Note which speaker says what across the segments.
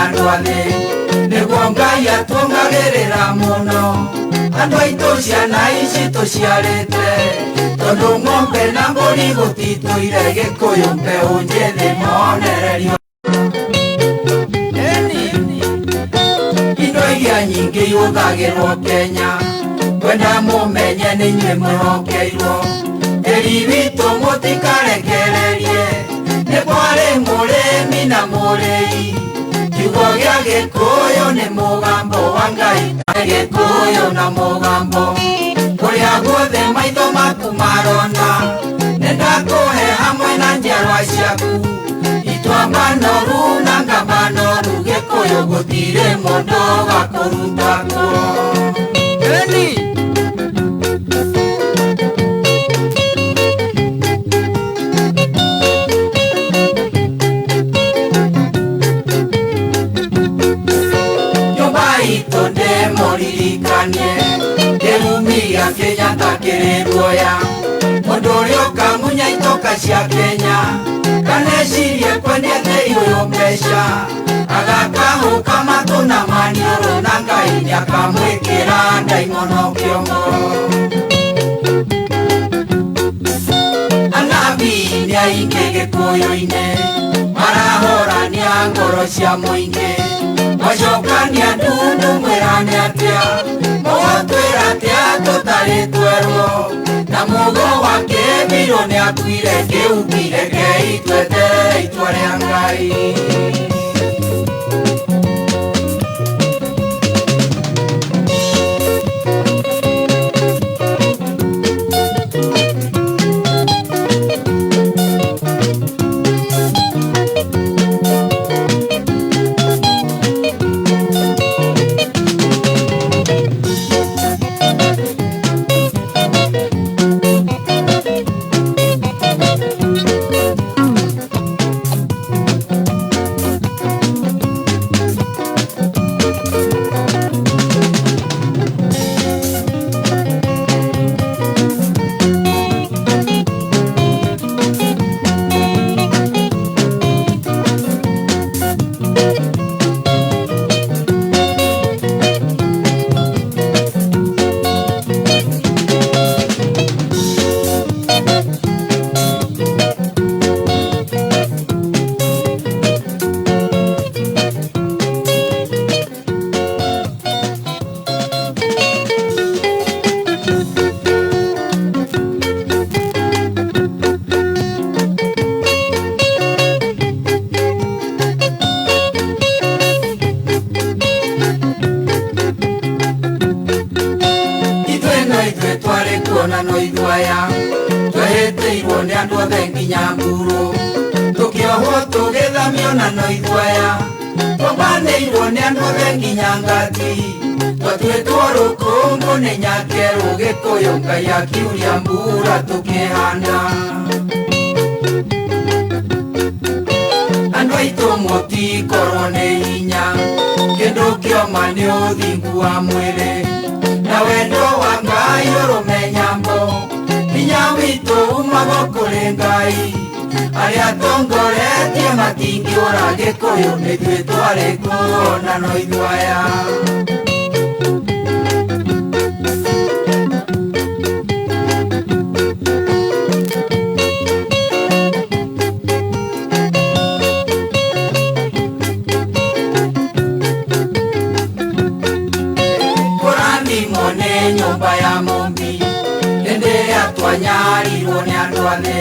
Speaker 1: Andũ athĩ nĩguo Ngai atuongagĩrĩra mũno. Andũ aitũ ciana ici tũciarĩte, tondũ ng'ombe na mbũri gũtitũire. Gĩkũyũ mbeũ njĩthĩ monererio. Indo iria nyingĩ ihũthagĩrwo Kenya, kwenda mũmenye nĩ inyuĩ mwĩhokeirwo. Tĩri witũ mũtikarekererie, nĩ kwarĩ mũrĩmi na mũrĩi. Kiugo gĩa Gĩkũyũ nĩ mũgambo wa Ngai. Gĩkũyũ na mũgambo kũrĩa guothe maitho maku marona, nĩndakũhe hamwe na njiarwa ciaku. Ituamba noru na ngamba noru, Gĩkũyũ gũtirĩ mũndũ gakũruta kuo.
Speaker 2: Eni.
Speaker 1: Nyũmba itũ ndĩmũririkanie, kĩrumi gĩa Kenyatta kĩrĩ ruoya. Mũndũ ũrĩa ũkamunya itoka cia Kenya, kanecirie kwendia tĩri ũyũ mbeca, agakahũka matũ na maniũrũ, na Ngai nĩakamwĩkĩra ndaimono kĩongo. Anabii nĩ aingĩ Gĩkũyũ-inĩ, marahorania ngoro cia mũingĩ. Mwacokania ndundu mwĩrane atĩa? Mũgũtwĩra atĩa tũtarĩ twerwo? Na mũgo wa kĩbirũ nĩ akuire kĩuki, rekei tweterere itua rĩa Ngai. Ithuĩ no ithuĩ twarĩ kuona no ithuĩ aya twehĩtĩirwo nĩ andũ othe nginya mburu, tũkĩohwo tũgĩthamio, na no ithuĩ aya twambanĩirwo nĩ andũ othe nginya ngati, twatuĩtwo rũkũngũ nĩ nyakerũ. Gĩkũyũ Ngai akiuria mbura tũkĩhanda. Andũ aitũ mũtikorwo nĩ hinya, kĩndũ kĩoma nĩ ũthingu wa mwĩrĩ na wendo wa Ngai ũrũme nyambo. Hinya witũ umago kũrĩ Ngai, arĩa tongoretie matingĩũra. Gĩkũyũ nĩ ithuĩ twarĩ kuona no ithuĩ aya. Kũrathimwo nĩ nyũmba ya mũmbi, hĩndĩ ĩrĩa twanyarirwo nĩ andũ athĩ,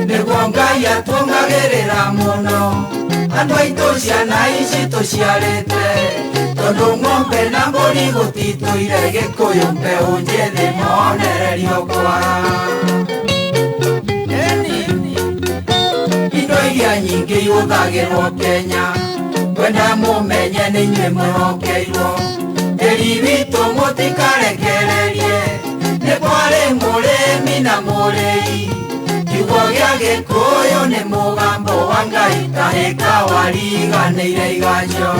Speaker 1: nĩguo Ngai atuongagĩrĩra mũno. Andũ aitũ ciana ici tũciarĩte, tondũ ng'ombe na mbũri gũtitũire. Gĩkũyũ mbeũ njĩthĩ monererio kwara.
Speaker 2: Eni.
Speaker 1: Indo iria nyingĩ ihũthagĩrwo Kenya, kwenda mũmenye nĩ inyuĩ mwĩhokeirwo. Tĩri witũ mũtikarekererie, nĩ kwarĩ mũrĩmi na mũrĩi. Kiugo gĩa Gĩkũyũ nĩ mũgambo wa Ngai, kahĩka wariganĩire iganjo.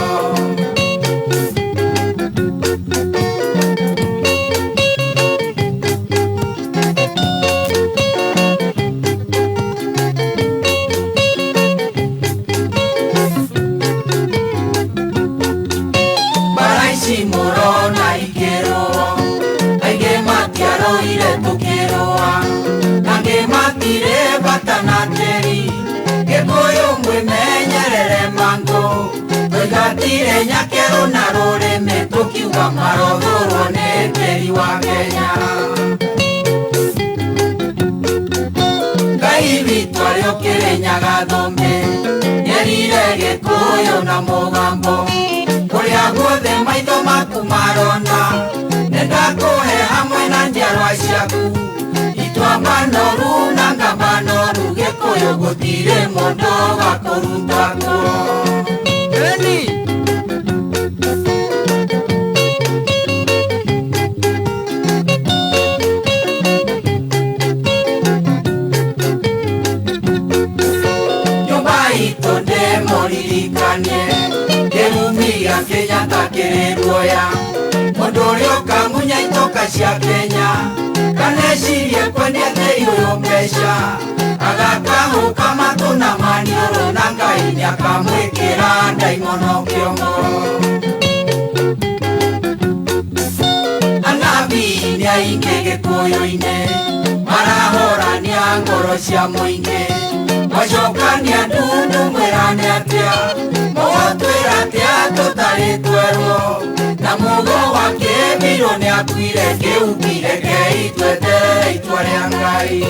Speaker 1: Twaingatire nyakerũ na rũrĩmĩ tũkiuga marothũrwo nĩ tĩri wa Kenya. Ngai witũ arĩ ũkĩrĩnyaga thũmbĩ, nyerire Gĩkũyũ na mũgambo. Kũrĩa guothe maitho maku marona, nĩndakũhe hamwe na njiarwa ciaku. Ituamba noru na ngamba noru, Gĩkũyũ gũtirĩ mũndũ ũgakũruta kuo.
Speaker 2: Eni.
Speaker 1: Nyũmba itũ ndĩmũririkanie, kĩrumi gĩa Kenyatta kĩrĩ ruoya. Mũndũ ũrĩa ũkamunya itoka cia Kenya, kanecirie kwendia tĩri ũyũ mbeca, agakahũka matũ na maniũrũ na Ngai nĩakamwĩkĩra ndaimono kĩongo. Anabii nĩ aingĩ Gĩkũyũ-inĩ, marahorania ngoro cia mũingĩ. Mwacokania ndundu mwĩrane atĩa, mũgũtwĩra atĩa tũtarĩ twerwo. Na mũgo wa kĩbirũ nĩakuire kĩu kĩrekei tweterere itua rĩa Ngai.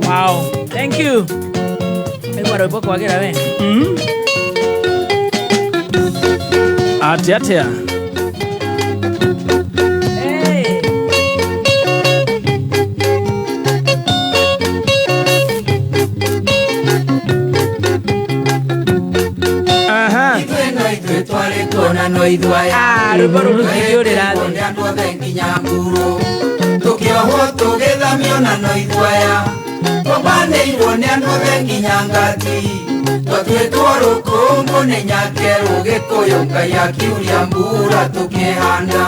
Speaker 2: Wow. Thank you. Aigua rwĩmbo kwagĩra we.
Speaker 3: Atia atia.
Speaker 2: Hey.
Speaker 3: Aha.
Speaker 1: Ithuĩ no ithuĩ twarĩ kuona no ithuĩ aya.
Speaker 2: Ah, rwĩmbo rũu rũtingĩũrĩra thĩ.
Speaker 1: Nĩ andũ othe nginya mburu. Tũkĩohwo tũgĩthamio na no ithuĩ aya. Twambanĩirwo nĩ andũ othe nginya ngati. Twatuĩtwo rũkũngũ nĩ nyakerũ Gĩkũyũ Ngai akiuria mbura tũkĩhanda.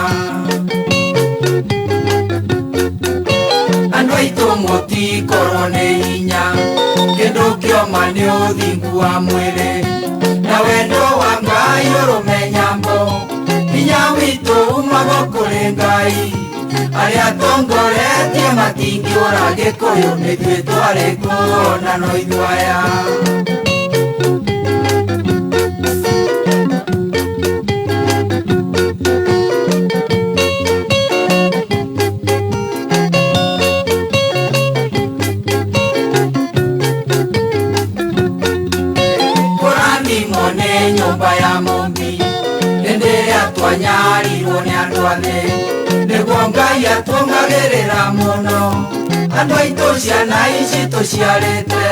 Speaker 1: Andũ aitũ mũtikorwo nĩ hinya, kĩndũ kĩoma nĩ ũthingu wa mwĩrĩ. Na wendo wa Ngai ũrũme nyambo, hinya witũ umaga kũrĩ Ngai. Arĩa atongoretie matingĩũra Gĩkũyũ nĩ ithuĩ twarĩ kuo na no ithuĩ aya. Kũrathimwo nĩ nyũmba ya mũmbi, hĩndĩ ĩrĩa twanyarirwo nĩ andũ a thĩ. Nĩguo Ngai atuongagĩrĩra mũno, andũ aitũ ciana ici tũciarĩte.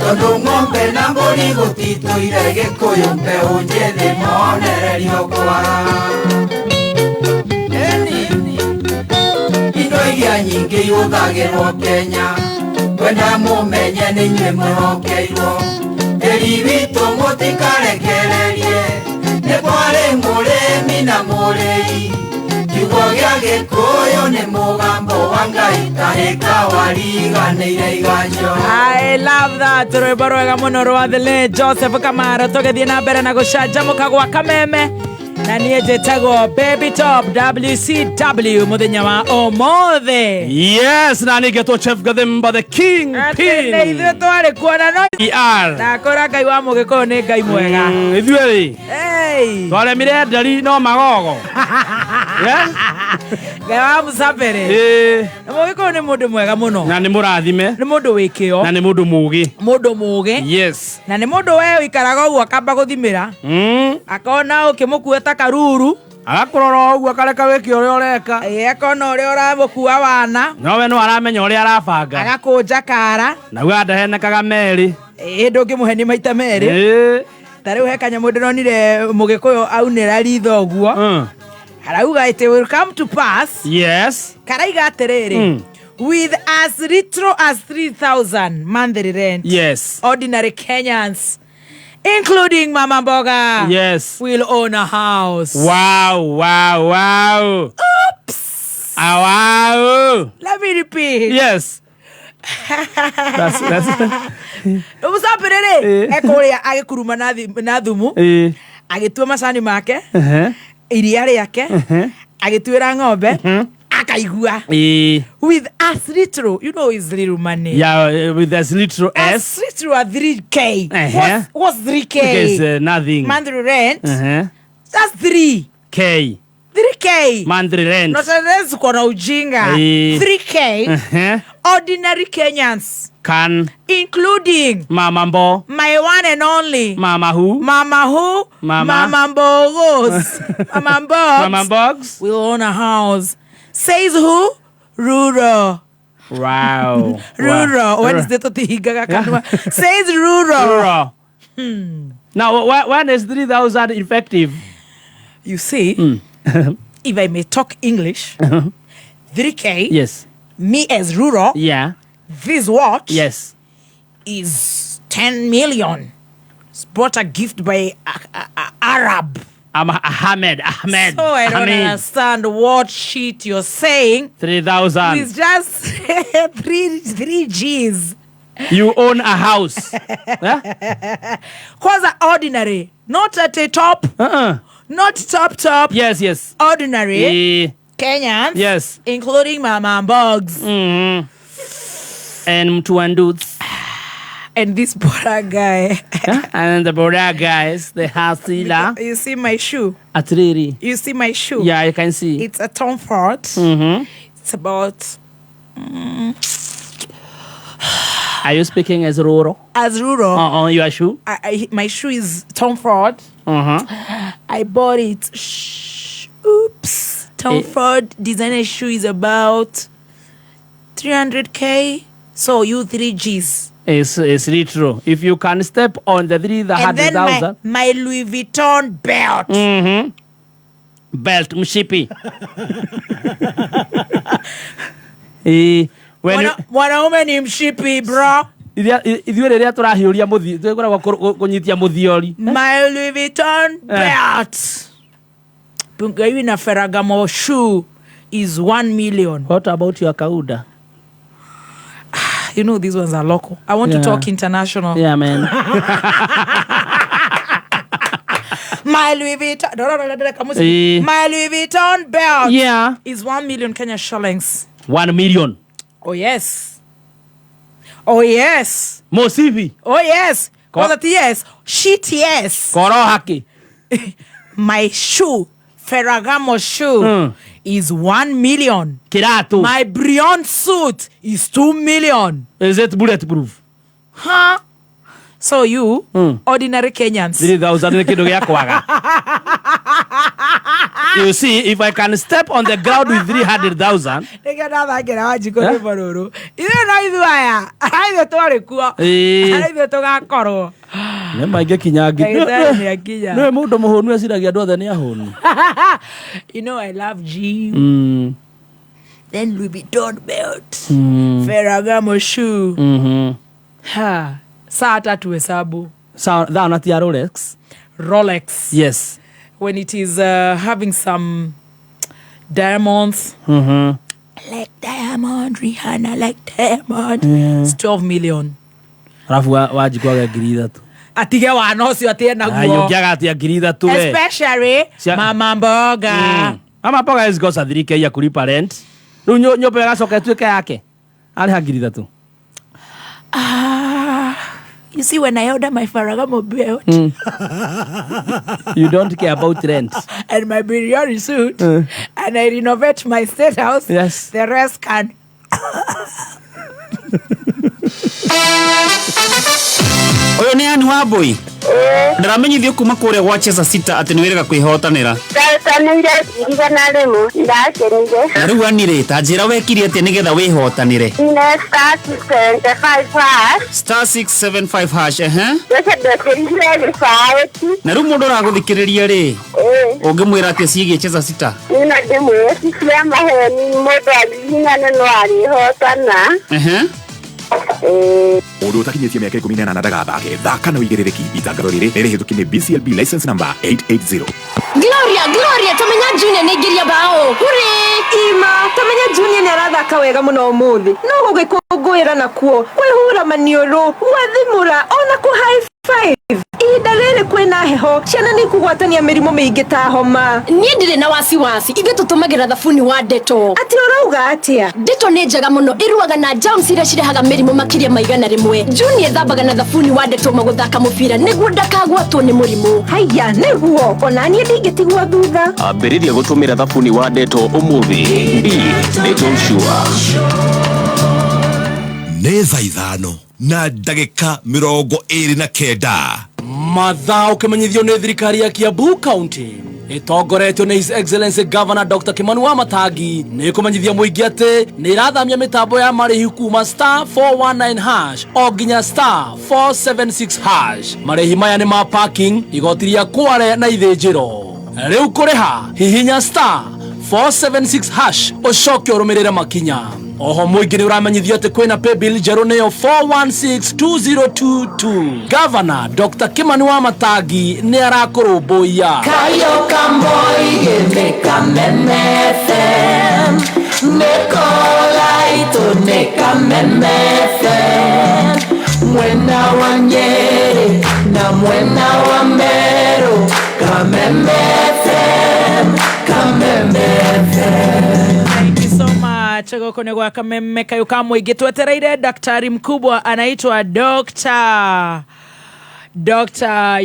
Speaker 1: Tondũ ng'ombe na mbũri gũtitũire Gĩkũyũ mbeũ njĩthĩ monererio kwara.
Speaker 2: Eni.
Speaker 1: Indo iria nyingĩ ihũthagĩrwo Kenya, kwenda mũmenye nĩ inyuĩ mwĩhokeirwo. Tĩri witũ mũtikarekererie, nĩ kwarĩ mũrĩmi na mũrĩi. Kiugo gĩa Gĩkũyũ nĩ mũgambo wa Ngai, kahĩka wariganĩire iganjo.
Speaker 2: I love that rwĩmbo rwega mũno rwa the late Joseph Kamaro tũgĩthiĩ na mbere na gũcanjamũka gwa kameme na niĩ njĩtagwo Baby Top WCW mũthenya wa ũmũthĩ.
Speaker 3: Yes, na nĩngetwo Chef Gathimba the King
Speaker 2: Atĩ nĩ
Speaker 3: Pin.
Speaker 2: ithuĩ twarĩ kuona no
Speaker 3: ER.
Speaker 2: ndakũra Ngai wa Mũgĩkũyũ nĩ Ngai mwega.
Speaker 3: Ithuĩ rĩ
Speaker 2: Hey.
Speaker 3: twaremire nderi no magogo. Yeah?
Speaker 2: Ngai wa Mũcabere.
Speaker 3: Ĩĩ.
Speaker 2: Na Mũgĩkũyũ nĩ mũndũ mwega mũno.
Speaker 3: Na nĩ mũrathime
Speaker 2: Nĩ mũndũ wĩ kĩo,
Speaker 3: na nĩ mũndũ mũgĩ.
Speaker 2: mũndũ mũgĩ.
Speaker 3: Yes.
Speaker 2: Na nĩ mũndũ we ũikaraga ũguo akamba gũthimĩra akona ũkĩmũkua ta karuru
Speaker 3: Agakurora ũguo akareka wĩke ũrĩa ũreka.
Speaker 2: Ĩ, akona ũrĩa ũramũkua wana.
Speaker 3: No we no aramenya ũrĩa arabanga.
Speaker 2: Agakũnja kara.
Speaker 3: Nauga ndahenekaga merĩ.
Speaker 2: Ĩ, ndũngĩmũheni maita merĩ.
Speaker 3: Ĩ.
Speaker 2: Ta rĩu he kanyamũ ndĩronire mũgĩkũyũ aunĩra ritho ũguo. Arauga it will come to pass.
Speaker 3: Yes.
Speaker 2: Karaiga atĩrĩrĩ, with as little as 3000 monthly rent, ordinary Kenyans, including mama mboga, will own a house.
Speaker 3: Wow. Oops. Ah, wow.
Speaker 2: Let me repeat.
Speaker 3: Yes. That's
Speaker 2: Mũcapĩrĩrĩ ekũrĩa agĩkuruma na thumu, agĩtua macani make, iria rĩake, agĩtuĩra ng'ombe, akaigua with as little, you know, is little money.
Speaker 3: Yeah, with as little
Speaker 2: as
Speaker 3: as
Speaker 2: little as 3K. What's 3K?
Speaker 3: Is nothing.
Speaker 2: Monthly rent. That's 3.
Speaker 3: K.
Speaker 2: 3K.
Speaker 3: Monthly rent.
Speaker 2: Not unless uko na ujinga. 3K. Ordinary Kenyans,
Speaker 3: Can
Speaker 2: including
Speaker 3: Mama Mbo,
Speaker 2: my one and only
Speaker 3: Mama who,
Speaker 2: Mama who,
Speaker 3: Mama.
Speaker 2: Mama Mbogos, Mama Mbogs,
Speaker 3: Mama Bugs.
Speaker 2: will own a house. Says who? Rural.
Speaker 3: Wow.
Speaker 2: Rural.
Speaker 3: Wow.
Speaker 2: Wednesday tũtihingaga kanua. Says rural.
Speaker 3: Rural. Now, when is 3,000 effective?
Speaker 2: You see, if I may talk English, 3K,
Speaker 3: Yes.
Speaker 2: me as rural,
Speaker 3: Yeah.
Speaker 2: this watch
Speaker 3: Yes.
Speaker 2: is 10 million. It's bought a gift by a Arab.
Speaker 3: I'm Ahmed. Ahmed.
Speaker 2: So I don't
Speaker 3: Ahmed.
Speaker 2: understand what shit you're saying.
Speaker 3: 3,000.
Speaker 2: It's just three G's.
Speaker 3: You own a house. Yeah?
Speaker 2: Kwanza ordinary, not at a top,
Speaker 3: Uh-uh.
Speaker 2: not top top.
Speaker 3: Yes, yes.
Speaker 2: Ordinary Kenyans,
Speaker 3: Yes.
Speaker 2: including Mama Bugs
Speaker 3: And Mtuanduts.
Speaker 2: and this Bora guy.
Speaker 3: Yeah? And the Bora guys, the Hasila.
Speaker 2: You see my shoe?
Speaker 3: Atriri.
Speaker 2: You see my shoe?
Speaker 3: Yeah, I can see.
Speaker 2: It's a Tom Ford. It's about
Speaker 3: Are you speaking as Roro?
Speaker 2: As rural.
Speaker 3: On your shoe?
Speaker 2: My shoe is Tom Ford. I bought it. Shh. Oops. Tom Ford designer shoe is about 300K. So you 3 G's.
Speaker 3: It's literal. If you can step on the
Speaker 2: And then my,
Speaker 3: 300,000
Speaker 2: my Louis Vuitton belt.
Speaker 3: Belt, mshipi. Eh, when
Speaker 2: Mwanaume ni mshipi, bro.
Speaker 3: Ithuĩ rĩrĩa tũrahiũria mũthi twĩkoragwo kũnyitia mũthiori.
Speaker 2: My Louis Vuitton belt. Bungayu na Ferragamo shoe is 1 million.
Speaker 3: What about your kauda?
Speaker 2: You know these ones are local. I want to talk international.
Speaker 3: Yeah, man.
Speaker 2: My Louis Vuitton. No, no, no, no, no, come on. My Louis Vuitton belt. Is 1 million Kenya shillings.
Speaker 3: 1 million.
Speaker 2: Oh yes. Oh yes.
Speaker 3: Mosivi.
Speaker 2: Oh yes. Kwanza yes. Shit yes.
Speaker 3: Koro haki.
Speaker 2: My shoe, Ferragamo shoe, is 1 million.
Speaker 3: Kiratu.
Speaker 2: My Brion suit is 2 million.
Speaker 3: Is it bulletproof?
Speaker 2: Huh? So you, ordinary Kenyans.
Speaker 3: 3,000 nĩ kĩndũ gĩa kwaga. You see, if I can step on the ground with 300,000.
Speaker 2: Nĩkĩo ndathakĩra Wanjikũ rwĩmbo rũrũ. Ithuĩ no ithuĩ aya. Ithuĩ twarĩ kuo. Ithuĩ tũgakorwo.
Speaker 3: Nĩ maingĩ kinya
Speaker 2: Ndagĩtarĩ nĩakinya.
Speaker 3: Nĩwe mũndũ mũhũnu eciragia andũ othe nĩ ahũnu.
Speaker 2: You know I love gym. Then Louis Vuitton belt. Ferragamo shoe. Ha. Saa tatu hesabu.
Speaker 3: Sawa, thaa na ti ya Rolex.
Speaker 2: Rolex.
Speaker 3: Yes.
Speaker 2: When it is having some diamonds. Like diamond, Rihanna, like diamond. It's 12 million.
Speaker 3: Alafu Wanjikũ age ngiri ithatũ.
Speaker 2: Atige wana ũcio atige naguo.
Speaker 3: Ũngĩaga atĩa ngiri ithatũ we?
Speaker 2: Especially mama mboga.
Speaker 3: Mama mboga is gosa 3K ya kulipa rent. Rĩu nyũmba ĩgacoka ĩtuĩke yake. Arĩha ngiri ithatũ.
Speaker 2: You see, when I order my Ferragamo belt,
Speaker 3: You don't care about rent.
Speaker 2: and my biryani suit, and I renovate my state house, the rest can.
Speaker 4: Ũyũ nĩ Ann Wambui. Ndĩramenyithio kuma kũrĩa gwa Cheza Sita atĩ nĩ wĩrĩga kwĩhotanĩra.
Speaker 5: Ndatanĩire 100,000, ndakenire.
Speaker 4: Na rĩu anirĩ, ta njĩra wekire atĩa nĩgetha wĩhotanĩre?
Speaker 5: Nĩ star 675 hash.
Speaker 4: Star 675 hash, ehe.
Speaker 5: Mbeca ndekĩrire gĩbaũ.
Speaker 4: Na rĩu mũndũ ũragũthikĩrĩria rĩ,
Speaker 5: Ĩĩ.
Speaker 4: ũngĩmwĩra atĩa ciĩgiĩ Cheza Sita?
Speaker 5: Niĩ no ndĩmwĩre ti cia maheni, mũndũ agiginyane no arĩhotana.
Speaker 4: Ehe.
Speaker 5: Ĩĩ.
Speaker 6: Mũndũ ũtakinyĩtie mĩaka 18 ndagathake. Thaka na ũigĩrĩrĩki. Itangatho rĩrĩ nĩ rĩhĩtũkie nĩ BCLB license number 880.
Speaker 7: Gloria, Gloria, tamenya Junior nĩ aingĩria bao. Hurĩ!
Speaker 8: Ima, tamenya Junior nĩ arathaka wega mũno ũmũthĩ. No gũgĩkũngũĩra nakuo, kwĩhura maniũrũ, gwathimũra, ona kũ high five. Ihinda rĩrĩ kwĩna heho, ciana nĩ ikũgwatania mĩrimũ mĩingĩ ta homa.
Speaker 7: Niĩ ndirĩ na wasiwasi, ithuĩ tũtũmagĩra thabuni wa Dettol.
Speaker 8: Atĩ ũrauga atĩa?
Speaker 7: Dettol nĩ njega mũno, ĩrũaga na germs iria cirehaga mĩrimũ makĩria ma 100. Junior ethambaga na thabuni wa Dettol magũthaka mũbira nĩguo ndakagwatwo nĩ mũrimũ.
Speaker 8: Haiya, nĩguo, ona niĩ ndingĩtigwo thutha.
Speaker 9: Ambĩrĩria gũtũmĩra thabuni wa Dettol ũmũthĩ. Be Dettol sure.
Speaker 10: Nĩ thaa 5:29.
Speaker 3: Mathaa ũkĩmenyithio nĩ thirikari ya Kiambu County ĩtongoretio nĩ His Excellency Governor Dr. Kimani wa Matangi nĩ kũmenyithia mũingĩ atĩ nĩ ĩrathamia mĩtambo ya marĩhi kuma star 419 hash o nginya star 476 hash. Marĩhi maya nĩ ma parking, igoti rĩa kware na ithĩnjĩro. Rĩu kũrĩha hihinya star 476 hash ũcoke ũrũmĩrĩre makinya. Oho mũingĩ nĩ ũramenyithio atĩ kwĩna paybill njerũ nĩyo 4162022. Governor Dr. Kimani wa Matangi nĩ arakũrũmbũiya.
Speaker 1: Kayo Kamboige nĩ Kameme FM, nĩ Kolaito nĩ Kameme FM, mwena wa Nyeri na mwena wa Meru, Kameme FM, Kameme FM.
Speaker 2: Thank you so much. Gũkũ nĩ gwa Kameme kayũ ka mũingĩ. Twetereire daktari mkubwa anaitwa Dr.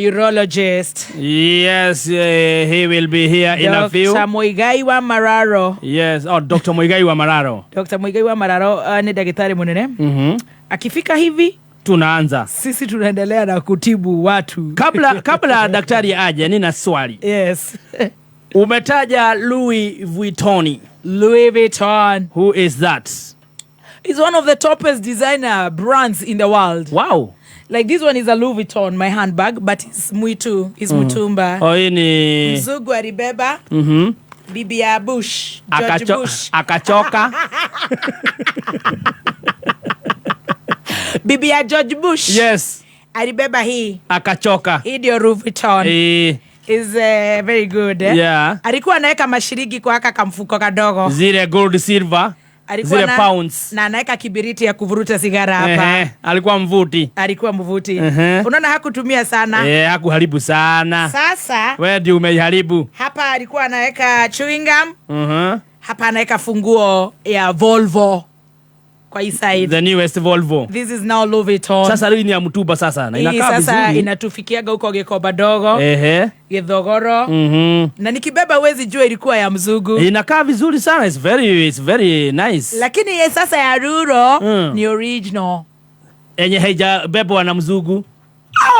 Speaker 2: Urologist.
Speaker 3: Yes, he will be here in a few.
Speaker 2: Dr. Muigai wa Mararo.
Speaker 3: Yes, oh, Dr. Muigai wa Mararo.
Speaker 2: Dr. Muigai wa Mararo ni daktari munene. Akifika hivi
Speaker 3: Tunaanza.
Speaker 2: Sisi tunaendelea na kutibu watu.
Speaker 3: Kabla daktari aje, nina swali.
Speaker 2: Yes.
Speaker 3: Umetaja Louis Vuitton.
Speaker 2: Louis Vuitton.
Speaker 3: Who is that?
Speaker 2: He's one of the topest designer brands in the world.
Speaker 3: Wow.
Speaker 2: Like this one is a Louis Vuitton, my handbag, but it's Mwitu, it's Mutumba.
Speaker 3: Oh, hii ni
Speaker 2: Mzungu alibeba, bibi ya Bush, George Bush.
Speaker 3: Akachoka.
Speaker 2: Bibi ya George Bush.
Speaker 3: Yes.
Speaker 2: Alibeba hii.
Speaker 3: Akachoka.
Speaker 2: Hii ndio Louis Vuitton. Is very good, eh?
Speaker 3: Yeah.
Speaker 2: Alikuwa anaweka mashiriki kwa haka kamfuko kadogo.
Speaker 3: Zile gold silver.
Speaker 2: Alikuwa
Speaker 3: Zile pounds.
Speaker 2: Na anaweka kibiriti ya kuvuruta sigara hapa.
Speaker 3: Alikuwa mvuti.
Speaker 2: Alikuwa mvuti. Unaona hakutumia sana.
Speaker 3: Hakuharibu sana.
Speaker 2: Sasa
Speaker 3: wewe ndio umeiharibu.
Speaker 2: Hapa alikuwa anaweka chewing gum. Hapa anaweka funguo ya Volvo kwa hii side.
Speaker 3: The newest Volvo.
Speaker 2: This is now Louis Vuitton.
Speaker 3: Sasa hii ni ya mtumba sasa na
Speaker 2: Hii
Speaker 3: inakaa
Speaker 2: sasa
Speaker 3: vizuri.
Speaker 2: inatufikiaga huko Gikoba dogo. Githogoro. Na nikibeba huwezi jua ilikuwa ya mzungu.
Speaker 3: Inakaa vizuri sana. It's very nice.
Speaker 2: Lakini ye sasa ya Ruro ni original.
Speaker 3: Yenye haijabebwa na mzungu.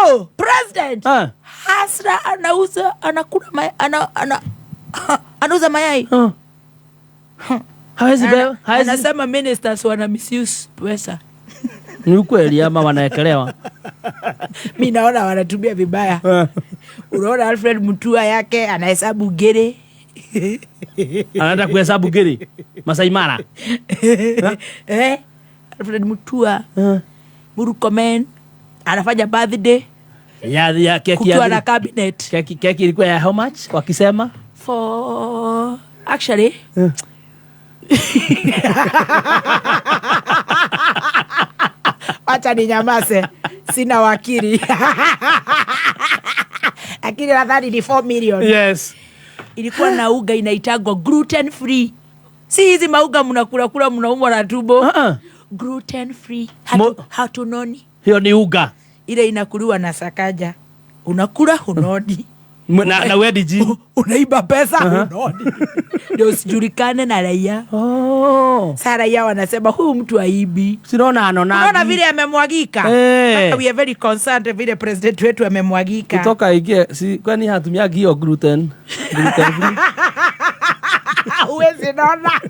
Speaker 2: Oh, president. Hasra anauza, anakula anauza mayai.
Speaker 3: Hawezi beba, hawezi.
Speaker 2: Anasema ministers wana misuse pesa.
Speaker 3: Ni ukweli ama wanaekelewa?
Speaker 2: Mimi naona wanatumia vibaya. Unaona Alfred Mutua yake anahesabu gere.
Speaker 3: Anaenda kuhesabu gere Masai Mara.
Speaker 2: Alfred Mutua. Murkomen anafanya birthday.
Speaker 3: Ya keki
Speaker 2: Kukiwa
Speaker 3: ya
Speaker 2: na cabinet.
Speaker 3: Keki ilikuwa ya how much wakisema?
Speaker 2: For actually Acha ninyamaze, sina wakili. Lakini nadhani ni 4 million.
Speaker 3: Yes.
Speaker 2: Ilikuwa na uga inaitagwa gluten free. Si hizi mauga mnakula kula mnaumwa na tumbo. Gluten free. Hatunoni.
Speaker 3: Hiyo ni uga.
Speaker 2: Ile inakuliwa na sakaja. Unakula hunoni.
Speaker 4: Na wendi gym.
Speaker 2: Unaiba pesa unoni ndio usijulikane na raia.
Speaker 4: Oh.
Speaker 2: Sa raia wanasema huyu mtu aibi.
Speaker 4: Sinaona anona.
Speaker 2: Unaona vile amemwagika.
Speaker 4: Eh.
Speaker 2: Mpaka we are very concerned vile president wetu amemwagika.
Speaker 3: Kutoka ingie si kwani hatumiagi hiyo gluten gluten free.
Speaker 2: Huwezi naona.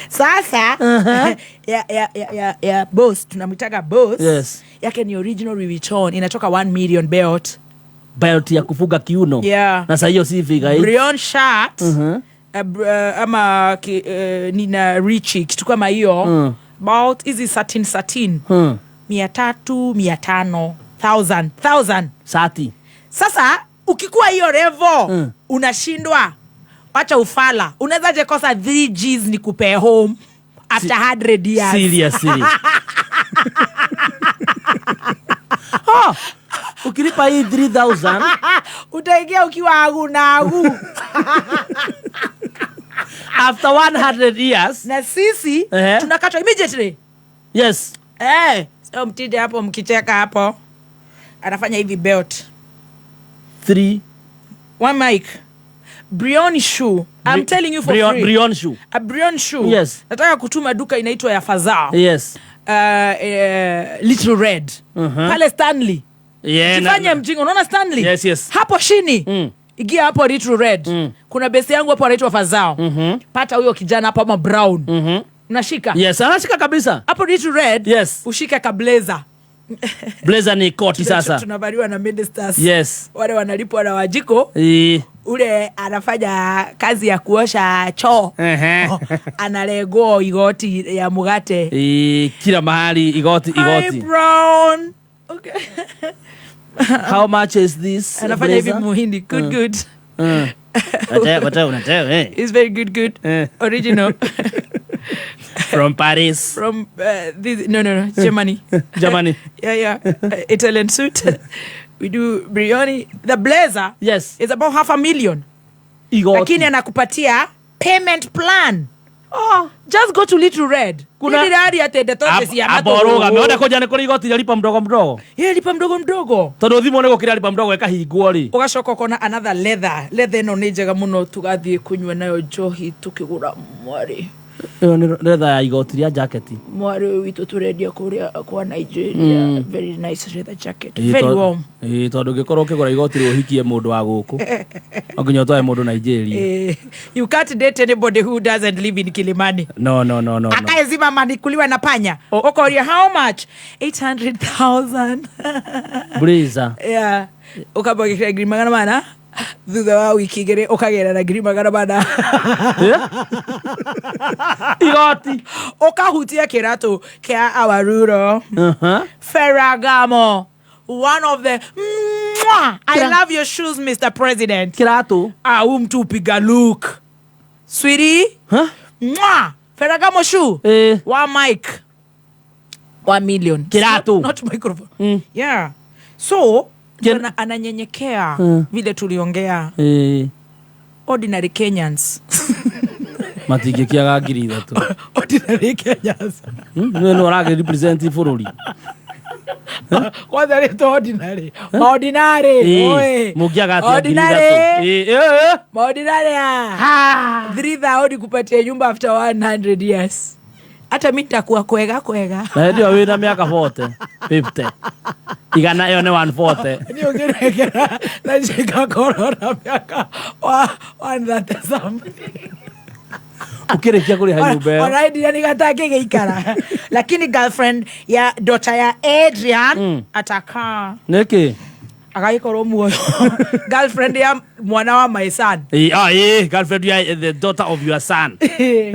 Speaker 2: Sasa ya boss, tunamwitaga boss.
Speaker 3: Yes.
Speaker 2: Yake ni original Louis Vuitton, inatoka 1 million belt.
Speaker 3: Belt ya kufuga kiuno.
Speaker 2: Yeah.
Speaker 3: Na saa hiyo si figure eight.
Speaker 2: Brion shirt. Ama nina Richie kitu kama hiyo. About hizi satin satin. 300, 500, 1000, 1000.
Speaker 3: Sati.
Speaker 2: Sasa ukikuwa hiyo revo unashindwa. Wacha ufala. Unawezaje kosa 3 Gs ni kupee home after 100 years?
Speaker 3: Seriously. Oh, ukilipa hii 3000
Speaker 2: utaingia ukiwa agu na agu.
Speaker 3: After 100 years.
Speaker 2: Na sisi tunakatwa immediately.
Speaker 3: Yes.
Speaker 2: So mtinde hapo mkicheka hapo. Anafanya hivi belt.
Speaker 3: 3.
Speaker 2: 1 mic. Brion shoe. I'm telling you for free.
Speaker 3: Brion shoe.
Speaker 2: A Brion shoe.
Speaker 3: Yes.
Speaker 2: Nataka kutuma duka inaitwa ya Fazaa.
Speaker 3: Yes.
Speaker 2: Little Red. Pale Stanley.
Speaker 3: Yeah,
Speaker 2: Jifanye mjinga, unaona Stanley?
Speaker 3: Yes, yes.
Speaker 2: Hapo chini. Ingia hapo Little Red. Kuna base yangu hapo anaitwa Fazao. Pata huyo kijana hapo ama Brown. Unashika?
Speaker 3: Yes, anashika kabisa.
Speaker 2: Hapo Little Red.
Speaker 3: Yes.
Speaker 2: Ushike ka blazer.
Speaker 3: Blazer ni koti sasa.
Speaker 2: Tunavaliwa na ministers.
Speaker 3: Yes.
Speaker 2: Wale wanalipwa na Wajiko. Ule anafanya kazi ya kuosha choo. Analegwa igoti ya mugate.
Speaker 3: Kila mahali igoti,
Speaker 2: Hi,
Speaker 3: igoti.
Speaker 2: Brown. Okay.
Speaker 3: How much is this?
Speaker 2: Anafanya hivi
Speaker 3: blazer?
Speaker 2: muhindi. Good, good.
Speaker 4: Wate, eh.
Speaker 2: It's very good, good. Original.
Speaker 4: From Paris.
Speaker 2: From this, no, Germany.
Speaker 3: Germany.
Speaker 2: Yeah. Italian suit. We do biryani. The blazer.
Speaker 3: Yes.
Speaker 2: Is about 500,000.
Speaker 3: Igoti.
Speaker 2: Lakini anakupatia payment plan. Oh, just go to Little Red.
Speaker 3: Kuna-
Speaker 2: Little Red ya tende tote si ya
Speaker 3: Aboroga
Speaker 2: matũ.
Speaker 3: meona koja nĩ kũrĩ igoti rĩa lipa mdogo mdogo.
Speaker 2: Yeah, lipa mdogo mdogo.
Speaker 3: Tondũ thimũ nĩ gũkĩra lipa mdogo ĩkahingwo rĩ.
Speaker 2: Ũgacoka ũkona another leather. Leather ĩno nĩ njega mũno tũgathiĩ kũnyua nayo njohi tũkĩgũra mwarĩ.
Speaker 3: Ĩyo nĩ leather ya igoti rĩa jaketi.
Speaker 2: Mwarĩ ũyũ witũ tũrendia kũrĩa kwa Nigeria. Very nice leather jacket. Very warm.
Speaker 3: Tondũ ũngĩkorwo ũkĩgũra igoti rĩ ũhikie mũndũ wa gũkũ. No nginya ũtware mũndũ Nigeria.
Speaker 2: You can't date anybody who doesn't live in Kilimani.
Speaker 3: No.
Speaker 2: Akae zima manikuliwa na panya. Ukoria how much? 800,000.
Speaker 3: Blazer.
Speaker 2: Yeah. Ukabagikira 400,000. Thutha wa wiki igĩrĩ ũkagĩra na 400,000.
Speaker 3: Igoti.
Speaker 2: Ũkahutia kĩratũ kĩa Awaruro. Ferragamo. One of the Mwah! I love your shoes, Mr. President.
Speaker 3: Kĩratũ.
Speaker 2: Ah, huyu mtu upiga look. Sweetie.
Speaker 3: Huh?
Speaker 2: Mwah! Ferragamo shoe. One mic. 1 million.
Speaker 3: Kĩratũ.
Speaker 2: Not microphone. Yeah. So, ananyenyekea vile tuliongea. Ordinary Kenyans.
Speaker 3: Matingĩkĩaga 3,000.
Speaker 2: Ordinary Kenyans.
Speaker 3: Nĩ no ũragĩ represent bũrũri.
Speaker 2: Kwanza rĩtwa ordinary. Ordinary. Oi.
Speaker 3: Mũngĩaga atĩa
Speaker 2: Ordinary.
Speaker 3: 3,000?
Speaker 2: Ordinary. Ah. 3,000 kupatia nyumba after 100 years. Hata mimi nitakuwa kwega kwega.
Speaker 3: Na hĩndĩ ĩyo wĩna mĩaka 40, 50. Igana ĩyo nĩ 140.
Speaker 2: Ni ũngĩrekera na cikakorwo na mĩaka wa 130 something.
Speaker 3: Ũkĩrĩkia kũrĩha nyũmba ĩyo.
Speaker 2: Ona Adrian gatangĩgĩikara. Lakini girlfriend ya daughter ya Adrian atakaa.
Speaker 3: Nĩkĩ?
Speaker 2: Agagĩkorwo muoyo. Girlfriend ya mwana wa my son.
Speaker 3: Girlfriend ya the daughter of your son. Eh?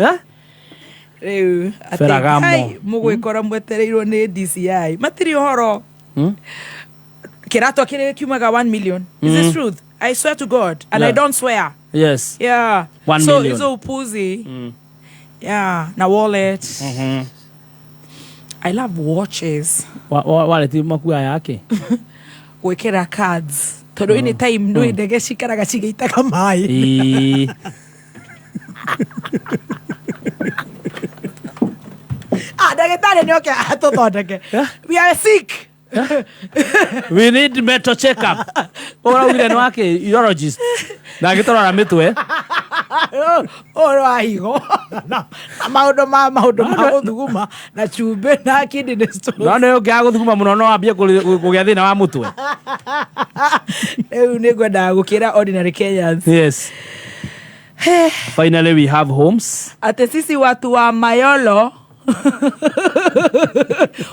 Speaker 2: Rĩu atĩ,
Speaker 3: Ferragamo.
Speaker 2: hai, mũgwĩkora mwetereirwo nĩ DCI. Matirĩ ũhoro. Kĩratũ kĩrĩa kiumaga 1 million. Is this truth? I swear to God. And I don't swear.
Speaker 3: Yes.
Speaker 2: Yeah.
Speaker 3: 1
Speaker 2: so
Speaker 3: million.
Speaker 2: hizo upuzi. Yeah. Na wallet. I love watches.
Speaker 3: Wallet makuaga yake.
Speaker 2: Gwĩkĩra cards. Tondũ anytime nĩ ndege cikaraga cigĩitaga maĩ. Ah, ndagĩtarĩ nĩ oke atũthondeke. We are sick.
Speaker 4: We need mental check up. Ũraugire nĩ wake urologist. Na agĩtũrora mĩtwe.
Speaker 2: Ũhoro wa higo na maũndũ ma gũthuguma na cumbĩ na kidney stone.
Speaker 4: No nĩ ũngĩaga gũthuguma mũno no wambie kũgĩa thĩna wa mũtwe.
Speaker 2: Rĩu nĩ ngwendaga gũkĩra ordinary Kenyans.
Speaker 4: Yes. Finally we have homes.
Speaker 2: Ate sisi watu wa Mayolo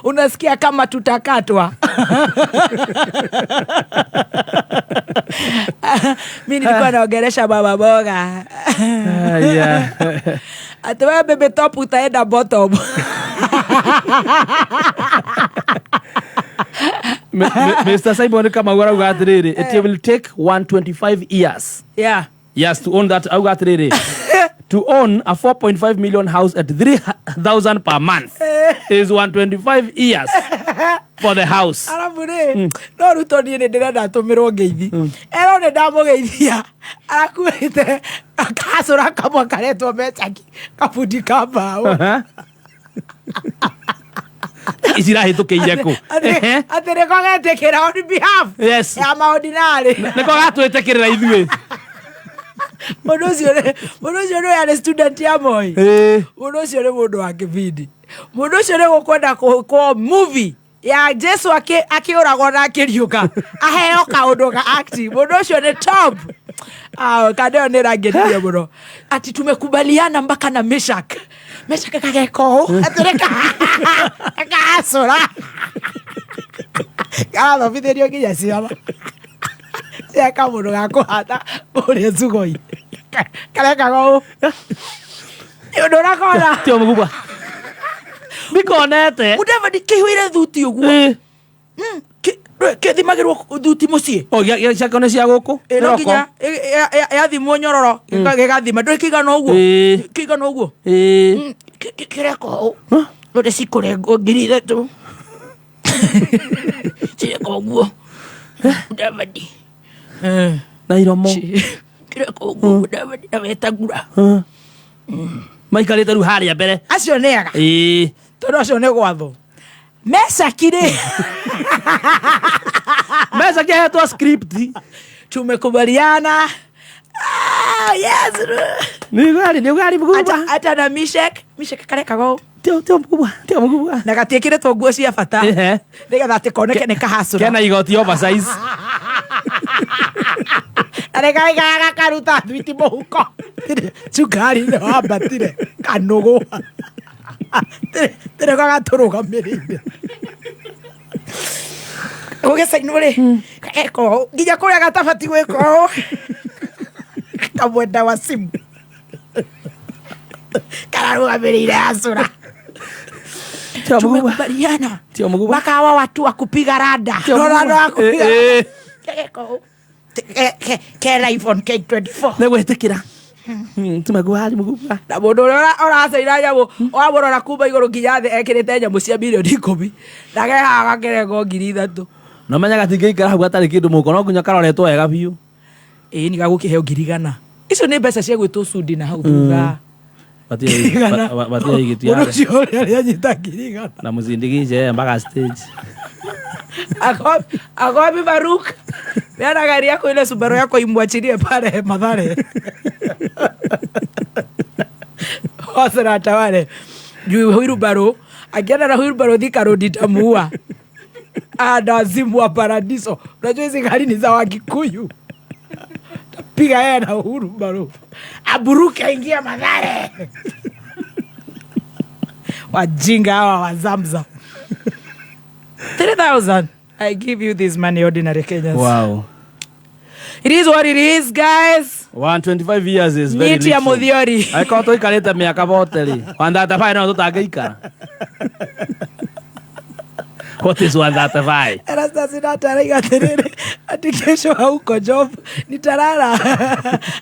Speaker 2: unasikia kama tutakatwa. Mi nilikuwa naongelesha baba boga.
Speaker 4: Yeah.
Speaker 2: Ate wewe bebe top utaenda bottom.
Speaker 4: Mr. Simon Kamau arauga atĩrĩrĩ, it will take 125 years.
Speaker 2: Yeah.
Speaker 4: Yes, to own that auga atĩrĩrĩ. To own a 4.5 million house at 3,000 per month is 125 years for the house.
Speaker 2: Arabu rĩ, no Ruto niĩ nĩ ndĩrenda atũmĩrwo ngeithi. Erwo nĩ ndamũgeithia arakuĩte kacũra kamwe karetwo mecaki kabundi ka mbaũ.
Speaker 4: Ici irahĩtũkĩire kũ?
Speaker 2: Atĩ nĩko getĩkĩra on behalf
Speaker 4: Yes.
Speaker 2: ya maordinarĩ.
Speaker 4: Nĩko gatwĩtĩkĩrĩra ithuĩ.
Speaker 2: Mũndũ ũcio nĩ yarĩ student ya Moi. Mũndũ ũcio nĩ mũndũ wa kĩbindi. Mũndũ ũcio nĩ gũkwenda kũ movie ya Jesu akĩũragwo na akĩriũka aheo kaũndũ ka acting. Mũndũ ũcio nĩ top. Kanda ĩyo nĩ ĩrangenirie mũno. Ati tumekubaliana mpaka na Meshak. Meshak kageka ũũ atĩrĩ kacũra karathomithĩrio nginya ciama cia kamũndũ ga kũhata kũrĩa cugoi karekaga ũũ nĩ ũndũ ũrakona
Speaker 4: Tio mũgubwa ndikonete
Speaker 2: Mudavadi kĩihũire thuti ũguo kĩthimagĩrwo thuti mũciĩ.
Speaker 4: Ciako nĩ cia gũkũ.
Speaker 2: No nginya yathimwo nyororo gĩgathima ndũrĩ kĩigana ũguo kĩigana ũguo kĩreka ũũ ndũrĩ cikũrengwo 3,000 cireka ũguo Mudavadi
Speaker 4: na iromo
Speaker 2: kĩreka ũguo Mudavadi na wetangura
Speaker 4: maikarĩte rĩu harĩa mbere.
Speaker 2: Acio nĩ ega tondũ acio nĩ gwathwo. Meshaki rĩ
Speaker 4: Meshaki ahetwo script.
Speaker 2: Tumekubaliana. Yes.
Speaker 4: Nĩ ũgari mũgubwa.
Speaker 2: Ata na Meshak karekaga ũũ.
Speaker 4: Tio mũgubwa, tio mũgubwa.
Speaker 2: Na gatiĩkĩrĩtwo nguo cia bata nĩgetha atĩ koneke nĩ kahacũra.
Speaker 4: Kena igoti oversize.
Speaker 2: Na nĩkaikaraga gakaruta thwiti mũhuko. Cukari nĩ wambatire kanũgũ. Tĩrĩ gatũrũgamĩrĩire. Gũgĩcainwo rĩ gageka ũũ nginya kũrĩa gatabati gwĩka ũũ kamwenda wa simu kararũgamĩrĩire acũra. Tumekubaliana wakawa watu wa kupiga rada. Rada wa kupiga rada. Ke live on K24.
Speaker 4: Nĩ gwĩtĩkĩra. Tumekubali mũgubwa.
Speaker 2: Na mũndũ ũrĩa ũracaina nyamũ wamũrora kuma igũrũ nginya thĩ ekĩrĩte nyamũ cia mirioni 10 na gehaga gakerengwo 3,000.
Speaker 4: No menyaga gatingĩikara hau gatarĩ kĩndũ mũhuko no nginya karoretwo wega biũ.
Speaker 2: Ĩĩ nĩ gagũkĩheo 100,000. Icio nĩ mbeca cia gwĩtwo cudi na hau thutha.
Speaker 4: Batia igĩtu
Speaker 2: Mũndũ ũcio ũrĩa arĩanyita 100,000.
Speaker 4: Na mũcindikice mpaka stage.
Speaker 2: Agobi Baruk. Peana gari yako ile Subaru yako imwachilie pale Mathare. Wasera tawale. Juu wheelbarrow, akienda na wheelbarrow Thika Road itamuua. Adazimu wa paradiso. Unajua hizi gari ni za Wakikuyu. Tapiga yeye na wheelbarrow. Aburuke aingia Mathare. Wajinga hawa wa Zamzam. 3,000. I give you this money, ordinary Kenyans.
Speaker 4: Wow.
Speaker 2: It is what it is, guys.
Speaker 4: 125 years is very
Speaker 2: Nyiti ya
Speaker 4: little.
Speaker 2: Muthiori.
Speaker 4: Angĩkorwo tũikarĩte mĩaka bote rĩ, 135 no tũtangĩikara. What is 135?
Speaker 2: Erastus nataraiga atĩrĩrĩ, ati kesho hauko job, nitalala.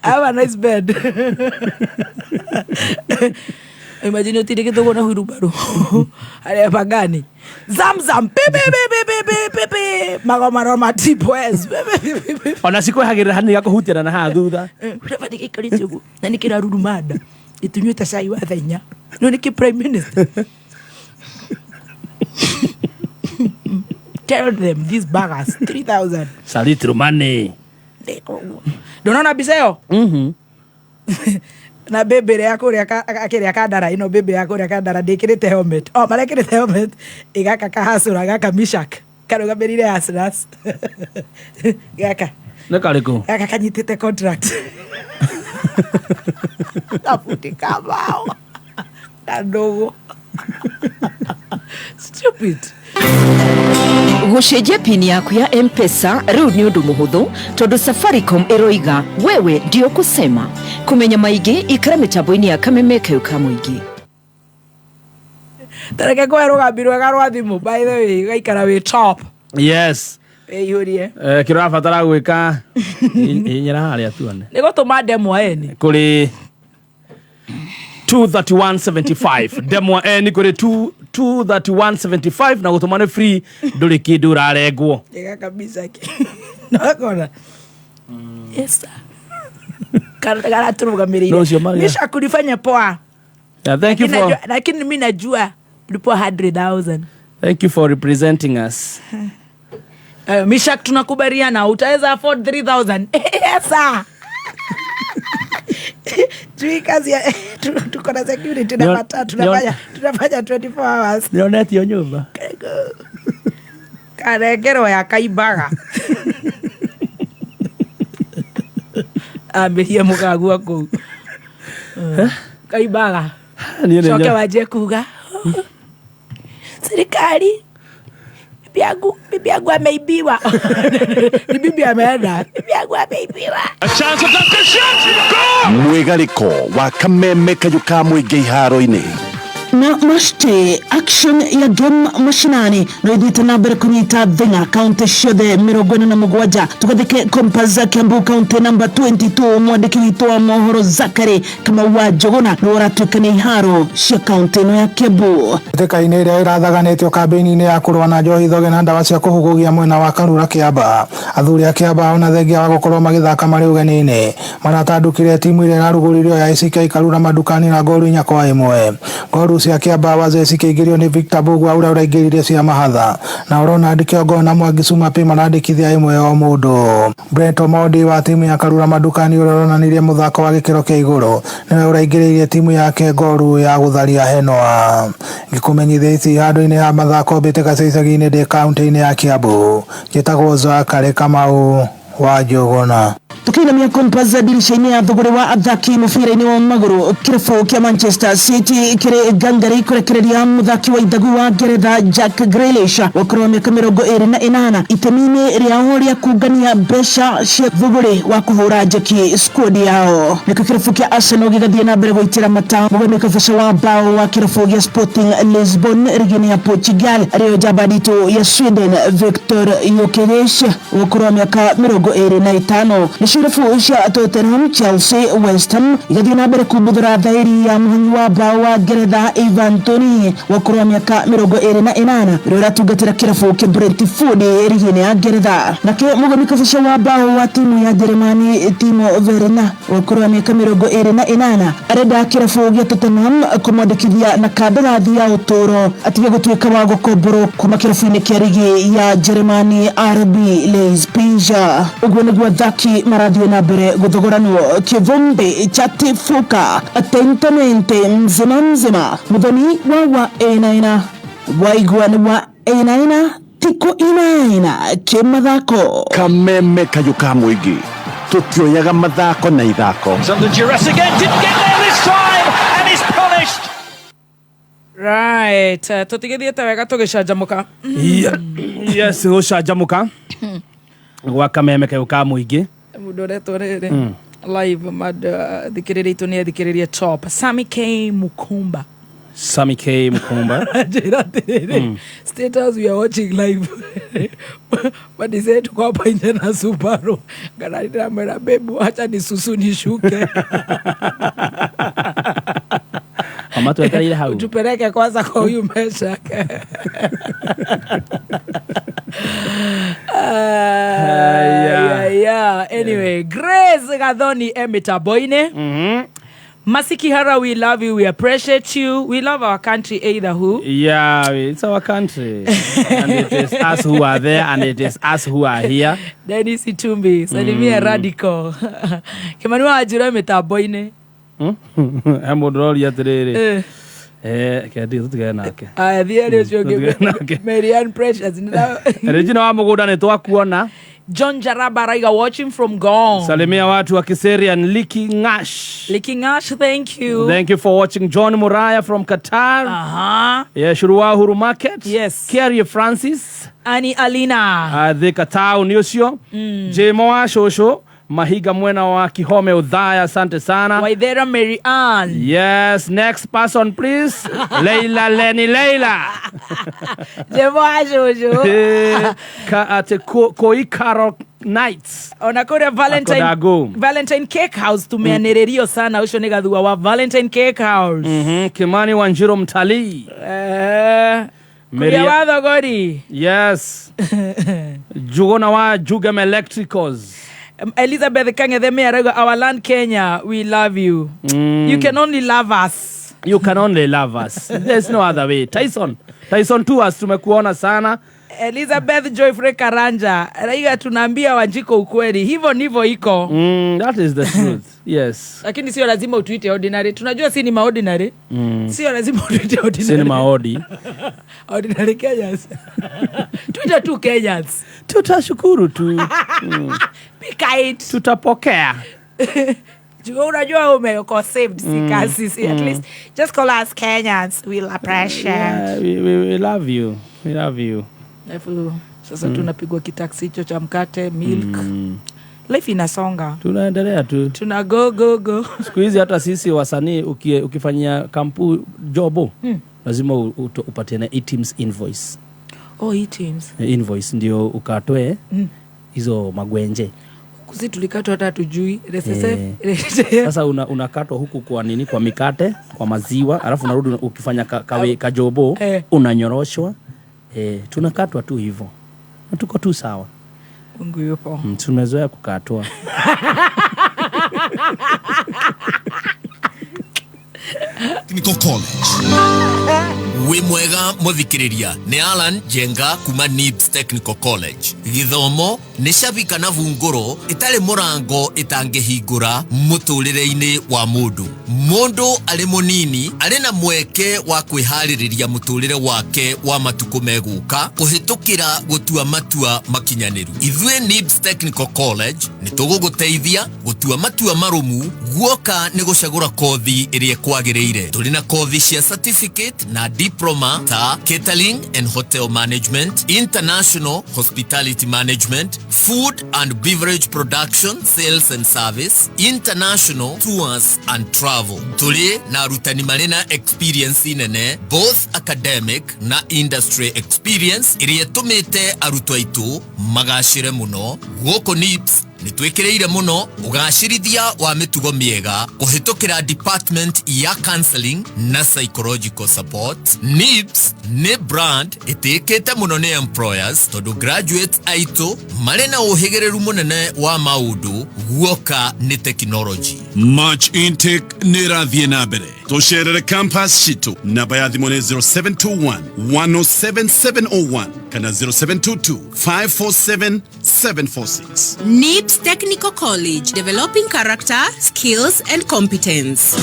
Speaker 2: I have a nice bed. Imagine utindikĩtwo na wheelbarrow. Harĩa pagani. Zamzam pi pi pi pi pi pi pi pi. Magomano ma triple S. Pi pi pi pi pi.
Speaker 4: Ona cikwehagĩrĩra hanini gakũhutiana na haha thutha.
Speaker 2: Mudavadi gĩikarĩte ũguo na nĩ kĩraruruma nda. Gĩtunyuĩte cai wa thaa inya. No nĩ kĩ prime minister. Tell them these baggers 3000.
Speaker 4: It's a little money.
Speaker 2: Ndũnona mbica ĩyo na mbĩmbĩ ĩrĩa ya kũrĩa akĩrĩa kandara ĩno mbĩmbĩ ya kũrĩa kandara ndĩkĩrĩte helmet o marekĩrĩte helmet ĩgaka kahacũra gaka mishak karũgamĩrĩire Hustlers gaka
Speaker 4: Nĩ karĩkũ?
Speaker 2: Gaka kanyitĩte contract kabuti kamao na ndũgũ stupid.
Speaker 11: Gũcenjia pini yaku ya M-Pesa rĩu nĩ ũndũ mũhũthũ tondũ Safaricom ĩroiga wewe ndio kusema. Kũmenya maingĩ ikara mĩtambo-inĩ ya kameme kayũ ka mũingĩ.
Speaker 2: Tareke kũhe rũgambi rwega rwa thimũ, by the way gaikara wĩ top.
Speaker 4: Yes.
Speaker 2: Wĩihũrie.
Speaker 4: Eh, kĩrĩa ũrabatara gwĩka inyera harĩa tuone.
Speaker 2: Nĩ gũtũma ndemwa eni.
Speaker 4: Kũrĩ 23175 ndemwa eni kũrĩ 23175 na gũtũma nĩ free, ndũrĩ kĩndũ ũrarengwo.
Speaker 2: Ĩga kabisa ke nokona yes sir. Karatũrũgamĩrĩire.
Speaker 4: No, ũcio Maria.
Speaker 2: Misha kulifanya poa.
Speaker 4: Yeah, thank you
Speaker 2: Lakini
Speaker 4: for
Speaker 2: lakini mi najua ulipua 100,000.
Speaker 4: Thank you for representing us.
Speaker 2: Mishak, tunakubaliana utaweza afford 3000. Yes sir. Tui kazi ya tuko na security na matatu tunafanya 24 hours.
Speaker 4: Nĩonetio nyũmba.
Speaker 2: Karengerwo ya kaimbaga. Ambĩrie mũgagua kũu. Kaimbaga.
Speaker 4: Niĩ nĩ
Speaker 2: Coke wanjie kuga serikali bibi yangu ameibiwa. Ni bibi ameenda. Bibi yangu ameibiwa.
Speaker 9: A chance of that shot. Goal!
Speaker 10: Mwĩgarĩko wa kameme kayũ ka mũingĩ iharo-inĩ.
Speaker 12: Na mashte action ya game mashinani no ithiĩte na mbere kũnyita thing'a kaunti ciothe 47 tugathike Compass Kiambu kaunti namba 22 mwandĩki witũ wa mohoro Zakari Kamau wa Njũgũna nĩ ũratuĩka nĩ iharo cia kaunti ĩno ya Kiambu.
Speaker 13: Mbĩtĩka-inĩ ĩrĩa ĩrathaganĩtio kambĩini-inĩ ya kũrũa na njohi thoge na ndawa cia kũhugugia mwena wa Karura Kĩamba, athuri a Kĩamba ona thengia wa gũkorwo magĩthaka marĩ ũgeni-inĩ maratandũkire timu ĩrĩa ĩrarugũririo ya ACK Karura Madukani na ngoru 4-1. Ngoru cia Kĩamba wazee cikĩingĩrio nĩ Victor Mbugua ũrĩa ũraingĩrire cia mahatha na Ronald Kĩongo na Mwangi Sumapi marandĩkithia ĩmwe o mũndũ. Brent Omondi wa timu ya Karura Madukani ũrĩa ũronanirie mũthako wa gĩkĩro kĩa igũrũ nĩwe ũraingĩrĩirie timu yake ngoru ya gũtharia Henoa. Ngĩkũmenyithia ici handũ-inĩ ha mathako mbĩtĩka cia icagi-inĩ ndĩ kaunti-inĩ ya Kiambu. Njĩtagwo Zakari Kamau wa Njũgũna.
Speaker 12: Tukiinamia Compass dirisha-inĩ ya thũgũrĩ wa athaki mũbira-inĩ wa magũrũ kĩrabu kĩa Manchester City kĩrĩ ngangari kũrekereria mũthaki wa ithagu wa Ngeretha Jack Grealish wa ũkũrũ wa mĩaka 28 itemi-inĩ rĩao rĩa kũngania mbeca cia thũgũrĩ wa kũhũra njeki squad yao. Nĩkĩo kĩrabu kĩa Arsenal gĩgathiĩ na mbere gũitĩra mata mũgeni kabaca wa bao wa kĩrabu gĩa Sporting Lisbon rigi-inĩ ya Portugal arĩyo njamba nditũ ya Sweden Victor Gyökeres wa ũkũrũ wa mĩaka 25. Nĩcio irabu cia Tottenham, Chelsea, West Ham igathiĩ na mbere kumbuthũra thaĩri ya mũhanyi wa bao wa Ngeretha Ivan Toney wa ũkũrũ wa mĩaka 28 ũrĩa ũratungatĩra kĩrabu kĩa Brentford rigi-inĩ ya Ngeretha. Nake mũgeni kabaca wa bao wa timu ya Jeremani Timo Werner wa ũkũrũ wa mĩaka 28 arenda kĩrabu gĩa Tottenham kũmwandĩkithia na kandarathi ya ũtũũro atige gũtuĩka wa gũkomborwo kuma kĩrabu-inĩ kĩa rigi ya Jeremani RB Leipzig. Ũguo nĩguo athaki marathiĩ na mbere gũthogoranwo kĩvumbi cha tifuka atentamente mzima mzima mũthoni wa ĩnaina waigua nĩ wa ĩnaina tikũ inaina kĩmathako.
Speaker 10: Kameme kayũ ka mũingĩ tũtioyaga mathako na ithako.
Speaker 9: Under duress again, didn't get there this time and is punished.
Speaker 2: Right, tũtigĩthiĩte wega tũgĩcanjamũka.
Speaker 4: Yes, gũcanjamũka gwa kameme kayũ ka mũingĩ.
Speaker 2: Mũndũ ũretwo rĩrĩ live thikĩrĩria itũ nĩ athikĩrĩrie top Sammy K Mukumba.
Speaker 4: Sammy K Mukumba.
Speaker 2: Njĩra atĩrĩrĩ, status we are watching live but he said tuko hapa nje na Subaru kana ndĩramwĩra babe acha nisusu nishuke.
Speaker 4: Mama twetereire hau.
Speaker 2: Tupeleke kwanza kwa huyu Meshak. Yeah. Anyway, Grace Gathoni e mĩtambo-inĩ. Masikihara, we love you, we appreciate you, we love our country either who.
Speaker 4: Yeah, it's our country. And it is us who are there and it is us who are here.
Speaker 2: Dennis Itumbi, salimia Radical. Kimani wa njira mitambo-inĩ.
Speaker 4: He mũndũ ũroria atĩrĩrĩ.
Speaker 2: Eh.
Speaker 4: Eh, kendi tũtigane nake.
Speaker 2: Aya, thiĩ arĩ ũcio ũngĩ.
Speaker 4: Tũtigane nake.
Speaker 2: Marianne Precious.
Speaker 4: Regina wa mũgũnda nĩ twakuona.
Speaker 2: John Jaraba Raiga watching from Gong.
Speaker 4: Salimia watu wa Kiserian Liki Ngash.
Speaker 2: Liki Ngash, thank you.
Speaker 4: Thank you for watching John Muraya from Qatar. Yeah, Shurua Huru Market.
Speaker 2: Yes.
Speaker 4: Kerry Francis.
Speaker 2: Ani Alina.
Speaker 4: Thika Town ũcio. Jemo wa Shosho. Mahiga mwena wa Kihome Udhaya, asante sana.
Speaker 2: Waithera Mary Ann.
Speaker 4: Yes, next person please. Leila Leni Leila.
Speaker 2: Jemo wa Shosho.
Speaker 4: Eh, ka, ate ko, Koi Carol Knights.
Speaker 2: Ona kũrĩa Valentine,
Speaker 4: Akodago.
Speaker 2: Valentine Cake House tumeanĩrĩrio sana ũcio nĩ gathua wa Valentine Cake House.
Speaker 4: Kimani Wanjiro Mtalii.
Speaker 2: Eh,
Speaker 4: Maria-
Speaker 2: Kuria wa Thogori.
Speaker 4: Yes. Jugona wa Jugem Electricals.
Speaker 2: Elizabeth Kang'ethe arauga our land Kenya, we love you. You can only love us.
Speaker 4: You can only love us. There's no other way. Tyson. Tyson Tours tumekuona sana.
Speaker 2: Elizabeth Joyfrey Karanja raiga tunaambia Wanjiko ukweli, hivyo ndivyo iko.
Speaker 4: That is the truth. Yes.
Speaker 2: Lakini sio lazima utuite ordinary, tunajua si ni maordinary. Sio lazima utuite ordinary.
Speaker 4: Si ni maodi.
Speaker 2: Ordinary Kenyans. Tuite tu Kenyans.
Speaker 4: Tutashukuru tu.
Speaker 2: Be kind.
Speaker 4: Tutapokea.
Speaker 2: Juu unajua umeko saved si kazi si at least just call us Kenyans, we'll appreciate.
Speaker 4: Yeah, we love you. We love you.
Speaker 2: Alafu sasa tunapigwa kitaksi hicho cha mkate milk. Life inasonga.
Speaker 4: Tunaendelea tu.
Speaker 2: Tuna go go go.
Speaker 4: Siku hizi hata sisi wasanii ukifanyia kampu jobo lazima upatie na e-teams invoice.
Speaker 2: Oh, e-teams.
Speaker 4: Invoice ndio ukatoe hizo magwenje.
Speaker 2: Kusi tulikatwa hata hatujui. RSSF.
Speaker 4: Sasa unakatwa huku kwa nini, kwa mikate, kwa maziwa, alafu unarudi ukifanya kajobo unanyoroshwa. Tunakatwa tu hivyo. Na tuko tu sawa.
Speaker 2: Mungu yupo.
Speaker 4: Tumezoea kukatwa.
Speaker 14: Technical College. Wĩ mwega mũthikĩrĩria nĩ Alan Njenga kuma Nibs Technical College. Gĩthomo nĩ cabi kana bungũro ĩtarĩ mũrango ĩtangĩhingũra mũtũrĩre-inĩ wa mũndũ. Mũndũ arĩ mũnini arĩ na mweke wa kwĩharĩrĩria mũtũrĩre wake wa matukũ megũka kũhĩtũkĩra gũtua matua makinyanĩru. Ithuĩ Nibs Technical College nĩ tũgũgũteithia gũtua matua marũmu guoka nĩ gũcagũra kothi ĩrĩa ĩkwagĩrĩire. Tũrĩ na kothi cia certificate na diploma ta catering and hotel management, international hospitality management, food and beverage production, sales and service, international tours and travel. Tũrĩ na arutani marĩ na experience nene, both academic na industry experience ĩrĩa ĩtũmĩte arutwo aitũ magacĩre mũno. Gũkũ NIBS nĩ twĩkĩrĩire mũno ũgacĩrithia wa mĩtugo mĩega kũhĩtũkĩra department ya counseling na psychological support. NIBS nĩ brand ĩtĩĩkĩte mũno nĩ employers tondũ graduates aitũ marĩ na ũhĩgĩrĩru mũnene wa maũndũ guoka nĩ technology.
Speaker 15: March intake nĩ ĩrathiĩ na mbere. Tũcerere campus citũ. Namba ya thimũ nĩ 0721 107 701 kana 0722 547 746.
Speaker 16: NIBS Technical College, developing character, skills and competence.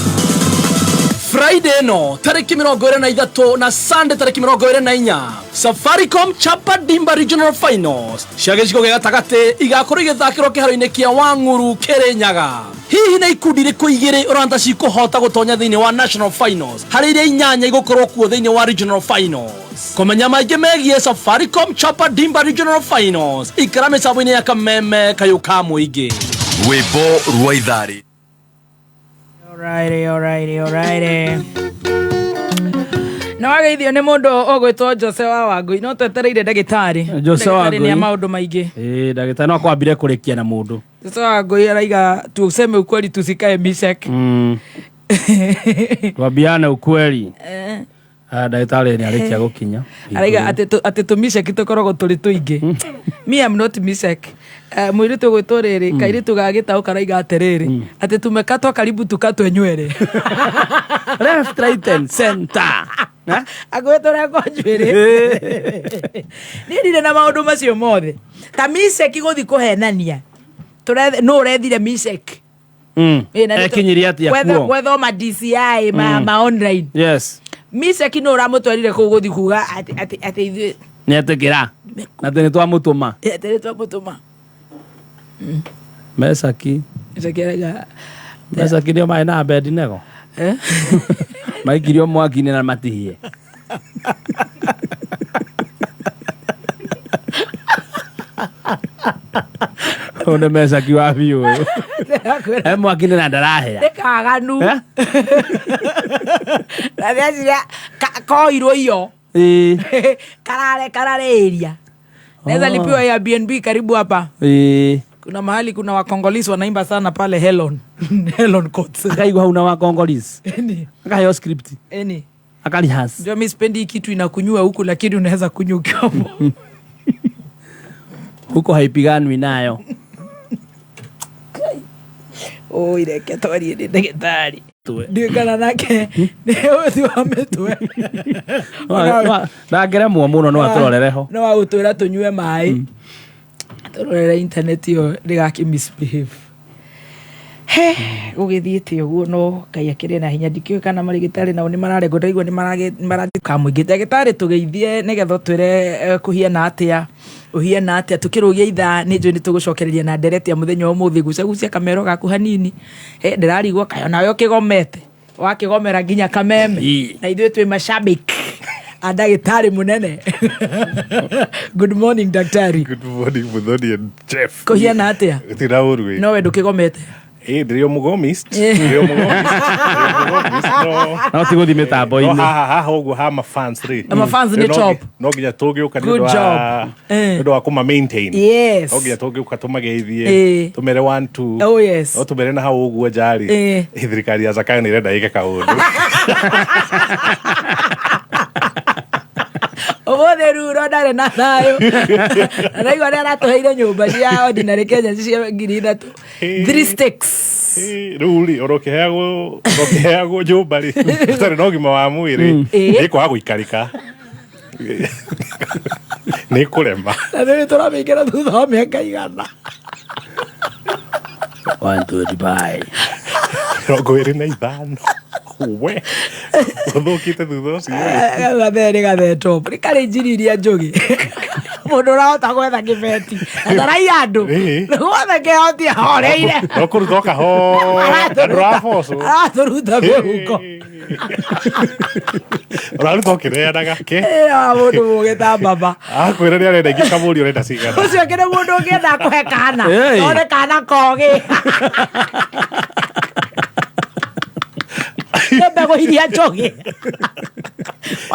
Speaker 3: Friday no tariki 23 na Sunday tariki 24 Safaricom Chapa Dimba Regional Finals cia gĩcigo gĩa gatagatĩ igakorwo igĩthakĩrwo kĩharo-inĩ kĩa Wang'uru Kĩrĩnyaga. Hihi nĩ ikundi irĩkũ igĩrĩ ũrona ta cikũhota gũtonya thĩinĩ wa National Finals harĩ iria inyanya igũkorwo kuo thĩinĩ wa Regional Finals? Kũmenya maingĩ megiĩ Safaricom Chapa Dimba Regional Finals ikara mĩtambo-inĩ ya Kameme kayũ ka mũingĩ.
Speaker 14: Rwĩmbo rwa itharĩ.
Speaker 2: Alrighty, alrighty, alrighty. Na wageithio nĩ mũndũ ũgwĩtwo Jose wa Wangui no twetereire ndagĩtarĩ.
Speaker 4: Jose wa
Speaker 2: Ndagĩtarĩ nĩ a
Speaker 4: Wangui.
Speaker 2: maũndũ maingĩ.
Speaker 4: Ndagĩtarĩ no akwambire kũrĩkia na mũndũ.
Speaker 2: Jose wa Wangui araiga tuseme ukweli tusikae mishek.
Speaker 4: Twambiane ukweli. Ah, ndagĩtarĩ nĩ arĩkia gũkinya.
Speaker 2: Araiga atĩ tũmiceki tũkoragwo tũrĩ tũingĩ. Me am not Mishek. Mũirĩtu ũgwĩtwo rĩrĩ, kairĩtu ga gĩtaũ karaiga atĩrĩrĩ, atĩ tumekatwa karibu tukatwe nywere.
Speaker 4: Left, right and center.
Speaker 2: Akuhĩ tũrengwo njuĩrĩ. Niĩ ndirĩ na maũndũ macio mothe. Ta Mishek gũthiĩ kũhenania. Nũ ũrethire Mishek? Ĩ, na nĩ
Speaker 4: Ekinyirie atĩa kuo?
Speaker 2: Gwethwo ma DCI ma, ma online.
Speaker 4: Yes.
Speaker 2: Mishek nũ ũramũtwarire kũu gũthiĩ kuga atĩ ithuĩ
Speaker 4: Nĩ etĩkĩra. Na atĩ nĩ twamũtũma.
Speaker 2: Atĩ nĩ twamũtũma.
Speaker 4: Mecaki.
Speaker 2: Meshek araiga
Speaker 4: Mecaki nĩo marĩ na Abednego.
Speaker 2: Eh?
Speaker 4: Maikirio mwaki-inĩ na matihie. Ũyũ nĩ Mecaki wa biũ ũyũ. E mwaki-inĩ na ndarahĩa.
Speaker 2: Nĩ kaganu.
Speaker 4: Eh?
Speaker 2: Na ndĩreciria koirwo iyo.
Speaker 4: Ĩĩ.
Speaker 2: Karare karare area. Naweza
Speaker 4: Oh.
Speaker 2: lipiwa Airbnb karibu hapa.
Speaker 4: Ĩĩ.
Speaker 2: Kuna mahali kuna Wakongolese wanaimba sana pale Helon. Helon Courts.
Speaker 4: Akaigua hau na Wakongolese.
Speaker 2: Eni.
Speaker 4: Akaheo script.
Speaker 2: Eni.
Speaker 4: Akarihas.
Speaker 2: Ndio mimi sipendi hii kitu inakunyua huku lakini unaweza kunywa ukiwa hapo.
Speaker 4: Huko haipiganwi nayo.
Speaker 2: Oi, reke twarie nĩ ndagĩtarĩ. Ndiũĩ kana nake nĩ ũthi wa mĩtwe.
Speaker 4: Ndangĩremwo mũno no atũrorere ho.
Speaker 2: No agũtwĩra tũnyue maĩ. Tũrorere internet ĩyo ndĩgakĩ misbehave. He, gũgĩthiĩte ũguo no Ngai akĩrĩ na hinya. Ndikĩũĩ kana marĩgĩtarĩ nao nĩ mararegwo, ndaigua nĩ marathiĩ kamũingĩ. Ndagĩtarĩ tũgeithie nĩgetha ũtwĩre kũhiana atĩa, ũhiana atĩa. Tũkĩrũgia ithaa nĩ njũĩ nĩ tũgũcokereria na ndereti ya mũthenya wa ũmũthĩ. Gucagucia kamero gaku hanini. He, ndĩrarigwo kaĩ onawe ũkĩgomete. Wakĩgomera nginya kameme. Na ithuĩ twĩ mashabiki a ndagĩtarĩ mũnene. Good morning, daktari.
Speaker 17: Good morning, Muthoni and Jeff.
Speaker 2: Kũhiana atĩa?
Speaker 17: Gũtirĩ na ũru ĩ.
Speaker 2: No we ndũkĩgomete.
Speaker 17: Ĩ, ndĩrĩ o mũgomist.
Speaker 2: Eh.
Speaker 17: Ndĩrĩ o mũgomist. Ndĩrĩ o mũgomist, no.
Speaker 4: No ti gũthiĩ mĩtambo-inĩ.
Speaker 17: No haha haha ũguo ha mafans rĩ.
Speaker 2: Mafans nĩ
Speaker 17: No
Speaker 2: top.
Speaker 17: No nginya tũgĩũka nĩ
Speaker 2: Good
Speaker 17: ũndũ wa
Speaker 2: job. Eh.
Speaker 17: nĩ ũndũ wa kũma maintain.
Speaker 2: Yes.
Speaker 17: No nginya tũgĩũka tũmageithie.
Speaker 2: Eh.
Speaker 17: Tũmere one two.
Speaker 2: Oh, yes.
Speaker 17: No tũmere na hau ũguo nja rĩ.
Speaker 2: Eh.
Speaker 17: Thirikari ya Zakayo nĩ ĩrenda ĩke kaũndũ.
Speaker 2: Ũmũthĩ Ruro ndarĩ na thayũ. Na ndaigua nĩ aratũheire nyũmba cia ordinary Kenya cia 3,000. 3 sticks.
Speaker 17: Rĩu rĩ ona ũkĩheagwo nyũmba rĩ ũtarĩ na ũgima wa mwĩrĩ
Speaker 2: Ĩ.
Speaker 17: nĩ kwaga gũikarĩka nĩ kũrema.
Speaker 2: Na rĩu tũramĩingĩra thutha wa mĩaka 100.
Speaker 4: 125.
Speaker 17: 25. We ũthũkĩte thutha ũcio rĩ.
Speaker 2: Gathee nĩ gathee top. Nĩ karĩ njiri iria njũgĩ. Mũndũ ũrahota gwetha kĩbeti. Na ndaraiya andũ.
Speaker 17: Ĩ.
Speaker 2: Gwothe kĩhoti ahoreire.
Speaker 17: No kũruta o kahora na ndũrabocwo.
Speaker 2: Aratũruta mĩhuko.
Speaker 17: Ũraruta ũkĩneanaga ke.
Speaker 2: Ĩ, wa mũndũ mũgĩ ta baba.
Speaker 17: Akwĩra nĩ arenda ingĩ kamũria ũrenda cigana.
Speaker 2: Ũcio ũngĩ nĩ mũndũ ũngĩenda kũhe kana.
Speaker 17: Ĩ.
Speaker 2: One kana kogĩ. Nĩ mbegũ iria njũgĩ.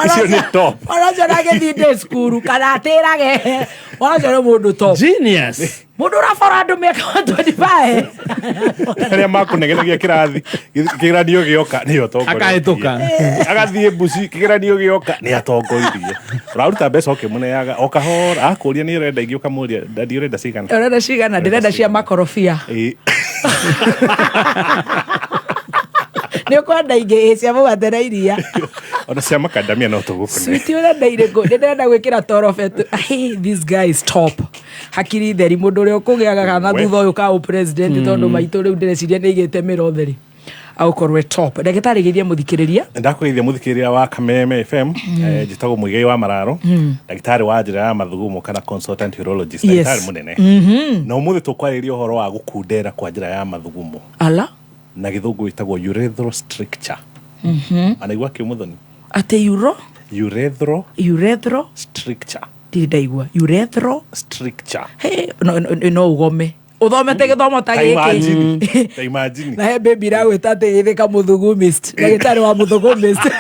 Speaker 17: Icio nĩ top.
Speaker 2: Mwana ũcio ndangĩthiĩ ndĩ cukuru kana atĩrage. Mwana ũcio nĩ mũndũ top.
Speaker 4: Genius.
Speaker 2: Mũndũ ũrabora andũ mĩaka 25.
Speaker 17: Arĩa makũnegenagia kĩrathi kĩgeranio gĩoka nĩyo atongoretie.
Speaker 4: Akahĩtũka.
Speaker 17: Agathiĩ mbuci kĩgeranio gĩoka nĩ atongoririe. Ũraruta mbeca ũkĩmũneaga o kahora akũria nĩ ũrenda ingĩ ũkamũria dadi ũrenda cigana.
Speaker 2: Ũrenda cigana? Ndĩrenda cia makorobia.
Speaker 17: Ĩ.
Speaker 2: Nĩ ũkwenda ingĩ ĩ cia mũgate na iria.
Speaker 17: Ona cia makandamia no tũgũkũne.
Speaker 2: Sweet ũrenda irĩkũ? Nĩ ndĩrenda gwĩkĩra torobetu. Hey, this guy is top. Hakiri theri mũndũ ũrĩa ũkũgĩaga kana
Speaker 17: We.
Speaker 2: thutha ũyũ ka ũpresident tondũ maitũ rĩu ndĩreciria nĩ aigĩte mĩro theri. Agũkorwo e top. Ndagĩtarĩ geithia mũthikĩrĩria.
Speaker 17: Ndakũgeithia mũthikĩrĩria wa Kameme FM. Njĩtagwo Mũigai wa Mararo. Ndagĩtarĩ wa njĩra ya mathugumo kana consultant urologist.
Speaker 2: Yes.
Speaker 17: Ndagĩtarĩ mũnene. Na ũmũthĩ tũkwarĩrĩria ũhoro wa gũkundera kwa njĩra ya mathugumo.
Speaker 2: Ala.
Speaker 17: Na gĩthũngũ ĩtagwo urethral stricture. Anaigua kĩ Muthoni?
Speaker 2: Atĩ uro?
Speaker 17: Urethral
Speaker 2: Urethral
Speaker 17: stricture.
Speaker 2: Ndirĩ ndaigua. Urethral
Speaker 17: stricture.
Speaker 2: Hey, no ũgome. Ũthomete gĩthomo ta
Speaker 17: Ta
Speaker 2: gĩkĩ.
Speaker 17: imagine. Ta imagine.
Speaker 2: Na he baby iragwĩta atĩ gĩthĩ kamũthugumist. Ndagĩtarĩ wa mũthugumist.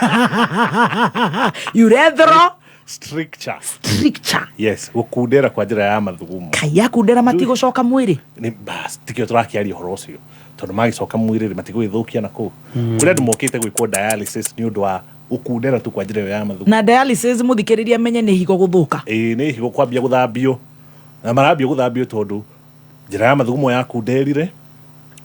Speaker 2: Urethral
Speaker 17: Stricture.
Speaker 2: Stricture.
Speaker 17: Yes, gũkundera kwa njĩra ya mathugumo.
Speaker 2: Kai akundera matigũcoka mwĩrĩ.
Speaker 17: Nĩ bas tikio tũrakĩaria ũhoro ũcio. Tondũ magĩcoka mwĩrĩ rĩ matigũgĩthũkia na kũu. Kũrĩ andũ mokĩte gwĩkwo dialysis nĩ ũndũ wa Gũkundera tu kwa njĩra ĩyo ya mathugumo.
Speaker 2: Na dialysis, mũthikĩrĩria menye nĩ higo gũthũka.
Speaker 17: Ĩĩ, nĩ higo kwambia gũthambio, na marambia gũthambio tondũ njĩra ya mathugumo yakunderire.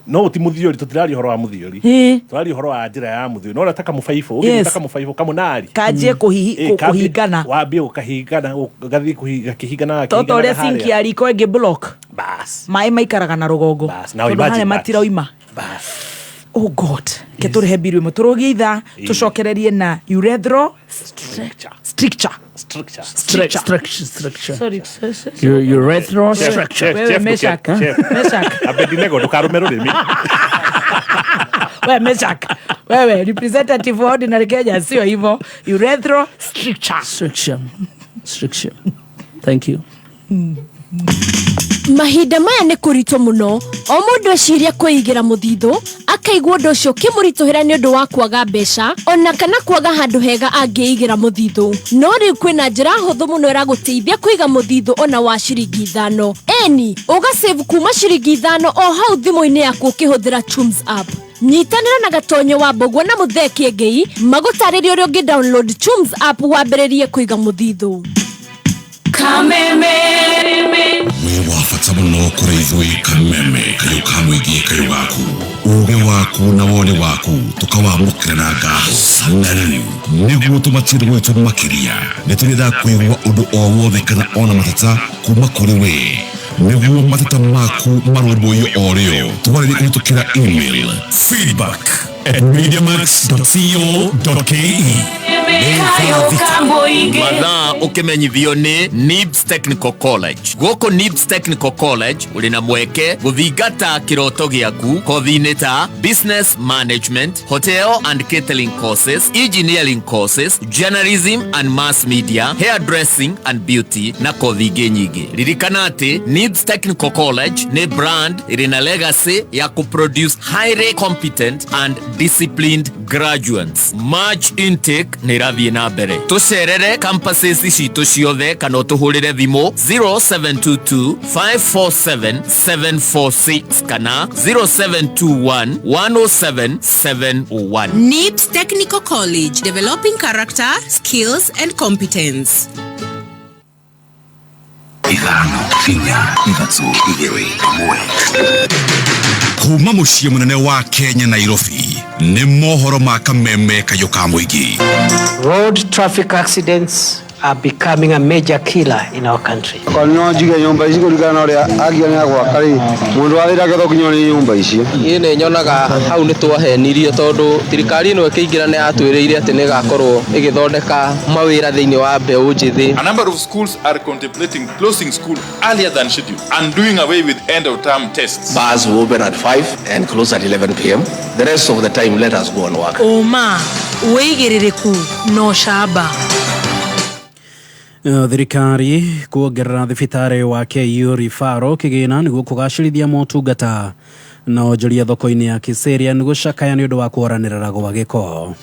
Speaker 17: No ti mũthiori, tũtiraria ũhoro wa mũthiori, tũraria ũhoro wa njĩra ya mũthiori, no ta kamũbaibũ, ũgĩthiĩ ta kamũbaibũ kamũnari.
Speaker 2: Kanjie kũhingana.
Speaker 17: Wambie gũkahingana, gathiĩ gakĩhingana.
Speaker 2: Tota ũrĩa
Speaker 17: gakĩhinganaga.
Speaker 2: Sinki ya riko ĩngĩ block.
Speaker 17: Bas.
Speaker 2: Maĩ maikaraga na rũgongo.
Speaker 17: Bas, now
Speaker 2: tondũ
Speaker 17: imagine
Speaker 2: harĩa
Speaker 17: that.
Speaker 2: matirauma.
Speaker 17: Bas.
Speaker 2: Oh God, ke tũrĩhe mbiru ĩmwe, tũrũgie ithaa, tũcokererie na urethral
Speaker 17: stricture.
Speaker 2: Stricture.
Speaker 17: Stricture.
Speaker 2: Stricture.
Speaker 4: Structure.
Speaker 2: Sorry.
Speaker 4: Urethral
Speaker 17: Chef,
Speaker 4: structure.
Speaker 17: chef,
Speaker 2: Wewe
Speaker 17: chef,
Speaker 2: Meshak.
Speaker 17: chef.
Speaker 2: Meshak.
Speaker 17: Abednego, ndũkarume rũrĩmĩ.
Speaker 2: We Meshak, wewe representative wa ordinary Kenya, sio hivyo. Urethral stricture.
Speaker 4: Stricture. Stricture. Thank you.
Speaker 7: Mahinda maya nĩ kũritũ mũno, o mũndũ eciria kwĩigĩra mũthithũ, akaigua ũndũ ũcio ũkĩmũritũhĩra nĩ ũndũ wa kwaga mbeca ona kana kwaga handũ hega angĩigĩra mũthithũ. No rĩu kwĩna njĩra hũthũ mũno ĩragũteithia kũiga mũthithũ ona wa ciringi 5. Eni ũgasave kuma ciringi 5 o hau thimũ-inĩ yaku ũkĩhũthĩra Chums app. Nyitanĩra na Gatonyo wa Mbũgua na Mũthee Kĩengei magũtarĩrie ũrĩa ũngĩ download Chums app wambĩrĩrie kũiga mũthithũ.
Speaker 16: Kameme.
Speaker 18: Wĩ wa bata mũno kũrĩ ithuĩ Kameme, kayũ ka mũingĩ, kayũ gaku, ũgĩ waku na woni waku tũkawamũkĩra na ngatho. Na rĩu nĩguo tũmatire gwitũ makĩria, nĩ tũrĩendaga kũigua ũndũ o wothe kana ona mateta kuma kũrĩ we, nĩguo mateta maku marũmbũiyo o rĩo. Twarĩrie kũhĩtũkĩra email feedback@mediamax.co.ke.
Speaker 14: Mathaa ũkĩmenyithio nĩ NIBS Technical College. Gũkũ NIBS Technical College ũrĩ na mweke gũthingata kĩroto gĩaku kothi-inĩ ta Business Management, Hotel and Catering Courses, Engineering Courses, Journalism and Mass Media, Hairdressing and Beauty na kothi ingĩ nyingĩ. Ririkana atĩ NIBS Technical College nĩ brand ĩrĩ na legacy ya kũproduce highly competent and disciplined graduates. March intake nĩ ĩrathiĩ na mbere. Tũcerere campuses citũ ciothe kana ũtũhũrĩre thimũ 0722 547 746 kana 0721 107 701.
Speaker 16: NIBS Technical College, developing character, skills and competence.
Speaker 18: 5, 4, 3, 2, 1. Kuma mũciĩ mũnene wa Kenya, Nairobi, nĩ mohoro ma Kameme, kayũ ka mũingĩ.
Speaker 19: Road traffic accidents are becoming a major killer in our country.
Speaker 20: Okorwo no njige nyũmba ici kũringana na ũrĩa agia nĩ agwaka rĩ, mũndũ wa wĩra angĩthũkinywo nĩ nyũmba icio.
Speaker 21: Niĩ nĩ nyonaga hau nĩ twahenirio, tondũ thirikari ĩno ĩkĩingĩra nĩ yatwĩrĩire atĩ nĩ ĩgakorwo ĩgĩthondeka mawĩra thĩinĩ wa mbeũ njĩthĩ.
Speaker 22: A number of schools are contemplating closing school earlier than scheduled and doing away with end of term tests.
Speaker 23: Bars will open at 5 and close at 11 p.m. The rest of the time, let us go and work.
Speaker 24: Ũma, wĩigĩrĩrĩku na ũcamba.
Speaker 25: Thirikari kuongerera thibitarĩ wa KU Referral kĩgĩna nĩguo kũgacĩrithia motungata, na onjoria thoko-inĩ ya Kiseria nĩ gũcakaya nĩ ũndũ wa kũoranĩrĩra gwa gĩko.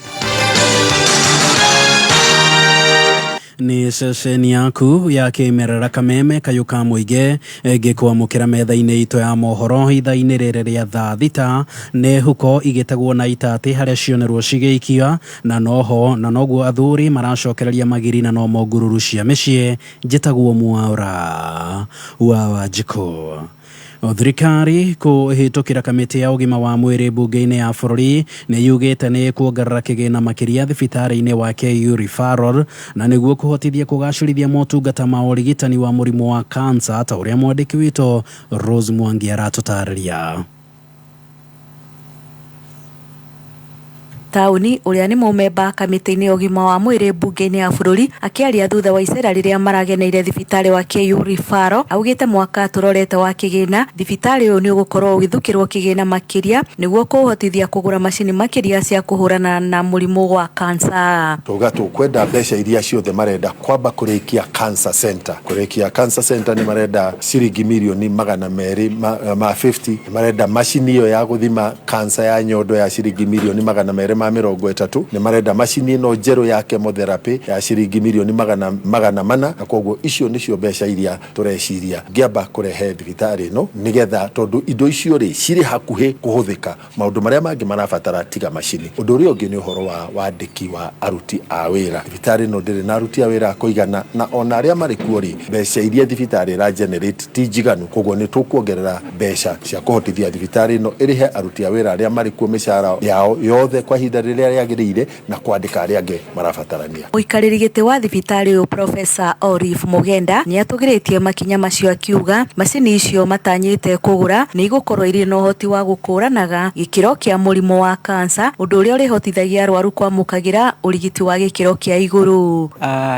Speaker 25: Nĩ ceceni yaku ya kĩmerera Kameme, kayũ ka mũingĩ, ngĩkwamũkĩra metha-inĩ itũ ya mohoro ithaa-inĩ rĩrĩ rĩa thaa 6. Nĩ huko igĩtegwo na itatĩ harĩa cionerwo cigĩikia, na noho na noguo athuri maracokereria magiri na nomo ngururu cia mĩciĩ. Njĩtagwo Mwaura wa Wanjikũ. Thirikari kũhĩtũkĩra kamĩtĩ ya ũgima wa mwĩrĩ mbunge-inĩ ya bũrũri nĩ yugĩte nĩ kuongerera kĩgĩna makĩria thibitarĩ-inĩ wa KU Referral, na nĩguo kũhotithia kũgacĩrithia motungata ma ũrigitani wa mũrimũ wa kansa, ta ũrĩa mwandĩki witũ Rose Mwangi aratũtarĩria.
Speaker 26: Taũni ũrĩa nĩ mũmemba kamĩtĩ-inĩ ya ũgima wa mwĩrĩ mbunge-inĩ ya bũrũri, akĩaria thutha wa icera rĩrĩa marageneire thibitarĩ wa KU Referral, augĩte mwaka tũrorete wa kĩgĩna thibitarĩ ũyũ nĩ ũgũkorwo ũgĩthukĩrwo kĩgĩna makĩria nĩguo kũũhotithia kũgũra macini makĩria cia kũhũrana na mũrimũ wa kansa.
Speaker 27: Tuga tũkwenda mbeca iria ciothe marenda kwamba kũrĩkia cancer center. Kũrĩkia cancer center nĩ marenda ciringi mirioni 250, marenda macini ĩyo ya gũthima kansa ya nyondo ya ciringi mirioni 250. ma 30. Nĩ marenda macini ĩno njerũ ya chemotherapy ya ciringi mirioni 400, na koguo icio nĩcio mbeca iria tũreciria ngĩamba kũrehe thibitarĩ ĩno, nĩgetha tondũ indo icio rĩ cirĩ hakuhĩ kũhũthĩka, maũndũ marĩa mangĩ marabatara tiga macini. Ũndũ ũrĩa ũngĩ nĩ ũhoro wa wandĩki wa aruti a wĩra. Thibitarĩ ĩno ndĩrĩ na aruti a wĩra a kũigana, na ona arĩa marĩ kuo rĩ, mbeca iria thibitarĩ ĩra generate ti njiganu. Koguo nĩ tũkuongerera mbeca cia kũhotithia thibitarĩ ĩno ĩrĩhe aruti a wĩra arĩa marĩ kuo mĩcara yao yothe kwa ihinda rĩrĩa rĩagĩrĩire, na kwandĩka arĩa angĩ marabatarania.
Speaker 26: Mũikarĩri gĩtĩ wa thibitarĩ ũyũ Professor Orif Mugenda nĩatũgĩrĩtie makinya macio, akiuga macini icio matanyĩte kũgũra nĩ igũkorwo irĩ na ũhoti wa gũkũranaga gĩkĩro kĩa mũrimũ wa kansa, ũndũ ũrĩa ũrĩhotithagia arwaru kwamũkagĩra ũrigiti wa gĩkĩro kĩa igũrũ.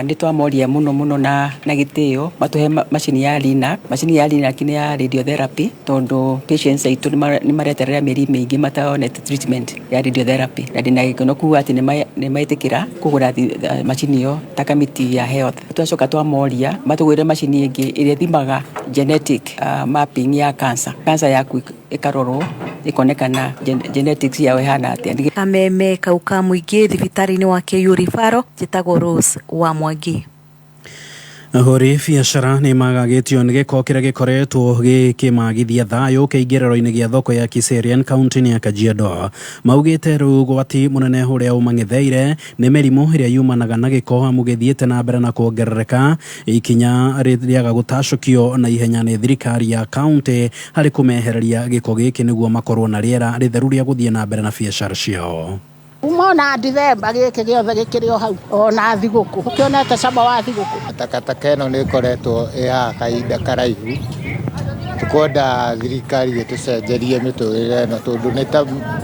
Speaker 1: Nĩ twamoria mũno mũno na gĩtĩo matũhe macini ya Linac. Macini ya Linac nĩ ya radiotherapy, tondũ patients aitũ nĩ mareterera mĩeri mĩingĩ mataonete treatment ya radiotherapy, na ndĩna gĩkeno kuga atĩ nĩ metĩkĩra kũgũra macini ĩyo ta kamiti ya health. Twacoka twamoria matũgũrĩre macini ĩngĩ ĩrĩa ĩthimaga genetic mapping ya cancer, cancer yaku ĩkarorwo ĩkonekana genetics yao ĩhana atĩa.
Speaker 26: Kameme kau ka mũingĩ thibitarĩ-inĩ wa KU Referral, njĩtagwo Rose wa Mwangi.
Speaker 25: Ahũri biacara nĩ magagĩtio nĩ gĩko kĩrĩa gĩkoretwo gĩkĩmagithia thayũ kĩingĩrĩro-inĩ gĩa thoko ya Kiserian kaunti-inĩ ya Kajiado. Maugĩte rĩu ũgwati mũnene ũrĩa ũmang'etheire nĩ mĩrimũ ĩrĩa yumanaga na gĩko, amu gĩthiĩte na mbere na kuongerereka, ikinya rĩaga gũtacũkio na ihenya nĩ thirikari ya kaunti harĩ kũmehereria gĩko gĩkĩ nĩguo makorwo na rĩera rĩtheru rĩa gũthiĩ na mbere na biacara ciao.
Speaker 5: Kuma ona Dithemba gĩkĩ gĩothe gĩkĩrĩ o hau, ona thigũkũ ũkĩonete cama wa thigũkũ.
Speaker 6: Takataka ĩno nĩ ĩkoretwo ĩ haha kahinda karaihu. Tũkwenda thirikari ĩtũcenjerie mĩtũrĩre ĩno, tondũ nĩ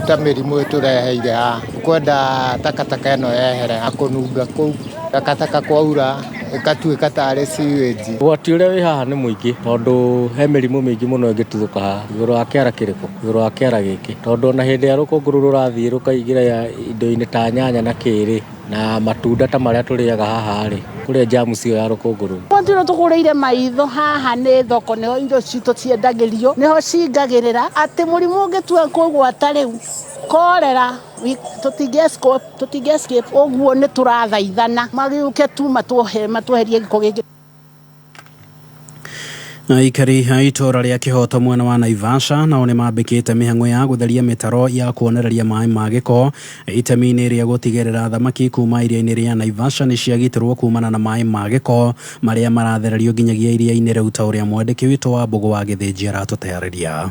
Speaker 6: ta mĩrimũ ĩtũreheire haha. Tũkwenda takataka ĩno yehere, kũnunga kũu takataka kwaura ĩgatuĩka tarĩ sewage.
Speaker 8: Ũgwati ũrĩa wĩ haha nĩ mũingĩ, tondũ he mĩrimũ mĩingĩ mũno ĩngĩtuthũka haha igũrũ wa kĩara kĩrĩkũ, igũrũ wa kĩara gĩkĩ, tondũ ona hĩndĩ ya rũkũngũ rũu rũrathiĩ rũkaingĩra indo-inĩ ta nyanya na kĩrĩ na matunda ta marĩa tũrĩaga haha rĩ, kũrĩa germs ĩyo ya rũkũngũ rũu.
Speaker 5: Mũtino tũkũrĩire maitho haha nĩ thoko, nĩho indo citũ ciendagĩrio, nĩho cingagĩrĩra atĩ mũrimũ ũngĩtua kũgwata rĩu korera tũtingĩ escape. Ũguo nĩ tũrathaithana magĩũke tu matweherie gĩko gĩkĩ.
Speaker 25: Aikari a itũũra rĩa Kĩhoto mwena wa Naivasha nao nĩ mambĩkĩte mĩhang'o ya gũtheria mĩtaro ya kuonereria maĩ ma gĩko, itemi-inĩ rĩa gũtigĩrĩra thamaki kuma iria-inĩ rĩa Naivasha nĩ ciagitĩrwo kumana na maĩ ma gĩko marĩa marathererio nginyagia iria-inĩ rĩu, ta ũrĩa mwandĩki witũ wa Mbũgũ wa Gĩthĩnji aratũtearĩria.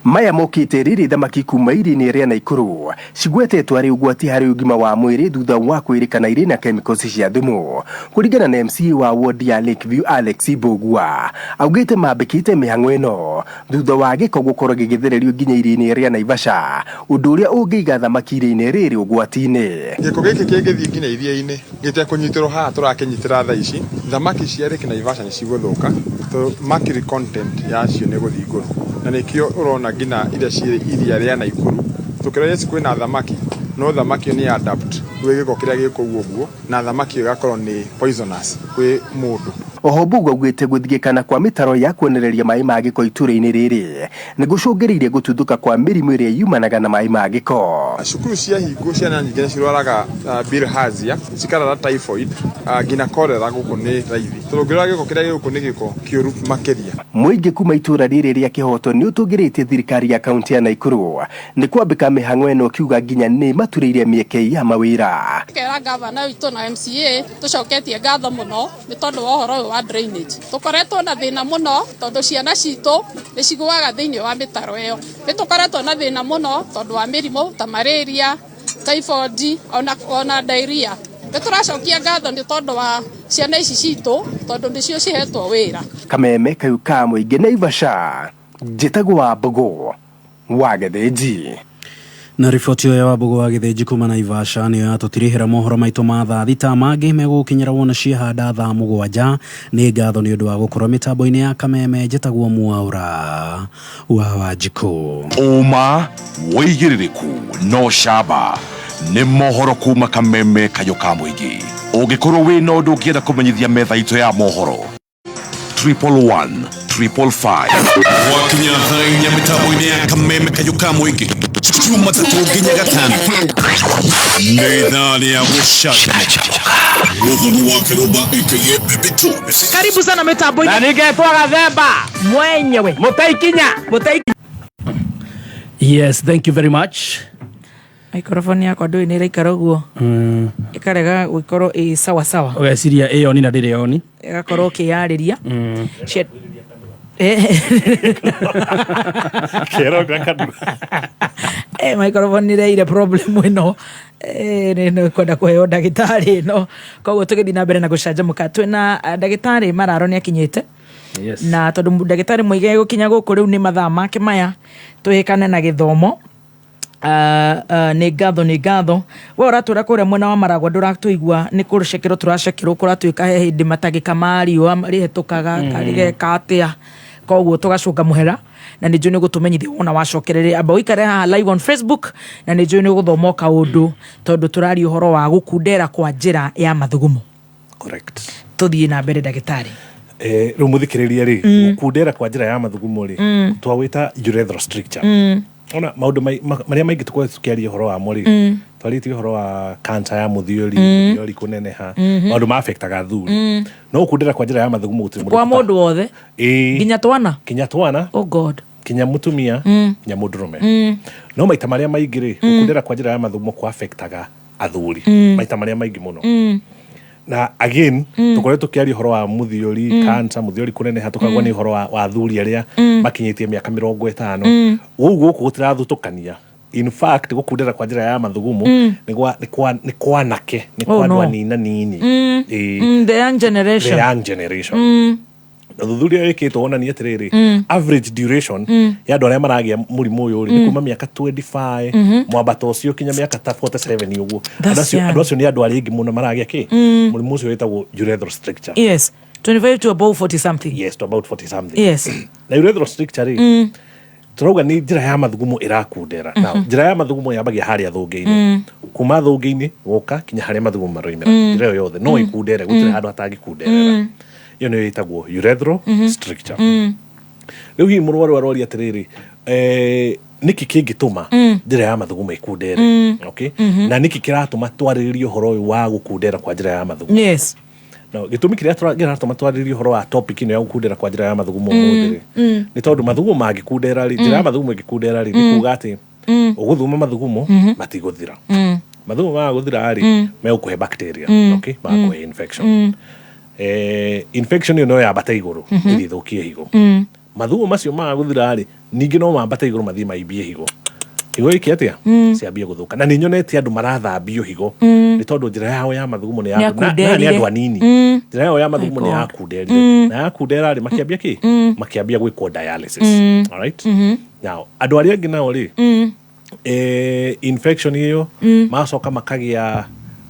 Speaker 11: Maya mokĩte rĩrĩ thamaki kuma iria-inĩ rĩa Naikuru cigwetetwo arĩ ũgwati harĩ ũgima wa mwĩrĩ thutha wa kwĩrĩkana irĩ na chemicals cia thumu. Kũringana na MCA wa ward ya Lakeview Alex Mbũgua, augĩte mambĩkĩte mĩhang'o ĩno thutha wa gĩko gũkorwo gĩgĩthererio nginya iria-inĩ rĩa Naivasha, ũndũ ũrĩa ũngĩiga thamaki iria-inĩ rĩrĩ ũgwati-inĩ.
Speaker 22: Gĩko gĩkĩ kĩngĩthiĩ nginya iria-inĩ gĩtekũnyitĩrwo haha tũrakĩnyitĩra thaa ici, thamaki cia Lake Naivasha nĩ cigũthũka tondũ mercury content yacio nĩ ĩgũthiĩ igũrũ, na nĩkĩo ũrona nginya iria ciĩ iria rĩa Naikuru tũkĩrora, yes, kwĩna thamaki, no thamaki ĩyo nĩ adapt gwĩ gĩko kĩrĩa gĩ kũu ũguo, na thamaki ĩyo ĩgakorwo nĩ poisonous kwĩ mũndũ.
Speaker 11: Oho Mbũgua augĩte gũthigĩkana kwa mĩtaro ya kuonereria maĩ ma gĩko itũũra-inĩ rĩrĩ nĩ gũcũngĩrĩirie gũtuthũka kwa mĩrimũ ĩrĩa yumanaga na maĩ ma gĩko.
Speaker 22: Cukuru ciahingwo ciana nyingĩ nĩ cirwaraga bilharzia, cikarwara typhoid, nginya cholera gũkũ nĩ raithi, tondũ ũngĩrora gĩko kĩrĩa gĩ gũkũ nĩ gĩko kĩũru makĩria.
Speaker 11: Mũingĩ kuma itũũra rĩrĩ rĩa Kĩhoto nĩ ũtũngĩrĩtie thirikari ya kaunti ya Naikuru nĩ kwambĩka mĩhang'o ĩno, ũkiuga nginya nĩ maturĩire mĩeke ya mawĩra.
Speaker 12: Kera gavana witũ na MCA tũcoketie ngatho mũno nĩ tondũ wa ũhoro ũyũ wa drainage. Tũkoretwo na thĩna mũno tondũ ciana citũ nĩ cigũaga thĩinĩ wa mĩtaro ĩyo. Nĩ tũkoretwo na thĩna mũno tondũ wa mĩrimũ ta malaria, typhoid ona diarrhea. Nĩ tũracokia ngatho nĩ tondũ wa ciana ici citũ tondũ nĩcio cihetwo wĩra.
Speaker 11: Kameme kayu ka mũingĩ Naivasha, njĩtagwo wa Mbũgũ wa Gĩthĩnji.
Speaker 25: Na riboti ĩyo ya Wambũgũ wa Gĩthĩnji kuma Naivasha nĩyo yatũtirihĩra mohoro maitũ ma thaa 6. Mangĩ megũgũkinyĩra wona ciehanda thaa 7. Nĩ ngatho nĩ ũndũ wa gũkorwo mĩtambo-inĩ ya Kameme. Njĩtagwo Mwaũra wa Wanjikũ.
Speaker 18: Ũma, wĩigĩrĩrĩku no camba nĩ mohoro kuma Kameme kayũ ka mũingĩ. Ũngĩkorwo wĩna ũndũ ũngĩenda kũmenyithia metha itũ ya mohoro, 111 555.
Speaker 15: Gwakinya thaa 4 mĩtambo-inĩ ya Kameme kayũ ka mũingĩ.
Speaker 18: Jumatatũ nginya gatano nĩ ithaa rĩa gũcanjamũka. Mũthoni wa Kĩrũmba aka Baby Two.
Speaker 24: Karibu sana mitambo-inĩ.
Speaker 2: Na ningetwo Gathemba
Speaker 24: mwenyewe
Speaker 2: Mũtaikinya.
Speaker 24: Mũtaikinya.
Speaker 3: Yes, thank you very much.
Speaker 24: Microphone yakwa ndũĩ nĩ ĩraikara ũguo, ĩkarega gũkorwo ĩ sawa sawa.
Speaker 3: Ũgeciria ĩyo ni na ndĩrĩ oni.
Speaker 24: Ĩgakorwo ũkĩyarĩria.
Speaker 4: Kero kanua.
Speaker 24: Microphone nĩ ĩreire problem ĩno. Nĩ kwenda kũheo ndagĩtarĩ ĩno. Koguo tũgĩthiĩ na mbere na gũcanjamũka, twĩna ndagĩtarĩ Mararo nĩ akinyĩte.
Speaker 3: Yes.
Speaker 24: Na tondũ ndagĩtarĩ Muigai gũkinya gũkũ rĩu nĩ mathaa make maya tũhĩkane na gĩthomo. Nĩ ngatho, nĩ ngatho. We ũratwĩra kũrĩa mwena wa Maragwa ndũratũigua, nĩ kũcekerwo tũracekerwo, kũratuĩka he hĩndĩ matagĩka ma riũa rĩhetũkaga, karĩgeka atĩa, koguo tũgacũnga mũhera, na nĩ njũĩ nĩ ũgũtũmenyithia wona wacokereria. Amba ũikare haha live on Facebook, na nĩ njũĩ nĩ ũgũthoma o kaũndũ, tondũ tũraria ũhoro wa gũkundera kwa njĩra ya mathugumo.
Speaker 4: Correct.
Speaker 24: Tũthiĩ na mbere ndagĩtarĩ.
Speaker 4: Rĩu mũthikĩrĩria rĩ, gũkundera kwa njĩra ya mathugumo rĩ, twawĩta urethral stricture. Ona maũndũ marĩa maingĩ tũkoretwo tũkĩaria ũhoro wamo rĩ, twarĩtie ũhoro wa cancer ya mũthiori, mũthiori kũneneha, maũndũ ma affectaga athuri. No gũkundera kwa njĩra ya mathugumo gũtirĩ mũndũ
Speaker 24: Kwa mũndũ wothe.
Speaker 4: Ĩĩ.
Speaker 24: Nginya twana?
Speaker 4: Nginya twana.
Speaker 24: Oh God.
Speaker 4: Nginya mũtumia, nginya mũndũrũme. No maita marĩa maingĩ rĩ, gũkundera kwa njĩra ya mathugumo kwa affectaga athuri. Maita marĩa maingĩ mũno. Na again, tũkoretwo tũkĩaria ũhoro wa mũthiori, cancer, mũthiori kũneneha, tũkagwa nĩ ũhoro wa athuri arĩa makinyĩtie mĩaka 50. Ũguo gũkũ gũtirathutũkania. In fact, gũkundera kwa njĩra ya mathugumo nĩ kwa anake, nĩ kwa
Speaker 24: Oh,
Speaker 4: andũ
Speaker 24: no.
Speaker 4: anini nini. Ĩĩ.
Speaker 24: The young generation.
Speaker 4: The young generation. Ũthuthuria wĩkĩtwo wonania atĩrĩrĩ, average duration ya andũ arĩa maragĩa mũrimũ ũyũ rĩ, nĩ kuma mĩaka 25, mwambato ũcio kinya mĩaka ta 47 ũguo.
Speaker 24: That's
Speaker 4: Andũ
Speaker 24: young.
Speaker 4: acio nĩ andũ arĩa aingĩ mũno maragĩa kĩ? Mũrimũ ũcio wĩtagwo urethral stricture.
Speaker 24: Yes. 25 to about 40 something.
Speaker 4: Yes, to about 40 something.
Speaker 24: Yes.
Speaker 4: Na urethral stricture rĩ, tũrauga nĩ njĩra ya mathugumo ĩrakundera. Now, njĩra ya mathugumo yambagia harĩa thũngĩ-inĩ. Kuma thũngĩ-inĩ gũka kinya harĩa mathugumo maroimĩra. Njĩra ĩyo yothe no ĩkundere, gũtirĩ handũ hatangĩkunderera. Ĩyo nĩyo ĩtagwo urethral stricture. Rĩu hihi mũrwaru aroria atĩrĩrĩ, nĩkĩ kĩngĩtũma njĩra ya mathugumo ĩkundere? Okay? Na nĩkĩ kĩratũma twarĩrĩrie ũhoro ũyũ wa gũkundera kwa njĩra ya mathugumo?
Speaker 24: Yes.
Speaker 4: No, gĩtũmi kĩrĩa kĩratũma twarĩrĩrie ũhoro wa topic ĩno ya gũkundera kwa njĩra ya mathugumo ũmũthĩ rĩ, nĩ tondũ mathugumo mangĩkundera rĩ, njĩra ya mathugumo ĩngĩkundera rĩ, nĩ kuga atĩ ũgũthuma mathugumo matigũthira. Mathugumo maga gũthira rĩ, megũkũhe bacteria, okay? Magakũhe infection. Infection ĩyo no yambate igũrũ, ĩthiĩ ĩthũkie higo. Mathugumo macio maga gũthira rĩ, ningĩ no mambate igũrũ mathiĩ maimbie higo. Higo ĩke atĩa? Ciambie gũthũka. Na nĩ nyonete andũ marathambio higo, nĩ tondũ njĩra yao ya mathugumo nĩ
Speaker 24: Nĩ
Speaker 4: na nĩ andũ
Speaker 24: yakunderire.
Speaker 4: anini. Njĩra yao ya mathugumo
Speaker 24: My
Speaker 4: nĩ
Speaker 24: God.
Speaker 4: yakunderire. Na yakundera rĩ, makĩambia kĩ? Makĩambia gwĩkwo dialysis. Alright? Now, andũ arĩa angĩ nao rĩ, infection ĩyo, magacoka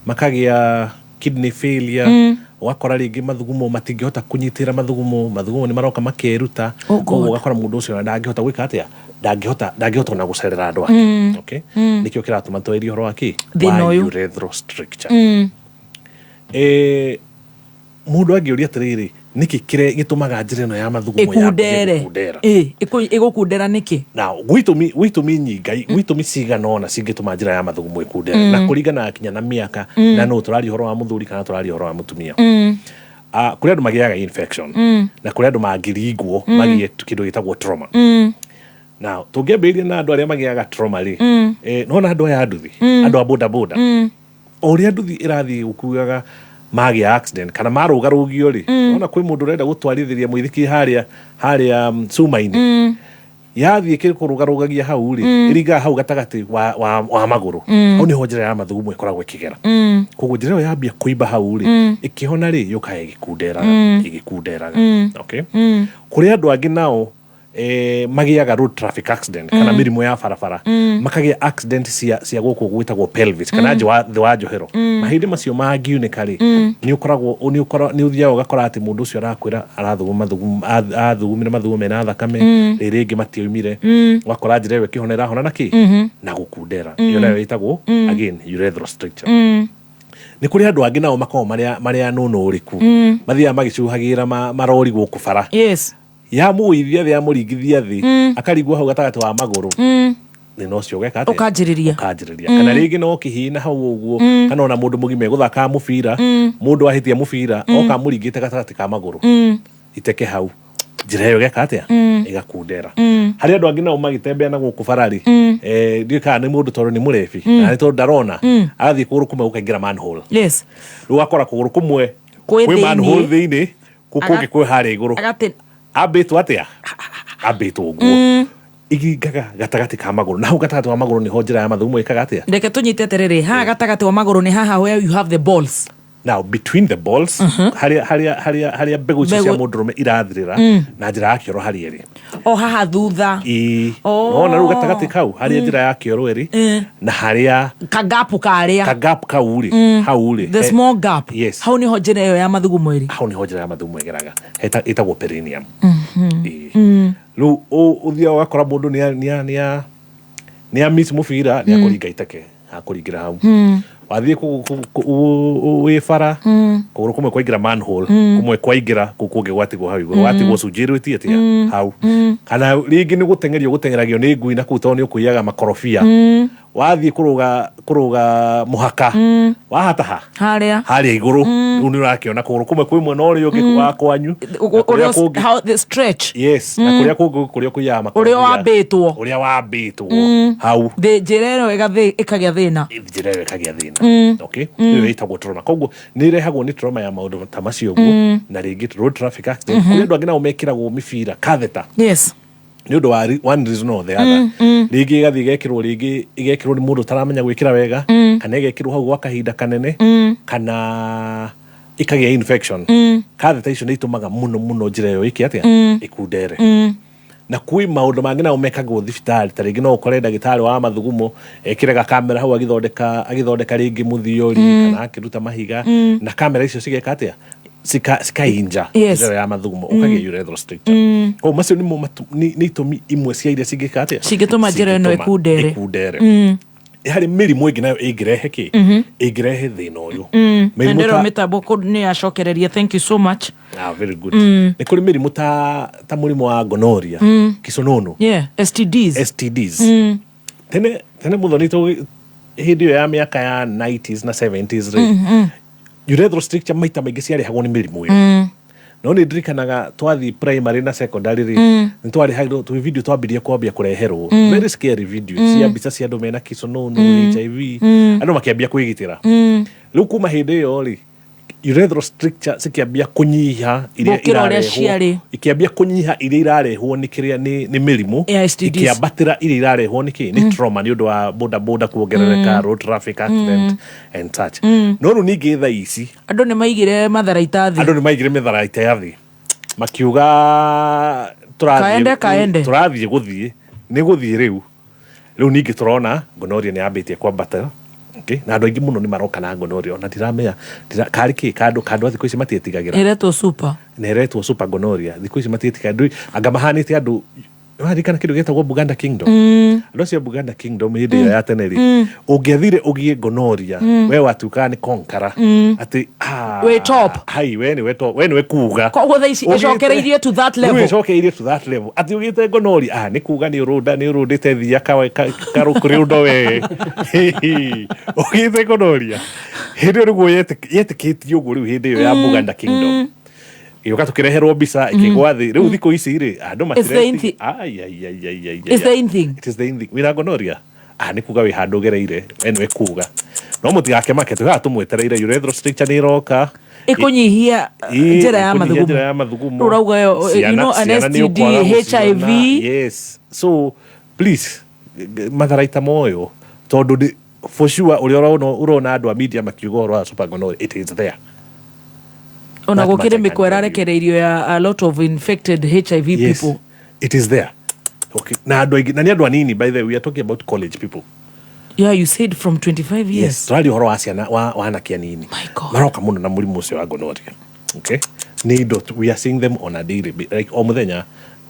Speaker 4: makagĩa kidney failure. Ũgakora rĩngĩ mathugumo matingĩhota kũnyitĩra mathugumo, mathugumo nĩ maroka makeruta.
Speaker 24: Oh God.
Speaker 4: Koguo ũgakora mũndũ ũcio ona ndangĩhota gwĩka atĩa? Ndangĩhota ona gũcerera andũ ake. Okay? Nĩkĩo kĩratũma twarĩrie ũhoro wa kĩ?
Speaker 24: Thĩna
Speaker 4: Wa
Speaker 24: ũyũ.
Speaker 4: urethral stricture. Mũndũ angĩũria atĩrĩrĩ, nĩkĩ gĩtũmaga njĩra ĩno ya mathugumo yambie
Speaker 24: Ĩkundere.
Speaker 4: gũkundera?
Speaker 24: Ĩgũkundera nĩkĩ?
Speaker 4: Now, gwĩ itũmi nyinga, gwĩ itũmi cigana ũna cingĩtũma njĩra ya mathugumo ĩkundere, na kũringana kinya na mĩaka, na nũ tũraria ũhoro wa mũthuri kana tũraria ũhoro wa mũtumia. Kũrĩ andũ magĩaga infection, na kũrĩ andũ mangĩringwo magĩe kĩndũ gĩtagwo trauma. Now, tũngĩambĩrĩria na andũ arĩa magĩaga trauma rĩ, nona andũ aya a nduthi, andũ a boda boda, o ũrĩa nduthi ĩrathiĩ gũkuaga magĩa accident kana marũgarũgio rĩ, ona kwĩ mũndũ ũrenda gũtwarithĩria mũithikiri harĩa cuma-inĩ, yathiĩ kũrũgarũgagia hau rĩ, ĩringaga hau gatagatĩ wa magũrũ. Hau nĩho njĩra ya mathugumo ĩkoragwo ĩkĩgera. Koguo njĩra ĩyo yambia kũimba hau rĩ, ĩkĩhona rĩ, yũkaga ĩgĩkunderaga, ĩgĩkunderaga. Okay? Kũrĩ andũ angĩ nao magĩaga road traffic accident kana mĩrimũ ya barabara, makagĩa accident cia gũkũ gwĩtagwo pelvis kana thĩ wa njohero. Mahĩndĩ macio mangiunĩka rĩ, nĩ ũkoragwo nĩ ũthiaga ũgakora atĩ mũndũ ũcio arakwĩra arathuguma mathugumo, athugumire mathugumo mena thakame, rĩrĩ rĩngĩ matioimire. Ũgakora njĩra ĩyo ĩkĩhona ĩrahona na kĩ? Na gũkundera. Ĩyo nayo ĩtagwo again urethral stricture. Nĩ kũrĩ andũ angĩ nao makoragwo marĩa nũnũrĩku, mathiaga magĩcuhagĩra marori gũkũ bara.
Speaker 24: Yes.
Speaker 4: Yamũgũithia thĩ, yamũringithia thĩ, akarigwo hau gatagatĩ wa magũrũ. Thĩna ũcio ũgeka atĩa?
Speaker 24: Ũkanjĩrĩria.
Speaker 4: Ũkanjĩrĩria. Kana rĩngĩ no kĩhina hau ũguo, kana ona mũndũ mũgima egũthakaga mũbira, mũndũ ahĩtia mũbira, oka amũringĩte gatagatĩ ka magũrũ, iteke hau, njĩra ĩyo ĩgeka atĩa? Ĩgakundera. Harĩ andũ angĩ nao magĩtembea na gũkũ bararĩ, ndiũĩ kana nĩ mũndũ tondũ nĩ mũrebi, kana nĩ tondũ ndarona, agathiĩ kũgũrũ kũmwe gũkaingĩra manhole. Rĩu ũgakora kũgũrũ kũmwe
Speaker 24: Kwĩ
Speaker 4: kwĩ manhole
Speaker 24: thĩiniĩ.
Speaker 4: thĩinĩ, kũu kũngĩ kwĩ harĩa igũrũ. Ambĩtwo atĩa? Ambĩtwo ũguo, iringaga gatagatĩ ka magũrũ, na hau gatagatĩ wa magũrũ nĩho njĩra ya mathugumo ĩkaga atĩa?
Speaker 24: Reke tũnyite atĩrĩrĩ, haha gatagatĩ wa magũrũ nĩ haha where you have the balls.
Speaker 4: Now between the balls, harĩa mbegũ icio cia mũndũrũme irathirĩra, na njĩra ya kĩoro harĩa ĩrĩ.
Speaker 24: O haha thutha.
Speaker 4: Ĩĩ.
Speaker 24: Oh.
Speaker 4: Nona rĩu gatagatĩ kau harĩa njĩra ya kĩoro ĩrĩ, na harĩa
Speaker 24: kagapu karĩa,
Speaker 4: kagap kau rĩ, hau rĩ,
Speaker 24: the small gap.
Speaker 4: Yes.
Speaker 24: Hau niho njĩra ĩyo ya mathugumo ĩrĩ.
Speaker 4: Hau niho njĩra ya mathugumo ĩgeraga. Ĩtagwo perineum. Ĩĩ. Rĩu ũthiaga ũgakora mũndũ nĩ a miss mũbira, nĩ akũringa iteke, akũringĩra hau. Wathiĩ wĩ bara, kũgũrũ kũmwe kwaingĩra manhole, kũmwe kwaingĩra, kũu kũngĩ gwatigwo hau igũrũ, gwatigwo cunjĩ ĩrwĩtie atĩa hau. Kana rĩngĩ nĩ gũteng'erio gũteng'eragio nĩ ngui na kũu, tondũ nĩ ũkũiyaga makorobia, wathiĩ kũrũga mũhaka, wahataha
Speaker 24: harĩa
Speaker 4: harĩa igũrũ, rĩu nĩ ũrakĩona kũgũrũ kũmwe kwĩ mwena ũrĩa ũngĩ wa kwanyu, na kũrĩa
Speaker 24: ũrĩa
Speaker 4: kũngĩ,
Speaker 24: how the stretch.
Speaker 4: Yes, na kũrĩa kũngĩ kũrĩa kũiyaga makorobia,
Speaker 24: ũrĩa wambĩtwo.
Speaker 4: Ũrĩa wambĩtwo hau.
Speaker 24: Njĩra ĩyo ĩkagĩa thĩna.
Speaker 4: Njĩra ĩyo ĩkagĩa thĩna. Okay, ĩyo ĩtagwo trauma. Koguo nĩ ĩrehagwo nĩ trauma ya maũndũ ta macio ũguo, na rĩngĩ road traffic accident. Kũrĩ andũ angĩ nao mekĩragwo mĩbira, catheter, nĩ ũndũ wa one reason or the other. Rĩngĩ ĩgathiĩ ĩgekĩrwo, rĩngĩ ĩgekĩrwo nĩ mũndũ ũtaramenya gwĩkĩra wega, kana ĩgekĩrwo hau gwa kahinda kanene, kana ĩkagĩa infection. Catheter icio nĩ itũmaga mũno mũno njĩra ĩyo ĩke atĩa? Ĩkundere. Na kwĩ maũndũ mangĩ nao mekagwo thibitarĩ, ta rĩngĩ no ũkore ndagĩtarĩ wa mathugumo ekĩre gakamera hau agĩthondeka rĩngĩ mũthiori, kana akĩruta mahiga, na kamera icio cigeka atĩa? Cikainja njĩra ĩyo ya mathugumo, ũkagĩa urethral stricture. Koguo macio nĩmo nĩ itũmi imwe cia iria cingĩka atĩa?
Speaker 24: Cingĩtũma njĩra ĩno
Speaker 4: Cingĩtũma
Speaker 24: ĩkundere.
Speaker 4: ĩkundere. Harĩ mĩrimũ ĩngĩ nayo ĩngĩrehe kĩ? Ĩngĩrehe thĩna ũyũ.
Speaker 24: Na
Speaker 4: Mĩrimũ
Speaker 24: ndĩrona
Speaker 4: ta
Speaker 24: mĩtambo nĩ yacokereria, thank you so much.
Speaker 4: Ah, very good. Nĩ kũrĩ mĩrimũ ta mũrimũ wa gonorrhea, kisonono.
Speaker 24: Yeah, STDs.
Speaker 4: STDs. Tene tene mũthoni, hĩndĩ ĩyo ya mĩaka ya 90s na 70s rĩ, urethral stricture maita maingĩ ciarehagwo nĩ mĩrimũ ĩyo. No nĩ ndirikanaga twathiĩ primary na secondary rĩ, nĩ twarehagĩrwo twĩ video, twambirie kwambia kũreherwo very scary video cia mbica cia andũ mena kisonono, HIV, andũ makĩambia kwĩgitĩra. Rĩu kuma hĩndĩ ĩyo rĩ, urethral stricture cikĩambia kũnyiha iria
Speaker 24: Gũkĩra ũrĩa
Speaker 4: irarehwo,
Speaker 24: ciarĩ.
Speaker 4: ikĩambia kũnyiha iria irarehwo nĩ kĩrĩa, nĩ mĩrimũ,
Speaker 24: Yeah, STDs.
Speaker 4: ikĩambatĩra iria irarehwo nĩ kĩ? Nĩ trauma, nĩ ũndũ wa boda boda kuongerereka, road traffic accident and such. No rĩu ningĩ thaa ici
Speaker 24: Andũ nĩ maigire matharaita thĩ.
Speaker 4: Andũ nĩ maigire mĩtharaita ya thĩ, makiuga tũrathiĩ
Speaker 24: Kaende, kaende.
Speaker 4: Tũrathiĩ gũthiĩ nĩ gũthiĩ. Rĩu ningĩ tũrona gonorrhea nĩ yambĩtie kwambata. Okay? Na andũ aingĩ mũno nĩ maroka na gonorrhea, ona ndiramenya karĩ kĩ kandũ a thikũ ici matietigagĩra.
Speaker 24: Ĩretwo super.
Speaker 4: Na ĩretwo super gonorrhea. Thikũ ici matietigagĩra. Anga mahanĩte andũ waririkana kĩndũ gĩtagwo Buganda Kingdom. Andũ acio a Buganda Kingdom hĩndĩ ĩyo ya tene rĩ, ũngĩathire ũgĩe gonorrhea, we watuĩkaga nĩ conqueror, atĩ ah,
Speaker 24: Wĩ top.
Speaker 4: Hai, we nĩwe top, we nĩwe kuga.
Speaker 24: Koguo thaa ici ĩcokereirie to that level.
Speaker 4: Rĩu ĩcokereirie to that level atĩ ũgĩte gonorrhea, ah, nĩ kuga nĩ ũrũnda, nĩ ũrũndĩte thia karũkũrĩ ũndo we ũgĩte gonorrhea. Hĩndĩ ĩyo nĩguo yetĩkĩtio ũguo. Rĩu hĩndĩ ĩyo ya Buganda Kingdom ĩgĩũka, tũkĩreherwo mbica ĩkĩgwa thĩ. Rĩu thikũ ici rĩ, andũ
Speaker 24: It's the in thing.
Speaker 4: Ai, ai, ai, ai, ai,
Speaker 24: It's the in thing.
Speaker 4: It is the in thing. Wĩna gonorrhea, ah, nĩ kuga wĩ handũ ũgereire, we nĩwe kuga. No mũtigakĩmake, twĩ haha tũmwetereire. Urethral stricture nĩ ĩroka.
Speaker 24: Ĩkũnyihia
Speaker 4: Ĩ,
Speaker 24: njĩra ya
Speaker 4: ĩkũnyihia
Speaker 24: mathugumo.
Speaker 4: Njĩra ya mathugumo.
Speaker 24: Rĩu ũrauga ĩyo, you know, an
Speaker 4: Ciana nĩ
Speaker 24: STD,
Speaker 4: ũkwaga gũciona.
Speaker 24: HIV.
Speaker 4: Yes, so please, matharaita moyo, tondũ for sure ũrĩa ũrona andũ a media makiuga ũhoro wa super gonorrhea, it is there.
Speaker 24: Ona
Speaker 4: That much
Speaker 24: gũkĩrĩ
Speaker 4: I can
Speaker 24: mĩkwa
Speaker 4: tell you.
Speaker 24: ĩrarekereirio ya a lot of infected HIV
Speaker 4: Yes,
Speaker 24: people.
Speaker 4: It is there. Okay, na andũ aingĩ, na nĩ andũ anini, by the way, we are talking about college people.
Speaker 24: Yeah, you said from 25 years.
Speaker 4: Tũraria ũhoro wa ciana wa anake anini maroka mũno na mũrimũ ũcio wa gonorrhea. Okay, nĩ indo we are seeing them on a daily like o mũthenya,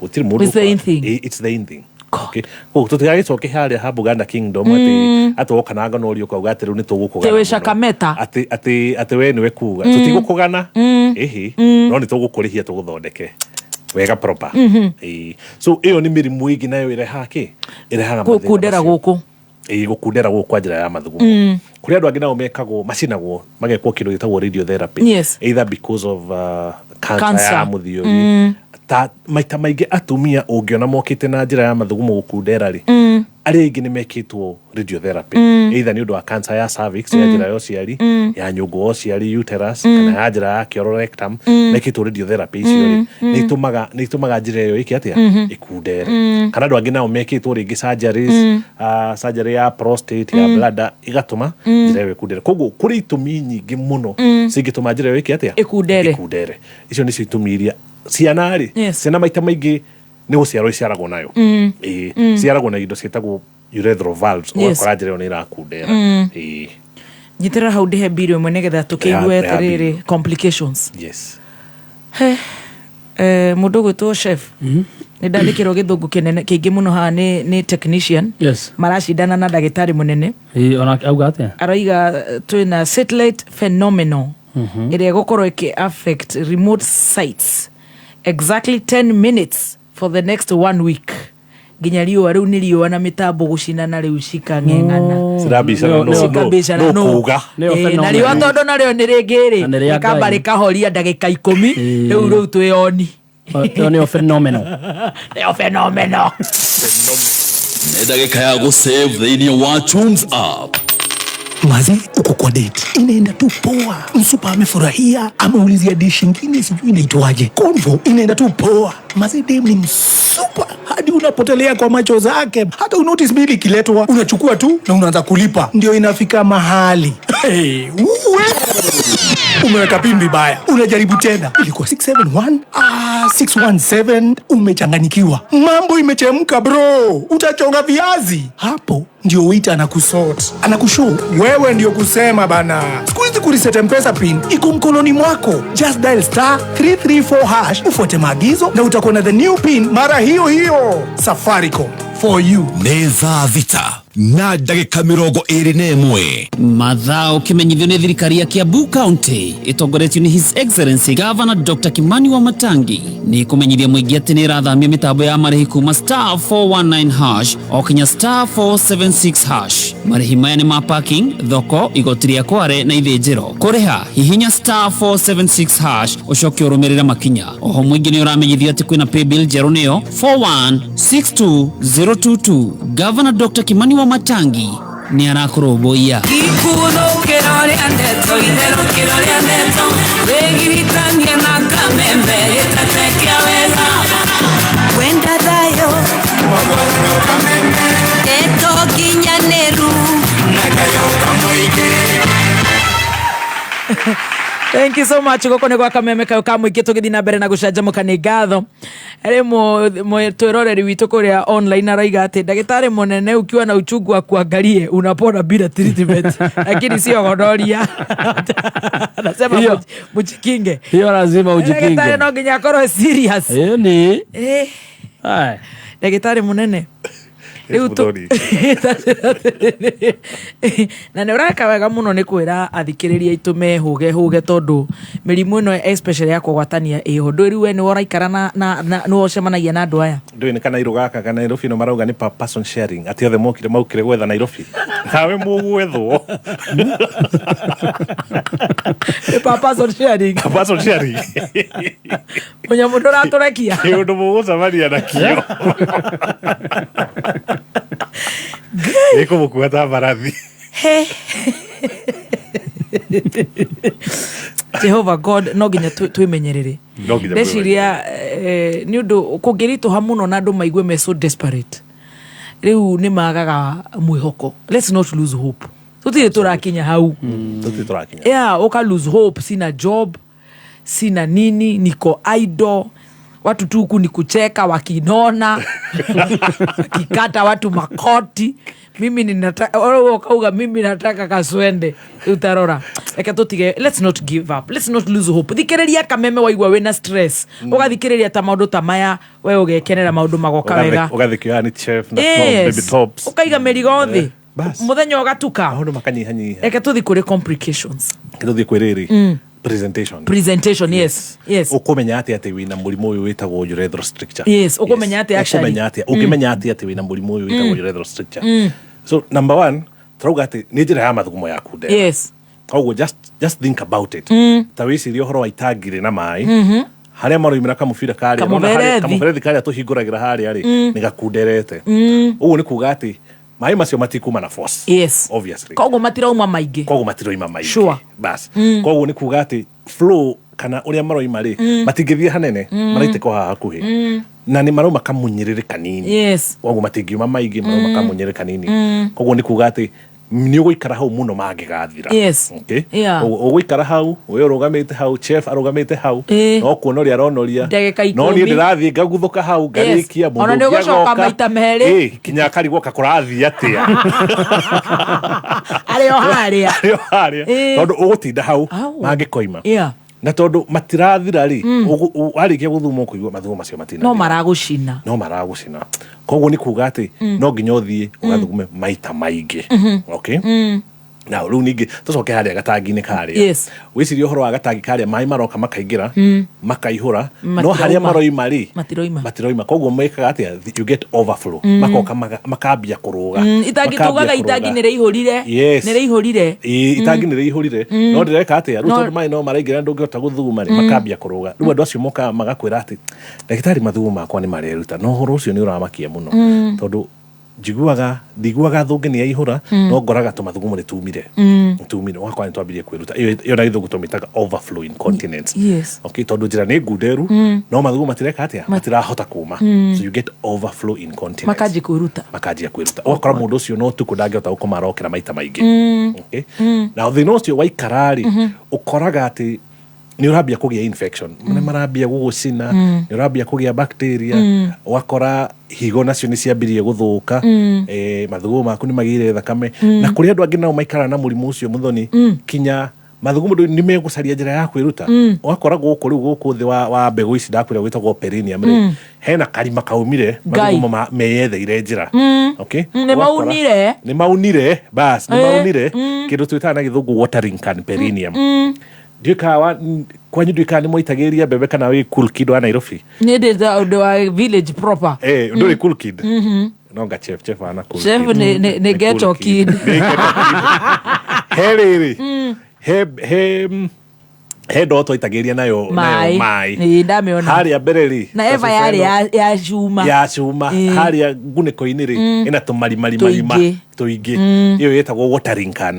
Speaker 4: gũtirĩ mũndũ
Speaker 24: It's the in thing.
Speaker 4: It's the in thing. Okay, koguo tũtigagĩcoke harĩa ha Buganda Kingdom atĩ woka na gonorrhea ũkauga atĩ rĩu nĩ tũgũkũgana
Speaker 24: Atĩ wĩ
Speaker 4: mũno.
Speaker 24: Shakameta.
Speaker 4: Atĩ we nĩwe kuga, tũtigũkũgana ĩhĩ, no nĩ tũgũkũrĩhia tũgũthondeke. Wega proper. Ĩĩ. So ĩyo nĩ mĩrimũ ĩngĩ nayo ĩrehaga kĩ, ĩrehaga mathĩna
Speaker 24: Kundera
Speaker 4: macio.
Speaker 24: gũkũ.
Speaker 4: Ĩĩ, gũkundera gũkũ kwa njĩra ya mathugumo. Kũrĩ andũ angĩ nao mekagwo, macinagwo, magekwo kĩndũ gĩtagwo radiotherapy, either because of cancer,
Speaker 24: Cancer.
Speaker 4: ya mũthiori. Ta maita maingĩ atumia ũngĩona mokĩte na njĩra ya mathugumo gũkundera rĩ, arĩa aingĩ nĩ mekĩtwo radiotherapy, either nĩ ũndũ wa cancer ya cervix, ya njĩra ya ũciari, ya nyũngũ ya ũciari, uterus, kana ya njĩra ya kĩoro, rectum. Mekĩtwo radiotherapy icio rĩ, nĩ itũmaga njĩra ĩyo ĩke atĩa? Ĩkundere. Kana andũ angĩ nao mekĩtwo rĩngĩ surgeries, surgery ya prostate, ya bladder, ĩgatũma njĩra ĩyo ĩkundere. Koguo kũrĩ itũmi nyingĩ mũno cingĩtũma njĩra ĩyo ĩke atĩa?
Speaker 24: Ĩkundere.
Speaker 4: Ĩkundere. Icio nĩcio itũmi iria ciana rĩ, ciana maita maingĩ nĩ gũciarwo iciaragwo nayo. Ĩĩ, ciaragwo na indo ciĩtagwo urethral valves, ũgakora njĩra ĩyo nĩ ĩrakundera. Ĩĩ.
Speaker 24: Nyitĩrĩra hau ndĩhe mbirũ ĩmwe nĩgetha tũkĩigue
Speaker 4: Ya
Speaker 24: atĩrĩrĩ, complications.
Speaker 4: Yes.
Speaker 24: He, mũndũ ũgwĩtwo chef, nĩ ndandĩkĩrwo gĩthũngũ kĩnene kĩingĩ mũno haha nĩ technician. Maracindana na ndagĩtarĩ mũnene.
Speaker 3: Ĩĩ, ona auga atĩa?
Speaker 24: Araiga twĩna satellite phenomenon ĩrĩa ĩgũkorwo ĩkĩ affect remote sites exactly 10 minutes for the next one week, nginya riũa rĩu nĩ riũa na mĩtambo gũcinana rĩu cikang'eng'ana.
Speaker 4: Cirabicana
Speaker 24: Cikabicana
Speaker 4: no
Speaker 24: no.
Speaker 4: kuga.
Speaker 3: Nĩyo
Speaker 24: Ĩĩ, na
Speaker 3: phenomenon.
Speaker 24: riũa tondũ narĩo nĩ rĩngĩ rĩ,
Speaker 3: Na nĩ rĩa
Speaker 24: rĩkamba
Speaker 3: Ngai.
Speaker 24: rĩkahoria ndagĩka 10. Rĩu twĩoni.
Speaker 3: Ĩyo nĩyo phenomenon.
Speaker 24: Nĩyo phenomenon.
Speaker 18: Nĩ ndagĩka ya gũsave thĩinĩ wa Tunes app.
Speaker 2: Mazi, uko kwa date, inaenda tu poa, msupa amefurahia, ameulizia dish ingine sijui inaitwaje, convo inaenda tu poa. Mazi, dem ni msupa hadi unapotelea kwa macho zake, hata unotice bili ikiletwa, unachukua tu na unaanza kulipa, ndio inafika mahali hey, uwe umeweka pin vibaya, unajaribu tena, ilikuwa 671, ah, 617, umechanganyikiwa, mambo imechemka bro, utachonga viazi hapo. Ndio waiter anakusort, anakushow wewe ndio kusema bana. Siku hizi kureset M-Pesa pin iko mkononi mwako, just dial *334# ufuate maagizo na utakuwa na the new pin mara hiyo hiyo. Safaricom for you.
Speaker 18: Nĩ thaa 6 na ndagĩka 21.
Speaker 7: Mathao kimenyithio nĩ thirikari ya Kiambu County ĩtongoretio nĩ His Excellency Governor Dr. Kimani Wamatangi nĩ kũmenyithia mũingĩ atĩ nĩ ĩrathamia mĩtambo ya marĩhi kuma *419# o kinya *476#. Marĩhi maya nĩ ma parking, thoko, igoti rĩa kware na ithĩnjĩro. Kũrĩha hihinya *476# ũcoke ũrũmĩrĩre makinya. Oho mũingĩ nĩ ũramenyithio atĩ kwĩna paybill njerũ nĩyo 4162022. Governor Dr. Kimani Wamatangi nĩ arakũrũmbũiya.
Speaker 9: Ikuthũkĩro rĩa ndeto, itherũkĩro rĩa ndeto, wĩgiritanie na kameme gĩtete kĩa wega.
Speaker 16: Wenda thayũ, ndeto nginyanĩru.
Speaker 24: Thank you so much. Gũkũ nĩ gwa kameme kayo ka mũingĩ, tũgĩthiĩ na mbere na gũcanjamũka. Nĩ ngatho rĩ twĩroreri witũ kũrĩa online araiga atĩ ndagĩtarĩ mũnene, ukiwa na uchungu wa kuangalie unapona bila treatment, lakini sio gonorrhea. Anasema mujikinge.
Speaker 3: Hiyo lazima ujikinge.
Speaker 24: Ndagĩtarĩ no nginya akorwo serious.
Speaker 3: Ĩyo nĩ
Speaker 24: Eh. Ndagĩtarĩ mũnene, rĩu na nĩ ũreka wega mũno nĩ kwĩra athikĩrĩria aitũ mehũge hũge, tondũ mĩrimũ ĩno especially ya kũgwatania ĩho. Ndũĩ rĩu we nĩwe ũraikara na nĩwe ũcemanagia na andũ aya.
Speaker 4: Ndũĩ nĩ kana gaka ka Nairobi no marauga nĩ per person sharing, atĩ othe mokire maukire gwetha Nairobi, nawe mũgwethwo.
Speaker 24: Nĩ per person sharing.
Speaker 4: Per person sharing.
Speaker 24: Mũnyamũ ndũratũrekia.
Speaker 4: Kĩũndũ mũgũcemania nakĩo gĩkũmũkua ta mbarathi.
Speaker 24: He. Jehova God, no nginya twĩmenyerere.
Speaker 4: No nginya.
Speaker 24: Ndeciria nĩ ũndũ kũngĩritũha mũno na andũ maigue me so desperate, rĩu nĩ magaga mwĩhoko. Let's not lose hope, tũtirĩ tũrakinya hau.
Speaker 4: Tũtirĩ tũrakinya.
Speaker 24: Yeah, uka lose hope, sina job, sina nini, niko idle, watu tu huku ni kucheka wakinona, wakikata watu makoti, mimi ninataka ukauga mimi nataka kaswende utarora. Reke tutige, let's not give up, let's not lose hope. Thikĩrĩria kameme waigua wĩna stress, ũgathikĩrĩria ta maũndũ ta maya, we ũgekenera maũndũ magoka wega.
Speaker 4: Ũgathikio ni chef na top, baby tops.
Speaker 24: Ũkaiga mĩrigo thĩ.
Speaker 4: Bas.
Speaker 24: Mũthenya ũgatuka.
Speaker 4: Maũndũ makanyihanyiha.
Speaker 24: Reke tũthi kũrĩ complications.
Speaker 4: Tũthiĩ kwĩ rĩrĩ. Presentation.
Speaker 24: Presentation, yes, yes.
Speaker 4: Ũkũmenya atĩa atĩ wĩna mũrimũ ũyũ wĩtagwo urethral stricture?
Speaker 24: Yes, ũkũmenya atĩa actually?
Speaker 4: Ũkũmenya atĩa, ũngĩmenya atĩa atĩ wĩna mũrimũ ũyũ wĩtagwo urethral stricture? So number one, tũrauga atĩ nĩ njĩra ya mathugumo yaku ndera. Koguo just think about it. Ta wĩcirie ũhoro wa itangi rĩna maĩ harĩa maroimĩra kamũbira karĩa, ũrona harĩa-
Speaker 24: Kamũberethi.
Speaker 4: Kamũberethi karĩa tũhingũragĩra harĩa rĩ, nĩ gakunderete. Ũguo nĩ kuga atĩ maĩ macio matikuma na force. Obviously.
Speaker 24: Koguo matirauma maingĩ.
Speaker 4: Koguo matiroima maingĩ. Bas, koguo nĩ kuga atĩ flow kana ũrĩa maroima rĩ, matingĩthiĩ hanene, maraitĩka o haha hakuhĩ, na nĩ marauma kamunyĩrĩrĩ kanini. Koguo matingiuma maingĩ, marauma kamunyĩrĩrĩ kanini. Koguo nĩ kuga atĩ nĩ ũgũikara hau mũno mangĩgathira. Okay? Koguo ũgũikara hau, we ũrũgamĩte hau, chef arũgamĩte hau, no kuonoria aronoria,
Speaker 24: Ndagĩka
Speaker 4: no niĩ
Speaker 24: 10.
Speaker 4: Ndĩrathiĩ ngaguthũka hau, ngarĩkia, mũndũ
Speaker 24: Ona nĩ
Speaker 4: ũngĩ
Speaker 24: ũgũcoka
Speaker 4: agoka.
Speaker 24: maita merĩ.
Speaker 4: Ĩ, kinya akarigwo kakũrathiĩ atĩa.
Speaker 24: Arĩ o harĩa.
Speaker 4: Arĩ o harĩa. Tondũ ũgũtinda hau mangĩkoima, na tondũ matirathira rĩ, warĩkia gũthuma ũkũigua mathugumo macio matina
Speaker 24: No maragũcina.
Speaker 4: No maragũcina. Koguo nĩ kuga atĩ no nginya ũthiĩ ũgathugume maita maingĩ. Okay? Na rĩu ningĩ tũcoke harĩa gatangi-inĩ karĩa. Wĩcirie ũhoro wa gatangi karĩa, maĩ maroka makaingĩra, makaihũra, no
Speaker 24: Matirauma.
Speaker 4: harĩa maroima rĩ,
Speaker 24: Matiroima.
Speaker 4: Matiroima. Koguo mekaga atĩa? You get overflow. Makoka makambia kũrũga.
Speaker 24: Itangi
Speaker 4: Makambia
Speaker 24: tugaga itangi
Speaker 4: kũrũga.
Speaker 24: nĩ rĩihũrire. Nĩ rĩihũrire.
Speaker 4: Ĩĩ, itangi nĩ rĩihũrire, no ndĩreka atĩa rĩu? Tondũ maĩ no maraingĩra, ndũngĩhota gũthuguma rĩ, makambia kũrũga. Rĩu andũ acio mokaga magakwĩra atĩ, "Ndagĩtarĩ, mathugumo makwa nĩ mareruta," na ũhoro ũcio nĩ ũramakia mũno, tondũ njiguaga, ndiguaga thũngĩ nĩ yaihũra, no ngoraga tũmathugumo nĩ tumire. Nĩ tumire, ũgakora nĩ twambirie kwĩruta. Ĩyo na gĩthũngũ tũmĩtaga overflow incontinence. Okay, tondũ njĩra nĩ ngunderu, no mathugumo matireka atĩa? Matirahota kuma. So you get overflow incontinence.
Speaker 24: Makanjia kwĩruta.
Speaker 4: Makanjia kwĩruta, ũgakora mũndũ ũcio no ũtukũ ndangĩhota gũkoma, arokĩra maita maingĩ. Okay? Na thĩna ũcio waikara rĩ, ũkoraga atĩ nĩ ũrambia kũgĩa infection, nĩ marambia gũgũcina, nĩ ũrambia kũgĩa bacteria, ũgakora higo nacio nĩ ciambirie gũthũka, mathugumo maku nĩ magĩire thakame. Na kũrĩ andũ angĩ nao maikara na mũrimũ ũcio, mũthoni, kinya mathugumo nĩ megũcaria njĩra ya kwĩruta. Ũgakora gũkũ rĩu, gũkũ thĩ wa mbegũ ici ndakwĩra gwĩtagwo perineum rĩ, hena karima kaumire.
Speaker 24: Ngai.
Speaker 4: Mathugumo meyetheire njĩra. Okay?
Speaker 24: Nĩ
Speaker 4: Ũgakora-
Speaker 24: maunire.
Speaker 4: Nĩ maunire, bas, nĩ maunire kĩndũ twĩtaga na gĩthũngũ watering can perineum. Ndiũĩ kana kwanyu, ndiũĩ kana nĩ mwaitagĩrĩria mbembe kana wĩ cool kid wa Nairobi.
Speaker 24: Nĩ ndĩ ũndũ wa village proper.
Speaker 4: Ndũrĩ cool kid? No nga chef, chef ana cool
Speaker 24: Chef
Speaker 4: kid.
Speaker 24: nĩ
Speaker 4: Nĩ
Speaker 24: ghetto
Speaker 4: cool
Speaker 24: kid.
Speaker 4: Nĩ ghetto kid. He rĩrĩ, he ndoo twaitagĩrĩria nayo
Speaker 24: Maĩ.
Speaker 4: maĩ.
Speaker 24: Ĩĩ, ndamĩona.
Speaker 4: Harĩa mbere rĩ,
Speaker 24: Na eva
Speaker 4: gacuba
Speaker 24: yarĩ
Speaker 4: ĩno-
Speaker 24: ya cuma.
Speaker 4: Ya cuma. Harĩa ngunĩko-inĩ rĩ, ĩna tũmarimarima
Speaker 24: Tũingĩ.
Speaker 4: tũingĩ. Ĩyo ĩtagwo watering can.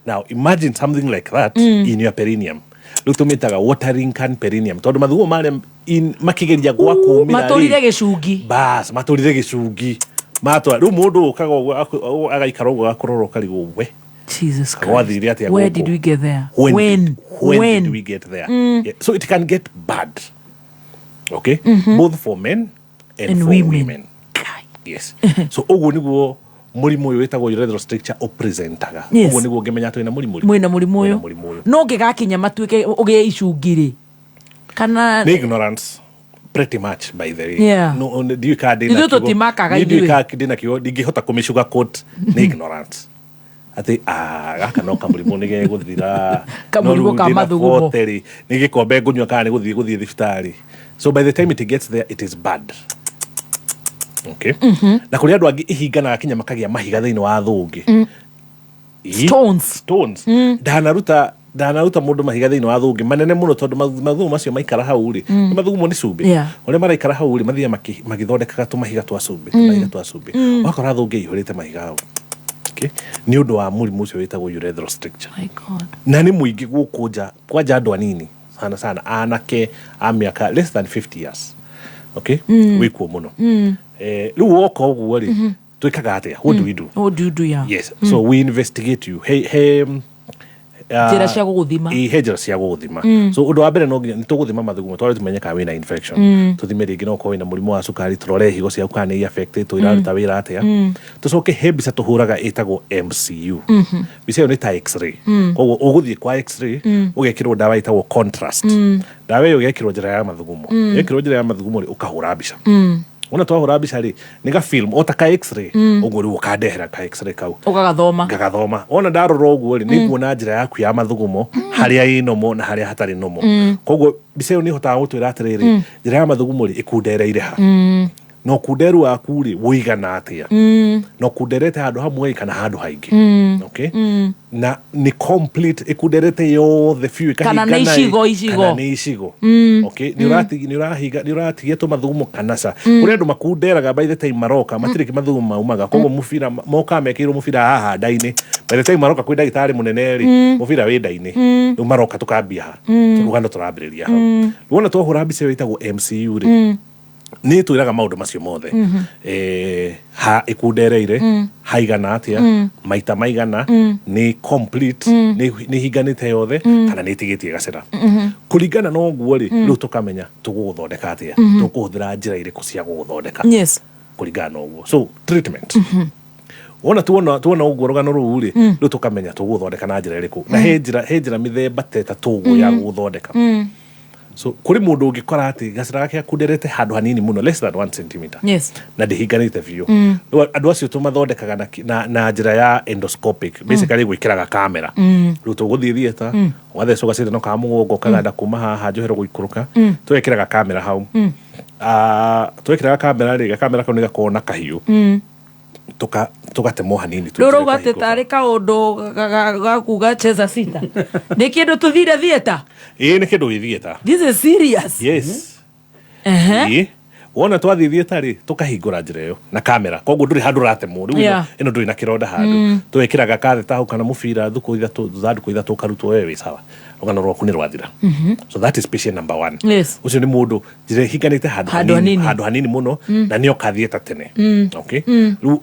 Speaker 4: Now imagine something like that in your perineum. Rĩu tũmĩtaga watering can perineum, tondũ mathugumo marĩa makĩgeria gwa kumĩra rĩ,
Speaker 24: Matũrire gĩcungi.
Speaker 4: Bas, matũrire gĩcungi, matwara. Rĩu mũndũ ũkaga ũguo, agaikara ũguo, agakorora, ũkarigwo we
Speaker 24: Jesus Christ.
Speaker 4: Gwathire atĩa
Speaker 24: Where
Speaker 4: gũkũ?
Speaker 24: did we get there?
Speaker 4: When?
Speaker 24: When?
Speaker 4: When
Speaker 24: When?
Speaker 4: did we get there? Yeah. So it can get bad, okay, both for men and,
Speaker 24: And
Speaker 4: for
Speaker 24: women.
Speaker 4: women. Yes. So ũguo nĩguo mũrimũ ũyũ wĩtagwo urethral stricture ũpresentaga. Ũguo nĩguo ũngĩmenya atĩ wĩna mũrimũ ũrĩkũ.
Speaker 24: Mwĩna mũrimũ
Speaker 4: Wĩna
Speaker 24: ũyũ.
Speaker 4: Mũrimũ ũyũ.
Speaker 24: No ngĩgakinya matuĩke ũgĩe icungi rĩ, kana
Speaker 4: Nĩ ignorance pretty much, by the way. No, ndiũĩ kana ndĩna
Speaker 24: Ithuĩ
Speaker 4: kiugo-
Speaker 24: tũtimakaga
Speaker 4: niĩ ndiũĩ
Speaker 24: ithuĩ.
Speaker 4: kana ndĩna kiugo, ndingĩhota kũmĩsugar coat. Nĩ ignorance atĩ, "Ah, gaka no kamũrimũ, nĩ gegũthira."
Speaker 24: Kamũrimũ
Speaker 4: No rĩu
Speaker 24: ka
Speaker 4: ndĩna
Speaker 24: mathugumo.
Speaker 4: 40 rĩ, nĩ gĩkombe ngũnyua kana nĩ gũthiĩ thibitarĩ? So by the time it gets there, it is bad, okay? Na kũrĩ andũ angĩ ihinganaga kinya makagĩa mahiga thĩinĩ wa thũngĩ.
Speaker 24: Stones.
Speaker 4: Stones. Ndanaruta mũndũ mahiga thĩinĩ wa thũngĩ manene mũno, tondũ mathugumo macio maikara hau rĩ, nĩ mathugumo, nĩ cumbĩ. Ũrĩa maraikara hau rĩ, mathiaga magĩthondekaga tũmahiga twa cumbĩ, tũmahiga twa cumbĩ. Ũgakora thũngĩ ĩihũrĩte mahiga hau, okay? Nĩ ũndũ wa mũrimũ ũcio wĩtagwo urethral stricture.
Speaker 24: My God.
Speaker 4: Na nĩ mũingĩ gũkũ nja, kwanja andũ anini sana sana, anake a mĩaka less than 50 years, okay? Wĩkuo mũno. Rĩu woka ũguo rĩ, twĩkaga atĩa? What do we do?
Speaker 24: What do you do, yeah?
Speaker 4: Yes. So we investigate you. He
Speaker 24: Njĩra cia gũgũthima.
Speaker 4: Ĩ, he njĩra cia gũgũthima. So ũndũ wa mbere, no nginya nĩ tũgũthima mathugumo, tware tũmenye kana wĩna infection, tũthime rĩngĩ no ũkorwo wĩna mũrimũ wa cukari, tũrore higo ciaku kana nĩ affected, iraruta wĩra atĩa. Tũcoke he mbica tũhũraga ĩtagwo MCU. Mbica ĩyo nĩ ta x-ray. Koguo ũgũthiĩ kwa x-ray, ũgekĩrwo ndawa ĩtagwo contrast. Ndawa ĩyo ĩgekĩrwo njĩra ya mathugumo. Yekĩrwo njĩra ya mathugumo rĩ, ũkahũra mbica. Wona twahũra mbica rĩ, nĩ ga film o ta ka x-ray. Ũguo rĩu ũkandehera ka x-ray kau.
Speaker 24: Ũgagathoma.
Speaker 4: Ngagathoma. Wona ndarora ũguo rĩ, nĩ nguona njĩra yaku ya mathugumo harĩa ĩ nomo na harĩa hatarĩ nomo. Koguo mbica ĩyo nĩ ĩhotaga gũtwĩra atĩrĩrĩ, njĩra ya mathugumo rĩ, ĩkundereire ha, na ũkunderu waku rĩ, wũigana atĩa, na ũkunderete handũ hamwe kana handũ haingĩ. Okay? Na nĩ complete ĩkunderete yothe biũ?
Speaker 24: Kana nĩ
Speaker 4: ĩkahingana ĩ,
Speaker 24: icigo, icigo.
Speaker 4: Kana nĩ icigo. Okay, nĩ ũratigia nĩ ũratigia tũmathugumo kana ca. Kũrĩ andũ makunderaga, by the time maroka matirĩ mathugumo maumaga, koguo mũbira mokaga mekĩirwo mũbira haha nda-inĩ. By the time maroka kwĩ ndagĩtarĩ mũnene rĩ, mũbira wĩ nda-inĩ. Rĩu maroka tũkambia ha, rũgano tũrambĩrĩria hau. Wona twahũra mbica ĩyo ĩtagwo MCU rĩ, nĩ ĩtwĩraga maũndũ macio mothe. Ha ĩkundereire, haigana atĩa, maita maigana, nĩ complete, nĩ hinganĩte yothe kana nĩ ĩtigĩtie gacĩra. Kũringana na ũguo rĩ, rĩu tũkamenya tũgũgũthondeka atĩa, tũkũhũthĩra njĩra irĩkũ cia gũgũthondeka kũringana na ũguo. So treatment, wona tuona ũguo rũgano rũu rĩ, rĩu tũkamenya tũgũgũthondeka na njĩra ĩrĩkũ, na he njĩra mĩthemba ta ĩtatũ ũguo ya gũgũthondeka. So kũrĩ mũndũ ũngĩkora atĩ gacĩra gake gakunderete handũ hanini mũno, less than 1 centimeter, na ndĩhinganĩte biũ. Rĩu andũ acio tũmathondekaga na njĩra ya endoscopic, basically gwĩkĩraga kamera. Rĩu tũgũthiĩ theatre, ũgathecwo gacindano ka mũgongo kaganda kuma haha njohero gũikũrũka, tũgekĩraga kamera hau. Twekĩraga kamera rĩ, gakamera kau nĩ gakoragwo na kahiũ, tũgatemwo hanini
Speaker 24: rä u
Speaker 4: tũingĩre
Speaker 24: rauga atä
Speaker 4: kahingo.
Speaker 24: Tarä kaå ndå gakuga cheza sita nä kä ndå tå thire theatre.
Speaker 4: Ĩĩ, nĩ kĩndũ gĩ theatre.
Speaker 24: This is serious.
Speaker 4: Yes. Ĩĩ. Wona twathiĩ theatre rĩ, tũkahingũra njĩra ĩyo na kamera, koguo ndũrĩ handũ ũratemwo rĩu. Ĩno ndũrĩ na kĩronda handũ. Twekĩraga katheta hau kana mũbira, thukũ 3, thutha wa thukũ 3 ũkarutwo, we wĩ sawa, rũgano rwaku nĩ rwathira. So that is patient number one. Ũcio nĩ mũndũ njĩra ĩhinganĩte handũ
Speaker 24: Handũ
Speaker 4: hanini,
Speaker 24: hanini.
Speaker 4: Handũ hanini mũno, na nĩ oka theatre tene. Okay, rĩu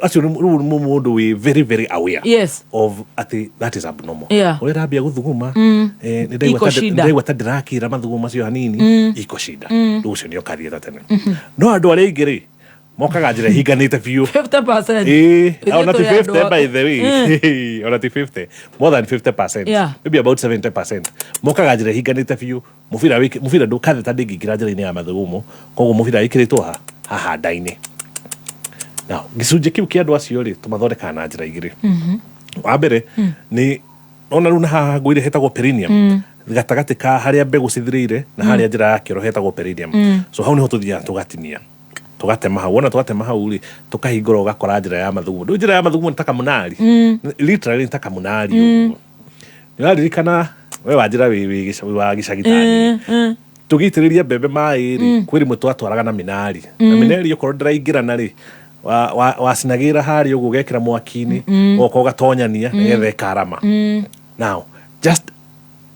Speaker 4: acio rĩu nĩ mũndũ wĩ very very aware of atĩ that is abnormal. Ũrĩa ndambia gũthuguma, nĩ ndaigua
Speaker 24: Iko shida.
Speaker 4: ndaigua ta ndĩrakĩra mathugumo macio hanini, iko shida. Rĩu ũcio nĩ oka theatre tene. No andũ arĩa aingĩ rĩ, mokaga njĩra ĩhinganĩte biũ.
Speaker 24: 50%.
Speaker 4: Ĩĩ,
Speaker 24: Ithuĩ
Speaker 4: ona ti
Speaker 24: tũrĩ
Speaker 4: 50
Speaker 24: andũ a-
Speaker 4: by the way, ona ti 50, more than 50%, maybe about 70% mokaga njĩra ĩhinganĩte biũ. Mũbira mũbira ndũkatheta, ndĩngĩingĩra njĩra-inĩ ya mathugumo, koguo mũbira wĩkĩrĩtwo ha haha nda-inĩ. Now gĩcunjĩ kĩu kĩa andũ acio rĩ, tũmathondekaga na njĩra igĩrĩ. Wa mbere nĩ ona rĩu na haha ngwĩre hetagwo perineum, gatagatĩ ka harĩa mbegũ cithirĩire na harĩa njĩra ya kĩoro hetagwo perineum. So hau nĩho tũthiaga tũgatinia, tũgatema hau. Wona twatema hau rĩ, tũkahingũra, ũgakora njĩra ya mathugumo. Rĩu njĩra ya mathugumo nĩ ta kamunari. Literally nĩ ta kamunari ũguo. Nĩũraririkana we wa njĩra wĩ wa gĩcagi tani, tũgĩitĩrĩria mbembe maĩ rĩ, kwĩ rĩmwe twatwaraga na mĩnari, na mĩnari okorwo ndĩraingĩrana rĩ, wacinagĩra harĩa ũguo, ũgekĩra mwaki-inĩ, ũgoka ũgatonyania nĩgetha ĩkarama. Now just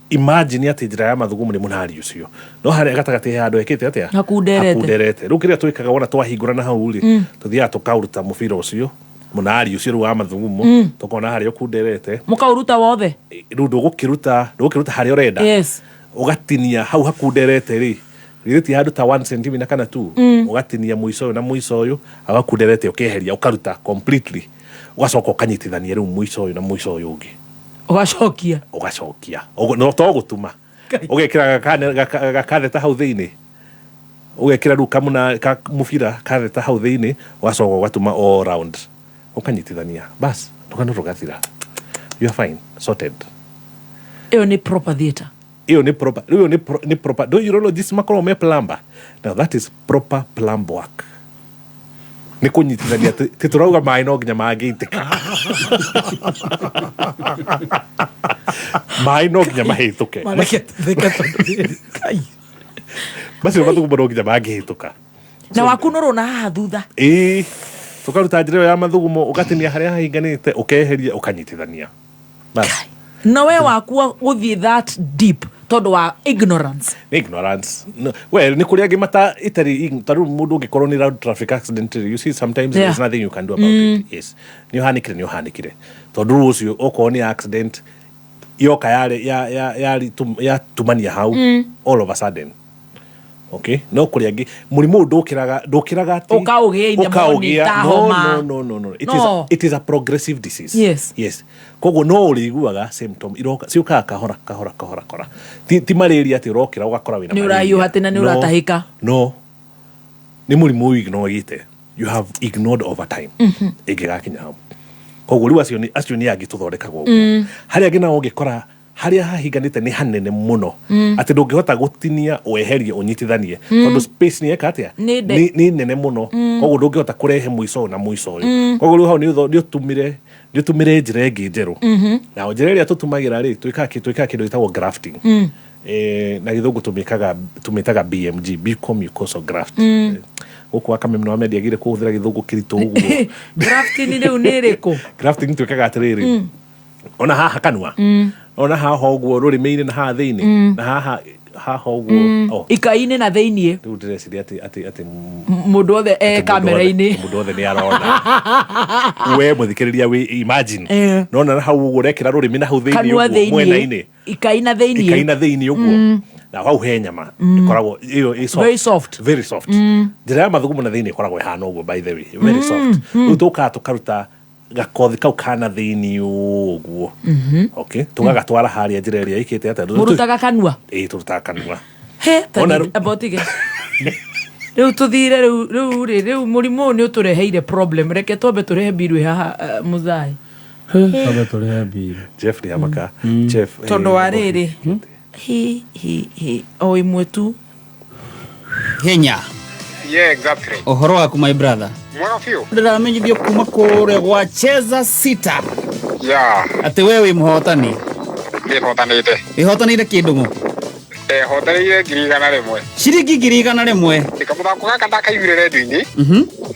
Speaker 4: imagine atĩ njĩra ya mathugumo nĩ mũnari ũcio, no harĩa gatagatĩ he handũ hekĩte atĩa?
Speaker 24: Hakunderete.
Speaker 4: Hakunderete. Rĩu kĩrĩa twĩkaga, wona twahingũra na hau rĩ, tũthiaga tũkaũruta mũbira ũcio, mũnari ũcio rĩu wa mathugumo, tũkona harĩa ũkunderete.
Speaker 24: Mũkaũruta wothe?
Speaker 4: Rĩu ndũgũkĩruta harĩa ũrenda. Ũgatinia hau hakunderete rĩ, githĩ ti handũ ta 1 centimeter kana 2? Ũgatinia mũico ũyũ na mũico ũyũ agakunderete, ũkeheria, ũkaruta completely, ũgacoka ũkanyitithania rĩu mũico ũyũ na mũico ũyũ ũngĩ.
Speaker 24: Ũgacokia.
Speaker 4: Ũgacokia. No to gũtuma, ũgekĩra gakatheta hau thĩinĩ, ũgekĩra rĩu kamũna ka mũbira katheta hau thĩinĩ, ũgacoka ũgatuma all round, ũkanyitithania, bas, rũgano rũgathira, you are fine, sorted.
Speaker 24: Ĩyo nĩ proper theatre.
Speaker 4: Ĩyo nĩ proper, rĩu ĩyo nĩ proper. Do urologists makoragwo me plumber? Now that is proper plumb work. Nĩ kũnyitithania. Ti tũrauga maĩ no nginya mangĩitĩka, maĩ no nginya mahĩtũke.
Speaker 2: Mareke tũtheke tondũ rĩrĩ, Ngai.
Speaker 4: Macio mathugumo no nginya mangĩhĩtũka.
Speaker 24: Na wakunũrwo na haha thutha.
Speaker 4: Ĩĩ, tũkaruta njĩra ĩyo ya mathugumo, ũgatinia harĩa hahinganĩte, ũkeheria, ũkanyitithania, bas.
Speaker 24: Na we wakua gũthiĩ that deep tondũ wa ignorance?
Speaker 4: Nĩ ignorance. No, well, nĩ kũrĩ angĩ mata ĩtarĩ ta rĩu mũndũ ũngĩkorwo nĩ road traffic accident, you see, sometimes there's nothing you can do about it. Yes, nĩ ũhanĩkire, nĩ ũhanĩkire, tondũ rĩu ũcio okorwo nĩ accident yoka yarĩ ya ya ya yatumania hau all of a sudden. Okay, no kũrĩ angĩ mũrimũ ũyũ ndũkĩraga atĩ
Speaker 24: Ũkaũgĩa in the morning
Speaker 4: ũkaũgĩa.
Speaker 24: ta
Speaker 4: No,
Speaker 24: homa.
Speaker 4: no, no, no, no. It
Speaker 24: No.
Speaker 4: is it is a progressive disease. Yes, koguo no ũrĩiguaga symptom iroka, ciũkaga kahora kahora kahora kahora. Ti malaria atĩ ũrokĩra ũgakora wĩna
Speaker 24: Nĩ
Speaker 4: malaria.
Speaker 24: ũrahiũha atĩ na nĩ
Speaker 4: No,
Speaker 24: ũratahĩka.
Speaker 4: No. Nĩ mũrimũ ũignorĩte, you have ignored over time, ĩngĩgakinya hau. Koguo rĩu acio nĩ angĩ tũthondekagwo ũguo. Harĩa angĩ nao ũngĩkora harĩa hahinganĩte nĩ hanene mũno, atĩ ndũngĩhota gũtinia weherie ũnyitithanie, tondũ space nĩ eka atĩa? Nĩ nene mũno. Koguo ndũngĩhota kũrehe mũico ũyũ na mũico ũyũ. Koguo rĩu hau nĩ ũtumire njĩra ĩngĩ njerũ. Na njĩra ĩrĩa tũtumagĩra rĩ, twĩkaga kĩndũ gĩtagwo grafting. Na gĩthũngũ tũmĩtaga BMG, buccal mucosal graft. Gũkũ wa Kameme nĩ wamendiagire kũhũthĩra gĩthũngũ kĩritũ ũguo.
Speaker 24: Grafting rĩu nĩ ĩrĩkũ?
Speaker 4: Grafting twĩkaga atĩrĩrĩ, ona haha kanua, ona haha ũguo rũrĩmĩ-inĩ na haha thĩinĩ, na haha haha ũguo. Oh,
Speaker 24: ikai-inĩ na thĩiniĩ.
Speaker 4: Rĩu ndĩreciria atĩ
Speaker 24: mũndũ wothe e
Speaker 4: atĩ mũndũ
Speaker 24: kamera-inĩ.
Speaker 4: Mũndũ wothe nĩ arona. We mũthikĩrĩria, wĩ imagine. Nona na hau ũguo ũrekĩra rũrĩmĩ na hau thĩinĩ
Speaker 24: kanua
Speaker 4: ũguo
Speaker 24: thĩiniĩ,
Speaker 4: mwena-inĩ,
Speaker 24: ikai na thĩiniĩ.
Speaker 4: Ikai na thĩinĩ ũguo. Na hau he nyama ĩkoragwo ĩyo ĩ soft.
Speaker 24: Very soft.
Speaker 4: Very soft. Njĩra ya mathugumo na thĩinĩ ĩkoragwo ĩhana ũguo, by the way, very soft. Rĩu tũkaga tũkaruta gakothi kau kana thĩinĩ ũguo. Okay, tũgagatwara harĩa njĩra ĩrĩa ĩkĩte atĩa.
Speaker 24: Mũrutaga kanua?
Speaker 4: Ĩĩ, tũrutaga kanua.
Speaker 24: He.
Speaker 4: Ona rĩu-
Speaker 24: Amba ũtige rĩu, tũthire rĩu rĩu rĩ rĩu mũrimũ ũyũ nĩ ũtũreheire problem. Reke twambe tũrehe mbiru ĩ haha, mũthai.
Speaker 3: Twambe tũrehe mbiru.
Speaker 4: Jeff nĩ amaka Jeff.
Speaker 24: Tondũ wa rĩrĩ, hi hi hi, o ĩmwe tu.
Speaker 7: Hinya.
Speaker 10: Yeah, exactly.
Speaker 7: Ũhoro waku, my brother?
Speaker 10: Mwega biũ.
Speaker 7: Ndĩramenyithio kuma kũrĩa gwa Cheza Sita atĩ we wĩ mũhotani.
Speaker 10: Ndĩhotanĩte.
Speaker 7: Wĩhotanĩire kĩndũng'ũ?
Speaker 10: Ndehotanĩire 100,000.
Speaker 7: Ciringi 100,000.
Speaker 10: Ĩka mũthako gaka ndakaiguire redio-inĩ.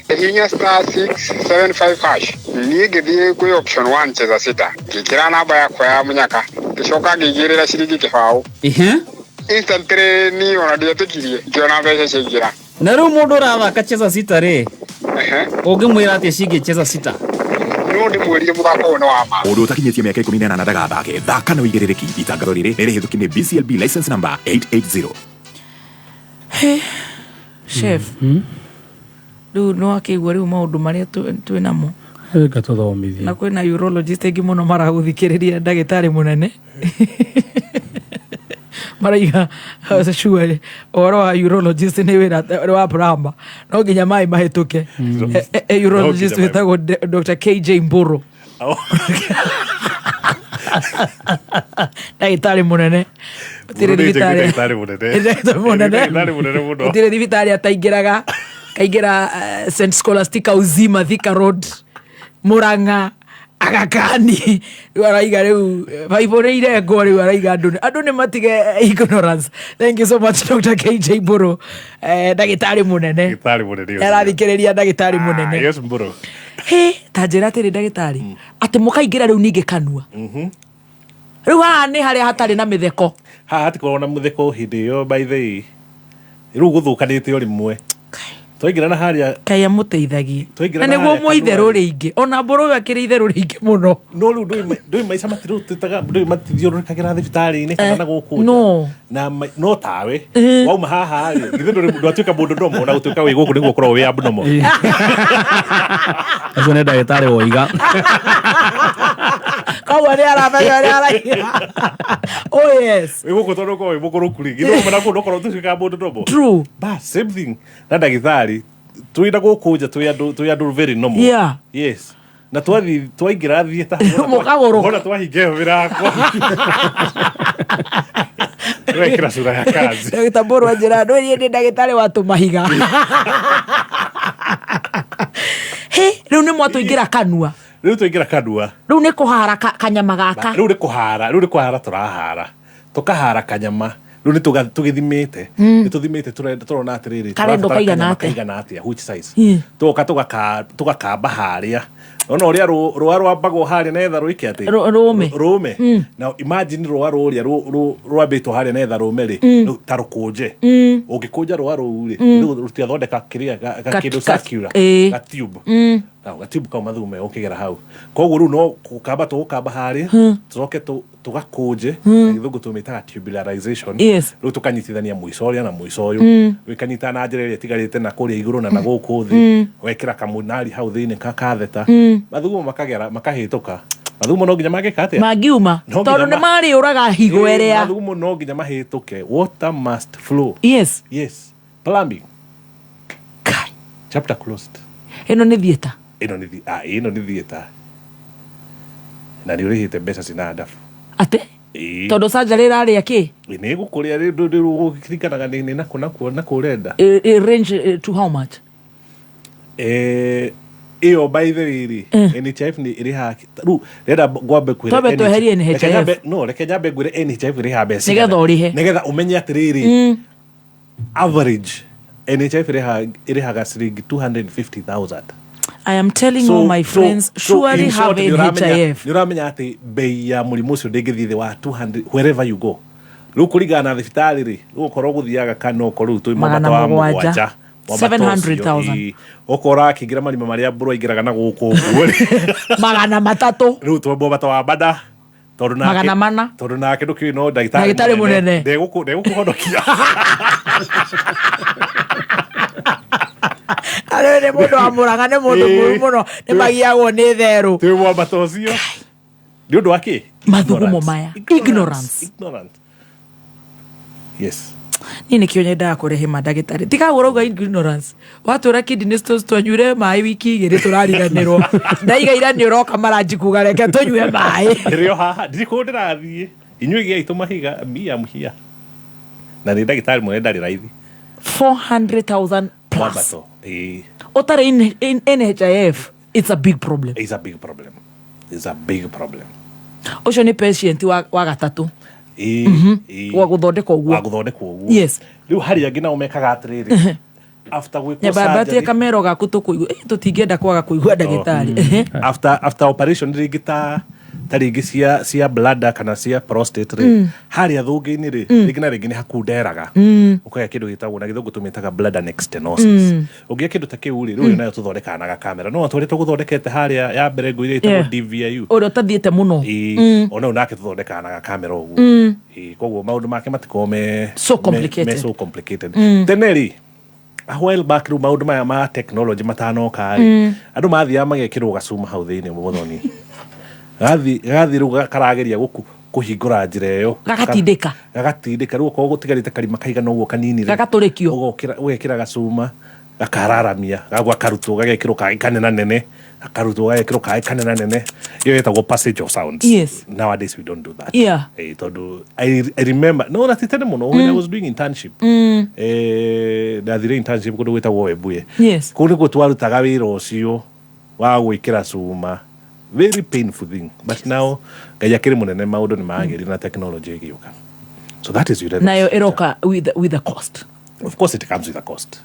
Speaker 10: Hihinya *675#. Niĩ ngĩthiĩ kwĩ option 1 cheza sita. Ngĩkĩra namba yakwa ya mũnyaka. Ngĩcoka ngĩigĩrĩra ciringi 0.
Speaker 7: Ihe.
Speaker 10: Instantly niĩ ona ndietĩkirie. Ngĩona mbeca ciaingĩra.
Speaker 7: Na rĩu mũndũ ũrathaka Cheza Sita rĩ, ũngĩmwĩra atĩa ciĩgiĩ Cheza Sita?
Speaker 10: No ndĩmwĩrire mũthako ũyũ nĩ wa ma.
Speaker 13: Mũndũ ũtakinyĩtie mĩaka 18 ndagathake. Thaka na ũigĩrĩrĩki. Itangatho rĩrĩ nĩ rĩhĩtũki nĩ BCLB license number 880.
Speaker 24: He, chef, rĩu nĩ wakĩigua rĩu maũndũ marĩa twĩ namo.
Speaker 3: Reka tũthomithie.
Speaker 24: Na kwĩna urologist aingĩ mũno maragũthikĩrĩria, ndagĩtarĩ mũnene, maraiga sure ũhoro wa urologist nĩ wĩra wa plumber, no nginya maĩ mahĩtũke. Urologist
Speaker 4: No nginya maĩ-
Speaker 24: wĩtagwo Dr. KJ Mburu, ndagĩtarĩ mũnene. Gũtirĩ
Speaker 4: Mburu nĩ
Speaker 24: thibitarĩ
Speaker 4: ndagĩtarĩ mũnene.
Speaker 24: Ndagĩtarĩ mũnene.
Speaker 4: Ndagĩtarĩ mũnene mũno.
Speaker 24: Gũtirĩ thibitarĩ ataingĩraga, kaingĩra St Scholastica Uzima, Thika Road, Murang'a, Agakani. Rĩu araiga rĩu baibũ nĩ irengwo. Rĩu araiga andũ nĩ matige ignorance. Thank you so much, Dr. KJ Mburu, ndagĩtarĩ mũnene.
Speaker 4: Ndagĩtarĩ mũnene ũcio.
Speaker 24: Arathikĩrĩria ndagĩtarĩ mũnene.
Speaker 4: Yes, Mburu.
Speaker 24: He, ta njĩra atĩrĩ, ndagĩtarĩ, atĩ mũkaingĩra rĩu ningĩ kanua, rĩu haha nĩ harĩa hatarĩ na mĩtheko?
Speaker 4: Haha hatikoragwo na mũtheko hĩndĩ ĩyo, by the way. Rĩu gũthũkanĩte o rĩmwe twaingĩra na harĩa.
Speaker 24: Kaĩ amũteithagie.
Speaker 4: Twaingĩra
Speaker 24: na
Speaker 4: na
Speaker 24: nĩguo
Speaker 4: harĩa
Speaker 24: mwĩ itherũ
Speaker 4: kanua-rĩ.
Speaker 24: Rĩingĩ ona mbũrũ ũyũ akĩrĩ itherũ rĩingĩ mũno.
Speaker 4: No rĩu ndũĩ maica matirutĩtaga, ndũĩ matithiũrũrũkagĩra thibitarĩ-inĩ kana na gũkũ nja.
Speaker 24: No.
Speaker 4: Na no tawe wauma haha rĩ, githĩ ndwatuĩka mũndũ normal? Na gũtuĩka wĩ gũkũ nĩguo ũkoragwo wĩ abnormal.
Speaker 3: Acio nĩ ndagĩtarĩ woiga.
Speaker 24: Koguo nĩ aramenya ũrĩa araiga. Oh yes.
Speaker 4: Wĩ gũkũ tondũ ũkoragwo wĩ mũkũrũku rĩ, githĩ wauma na kũu ndũkorwo ũtuĩkaga mũndũ normal?
Speaker 24: True.
Speaker 4: Ba same thing na ndagĩtarĩ, twĩ na gũkũ nja twĩ andũ very normal. Yes, na twathi twaingĩra theatre.
Speaker 24: Mũkagũrũka.
Speaker 4: Ona twahinga ĩyo mĩrango, twekĩra cura ya kazi.
Speaker 24: Ndagĩta Mbũrũ anjĩra ndwĩrie ndĩ ndagĩtarĩ wa tũmahiga. He, rĩu nĩ mwatũingĩra kanua?
Speaker 4: Rĩu twaingĩra kanua.
Speaker 24: Rĩu nĩ kũhara kanyama gaka?
Speaker 4: Rĩu nĩ kũhara, rĩu nĩ kũhara tũrahara, tũkahara kanyama. Rĩu nĩ tũgĩthimĩte, nĩ tũthimĩte, tũrona atĩrĩrĩ,
Speaker 24: Karendwo
Speaker 4: tũrabatara
Speaker 24: kaigana
Speaker 4: kanyama
Speaker 24: atĩa?
Speaker 4: kaigana atĩa, which size. Tũgoka tũgakamba harĩa, nona ũrĩa rũa rwambagwo harĩa netha rwĩke atĩ
Speaker 24: Rũme.
Speaker 4: Rũme. Now imagine rũa rũrĩa rwambĩtwo harĩa netha rũme rĩ, rĩu ta rũkũnje. Ũngĩkũnja rũa rũu rĩ, rĩu rũtiathondeka kĩrĩa kĩndũ circular, ga tube. Now gatube kau mathugumo megũkĩgera hau. Koguo rĩu no gũkamba tũgũkamba harĩa, tũcoke tũgakũnje. Na gĩthũngũ tũmĩtaga tubularization. Rĩu tũkanyitithania mũico ũrĩa na mũico ũyũ. Wĩkanyitana na njĩra ĩrĩa ĩtigarĩte na kũrĩa igũrũ na gũkũ thĩ. Wekĩra kamũnari hau thĩinĩ ka katheta, mathugumo makagera makahĩtũka. Mathugumo no nginya mangĩka atĩa?
Speaker 24: Mangiuma.
Speaker 4: No nginya
Speaker 24: Tondũ nĩ marĩũraga higo ĩrĩa.
Speaker 4: Mathugumo no nginya mahĩtũke. Water must flow. Yes, plumbing. Chapter closed.
Speaker 24: Ĩno nĩ theatre.
Speaker 4: Ĩno nĩ ĩno nĩ theatre na nĩ ũrĩhĩte mbeca cina ndabu.
Speaker 24: Atĩ?
Speaker 4: Ĩĩ.
Speaker 24: Tondũ surgery ĩrarĩa kĩ?
Speaker 4: Nĩ ĩgũkũrĩa rĩu ũkĩringanaga nĩ nakũ nakuo nakũ ũrenda.
Speaker 24: Range to how much?
Speaker 4: Ĩyo by the way rĩ, NHIF nĩ ĩrĩhaga rĩu ndĩrenda ngwambe kwĩra
Speaker 24: Twambe
Speaker 4: NHIF
Speaker 24: tweherie
Speaker 4: Reke
Speaker 24: NHIF.
Speaker 4: no reke nyambe ngwĩre NHIF ĩrĩhaga mbeca
Speaker 24: Nĩgetha
Speaker 4: cigana.
Speaker 24: ũrĩhe.
Speaker 4: Nĩgetha ũmenye atĩrĩrĩ, average NHIF ĩrĩhaga ciringi 250,000.
Speaker 24: I am telling all my friends, surely
Speaker 4: in short,
Speaker 24: have NHIF.
Speaker 4: nĩ ũramenya atĩ bei ya mũrimũ ũcio ndĩngĩthiĩ thĩ wa 200 wherever you go. Rĩu kũringana na thibitarĩ rĩ, rĩu okorwo gũthiaga kana okorwo rĩu twĩ
Speaker 24: Magana
Speaker 4: mwambata wa
Speaker 24: mũgwanja.
Speaker 4: mũgwanja, mwambata ũcio,
Speaker 24: 700,000.
Speaker 4: ĩĩ. Okorwo ũrakĩingĩra marima marĩa mbũrũ aingĩraga na gũkũ ũguo rĩ,
Speaker 24: Magana matatũ.
Speaker 4: rĩu twĩ mwambata wa bada tondũ nake
Speaker 24: Magana mana.
Speaker 4: Tondũ nake ndũkĩũĩ no ndagĩtarĩ
Speaker 24: Ndagĩtarĩ mũnene.
Speaker 4: Ndegũkũhonokia.
Speaker 24: Arĩ nĩ mũndũ wa Mũrang'a, nĩ mũndũ mũru mũno, nĩ magiagwo nĩ therũ.
Speaker 4: Twĩ mwambata ũcio nĩ ũndũ wa kĩ?
Speaker 24: Mathugumo maya. Ignorance.
Speaker 4: Ignorance. Yes.
Speaker 24: Niĩ nĩkĩo nyendaga kũrehe mandagĩtarĩ tiga ũrauga ignorance watwĩra kidney stones twanyuire maĩ wiki igĩrĩ tũrariganĩrwo ndaiga ira nĩ ũroka maranji kuga reke tũnyue maĩ.
Speaker 4: Ndĩrĩ o haha, ndirĩ kũndũ ndĩrathiĩ. Inyuĩ gĩai tũmahiga, me am here. Na nĩ ndagĩtarĩ mũnene ndarĩ raithi.
Speaker 24: 400,000 plus.
Speaker 4: Mwambato. Ĩĩ.
Speaker 24: Ũtarĩ in NHIF, it's a big problem.
Speaker 4: It's a big problem. It's a big problem.
Speaker 24: Ũcio nĩ patient wa gatatũ.
Speaker 4: Ĩĩ, ĩĩ.
Speaker 24: Wa gũthondekwo ũguo.
Speaker 4: Wa gũthondekwo ũguo.
Speaker 24: Yes.
Speaker 4: Rĩu harĩ angĩ nao mekaga atĩrĩrĩ. After gwĩkwo
Speaker 24: Nyambambatie
Speaker 4: surgery.
Speaker 24: kamero gaku tũkũigua. Tũtingĩenda kwaga kũigua ndagĩtarĩ.
Speaker 4: After operation rĩngĩ ta rĩngĩ cia bladder kana cia prostate rĩ, harĩa thũngĩ-inĩ rĩ, rĩngĩ na rĩngĩ nĩ hakunderaga. Ũkagĩa kĩndũ gĩtagwo na gĩthũngũ tũmĩtaga bladder neck stenosis. Ũngĩgĩa kĩndũ ta kĩu rĩ, rĩu nayo tũthondekaga na gakamera. No tũrĩa tũgũthondekete harĩa ya mbere ngũire ĩtagwo DVIU.
Speaker 24: Ũrĩa ũtathiĩte mũno.
Speaker 4: Ĩĩ, ona ũyũ nake tũthondekaga na gakamera ũguo. Ĩĩ, koguo maũndũ make matikoragwo me
Speaker 24: So complicated.
Speaker 4: me so complicated. Tene rĩ, a while back rĩu maũndũ maya ma technology matanoka rĩ, andũ mathiaga magekĩrwo gacuma hau thĩinĩ mũthoni. Gathiĩ rĩu karageria kũhingũra njĩra ĩyo.
Speaker 24: Gagatindĩka.
Speaker 4: Gagatindĩka. Rĩu okorwo gũtigarĩte karima kaigana ũguo kanini rĩ,
Speaker 24: Gagatũrĩkio.
Speaker 4: Ũgekĩra gacuma, gakararamia, gakarutwo, gagekĩrwo kaĩ kanenanene, gakarutwo, gagekĩrwo kaĩ kanenanene. Ĩyo ĩtagwo passage of sounds.
Speaker 24: Yes.
Speaker 4: Nowadays we don't do that.
Speaker 24: Yeah.
Speaker 4: Tondũ I remember, no, na ti tene mũno, when I was doing internship. Ndathire internship kũndũ gwĩtagwo Webuye.
Speaker 24: Yes.
Speaker 4: Kũu nĩkuo twarutaga wĩra ũcio wa gwĩkĩra cuma. Very painful thing. But now, Ngai akĩrĩ mũnene, maũndũ nĩ magĩrire na technology ĩgĩũka. So that is urethral
Speaker 24: Nayo
Speaker 4: stricture.
Speaker 24: ĩroka with a cost.
Speaker 4: Of course it comes with a cost.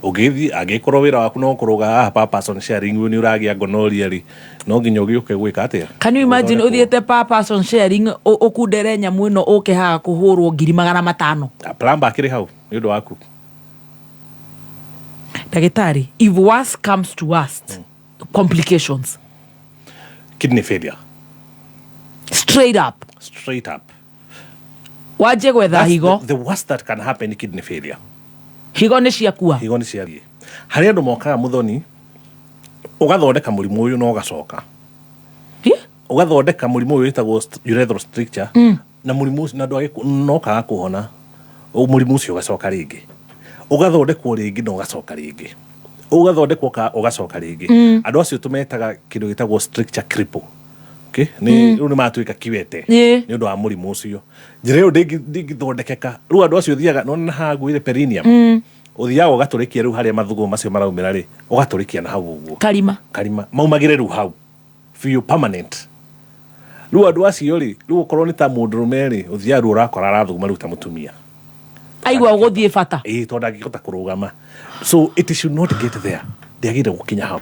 Speaker 4: Ũngĩthiĩ angĩkorwo wĩra waku no kũrũga haha per person sharing nĩ ũragĩa gonorrhea rĩ, no nginya ũgĩũke gwĩka atĩa?
Speaker 24: Can you imagine ũthiĩte per person sharing ũkundere nyamũ ĩno ũke haha kũhũrwo ngiri magana matano?
Speaker 4: Plumber akĩrĩ hau nĩ ũndũ waku.
Speaker 24: Ndagĩtarĩ, if worse comes to worst, complications.
Speaker 4: Kidney failure.
Speaker 24: Straight up.
Speaker 4: Straight up.
Speaker 24: Wanjie gwetha
Speaker 4: That's
Speaker 24: higo.
Speaker 4: the worst that can happen, kidney failure.
Speaker 24: Higo nĩ ciakua.
Speaker 4: Higo nĩ ciathiĩ. Harĩ andũ mokaga mũthoni, ũgathondeka mũrimũ ũyũ na ũgacoka. Ũgathondeka mũrimũ ũyũ wĩtagwo urethral stricture, na mũrimũ ũcio na ndwage no kaga kũhona, mũrimũ ũcio ũgacoka rĩngĩ. Ũgathondekwo rĩngĩ na ũgacoka rĩngĩ. Ũgathondekwo ũgacoka rĩngĩ. Andũ acio tũmetaga kĩndũ gĩtagwo stricture cripple. Okay? Nĩ rĩu nĩ matuĩka kiwete. Nĩ ũndũ wa mũrimũ ũcio. Njĩra ĩyo ndĩngĩthondekeka. Rĩu andũ acio ũthiaga, nĩwona haha ngwĩre perineum. Ũthiaga ũgatũrĩkia rĩu harĩa mathugumo macio maraumĩra rĩ, ũgatũrĩkia na hau ũguo.
Speaker 24: Karima.
Speaker 4: Karima. Maumagĩre rĩu hau. Biũ permanent. Rĩu andũ acio rĩ, rĩu okorwo nĩ ta mũndũrũme rĩ, ũthiaga rĩu ũrakora arathuguma rĩu ta mũtumia.
Speaker 24: Aigua ũgũthiĩ bata.
Speaker 4: Ĩĩ, tondũ ndangĩhota kũrũgama. So it should not get there. Ndĩagĩrĩire gũkinya hau.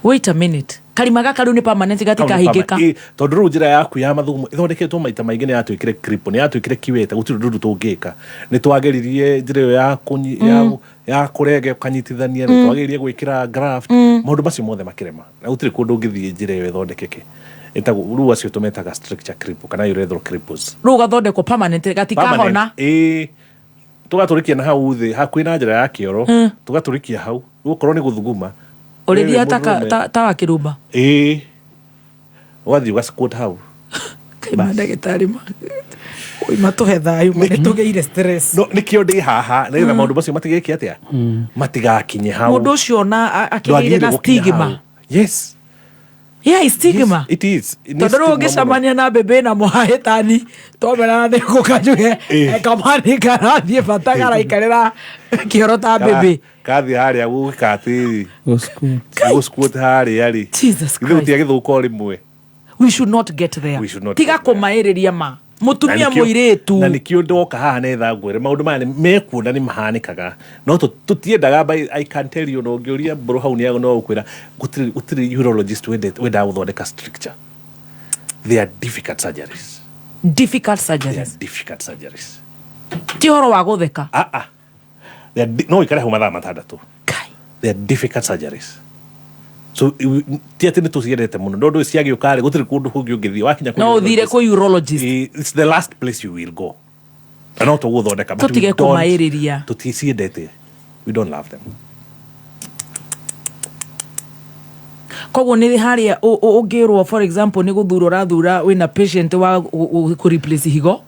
Speaker 24: Wait a minute. Karima gaka rĩu nĩ permanent gatikahingĩka.
Speaker 4: Ĩĩ, tondũ rĩu njĩra yaku ya mathugumo ĩthondeketwo maita maingĩ nĩ yatuĩkire cripple, nĩ yatuĩkire kiwete, gũtirĩ ũndũ tũngĩka. Nĩ twageririe njĩra ĩyo ya kũrege ũkanyitithania, nĩ twageririe gwĩkĩra graft, maũndũ macio mothe makĩrema. Na gũtirĩ kũndũ ũngĩthiĩ njĩra ĩyo ĩthondekeke. Ĩtagwo, rĩu acio tũmetaga stricture cripple kana urethral cripples.
Speaker 24: Rĩu ũgathondekwo permanent gatikahona.
Speaker 4: Permanent, ĩĩ. Tũgatũrĩkia na hau thĩ, hakuhĩ na njĩra ya kĩoro, tũgatũrĩkia hau. Rĩu okorwo nĩ gũthuguma,
Speaker 24: Ũrĩthiaga
Speaker 4: wewe mũndũrũme.
Speaker 24: ta wa kĩrũmba.
Speaker 4: Ĩĩ. Ũgathiĩ ũga squat hau.
Speaker 24: Kai mandagĩtarĩ matũhe thayũ ma nĩ tũgĩire stress.
Speaker 4: No nĩkĩo ndĩ haha nĩgetha maũndũ macio matigeke atĩa, matigakinye hau.
Speaker 24: Mũndũ ũcio ona akĩgĩire
Speaker 4: Ndwagĩrĩire
Speaker 24: na
Speaker 4: gũkinya
Speaker 24: stigma.
Speaker 4: hau. Yes.
Speaker 24: Yeah, stigma.
Speaker 4: It is. Nĩ
Speaker 24: Tondũ rĩu
Speaker 4: stigma mũno.
Speaker 24: ũngĩcemania na mbĩmbĩ na mũhahĩtani twamerana nĩ gũkanjuge kamani karathiĩ bata karaikarĩra kĩoro ta mbĩmbĩ.
Speaker 4: Kathiĩ harĩa gũgĩka atĩrĩ, gũsquat harĩa rĩ,
Speaker 24: Jesus
Speaker 4: ithe gũtiagĩthũka o rĩmwe.
Speaker 24: We should not get there.
Speaker 4: We should not.
Speaker 24: Tiga kũmaĩrĩria ma mũtumia
Speaker 4: Na nĩkĩo-
Speaker 24: mũirĩtu.
Speaker 4: Na nĩkĩo ndoka haha netha ngwĩre maũndũ maya mekuona nĩ mahanĩkaga, no tũtiendaga. I can tell you, no ũngĩũria mbũrũ hau nĩ no gũkwĩra gũtirĩ urologist wendaga gũthondeka stricture. They are difficult surgeries.
Speaker 24: Difficult
Speaker 4: They are
Speaker 24: surgeries.
Speaker 4: difficult surgeries.
Speaker 24: Ti ũhoro wa gũtheka.
Speaker 4: Ah ah, They are no ũikare hau mathaa 6. They are difficult surgeries, so ti atĩ nĩ tũciendete mũno, no ndũĩ ciagĩũka rĩ, gũtirĩ kũndũ kũngĩ ũngĩthiĩ wakinya kwĩ
Speaker 24: No ũthire
Speaker 4: urologist.
Speaker 24: kwĩ urologist.
Speaker 4: It's the last place you will go, na no tũgũthondeka, but we
Speaker 24: Tũtige
Speaker 4: don't-
Speaker 24: kũmaĩrĩria.
Speaker 4: Tũticiendete, we don't love them.
Speaker 24: Koguo nĩ harĩa ũngĩrwo, for example, nĩ gũthura ũrathura wĩna patient wa kũ replace higo,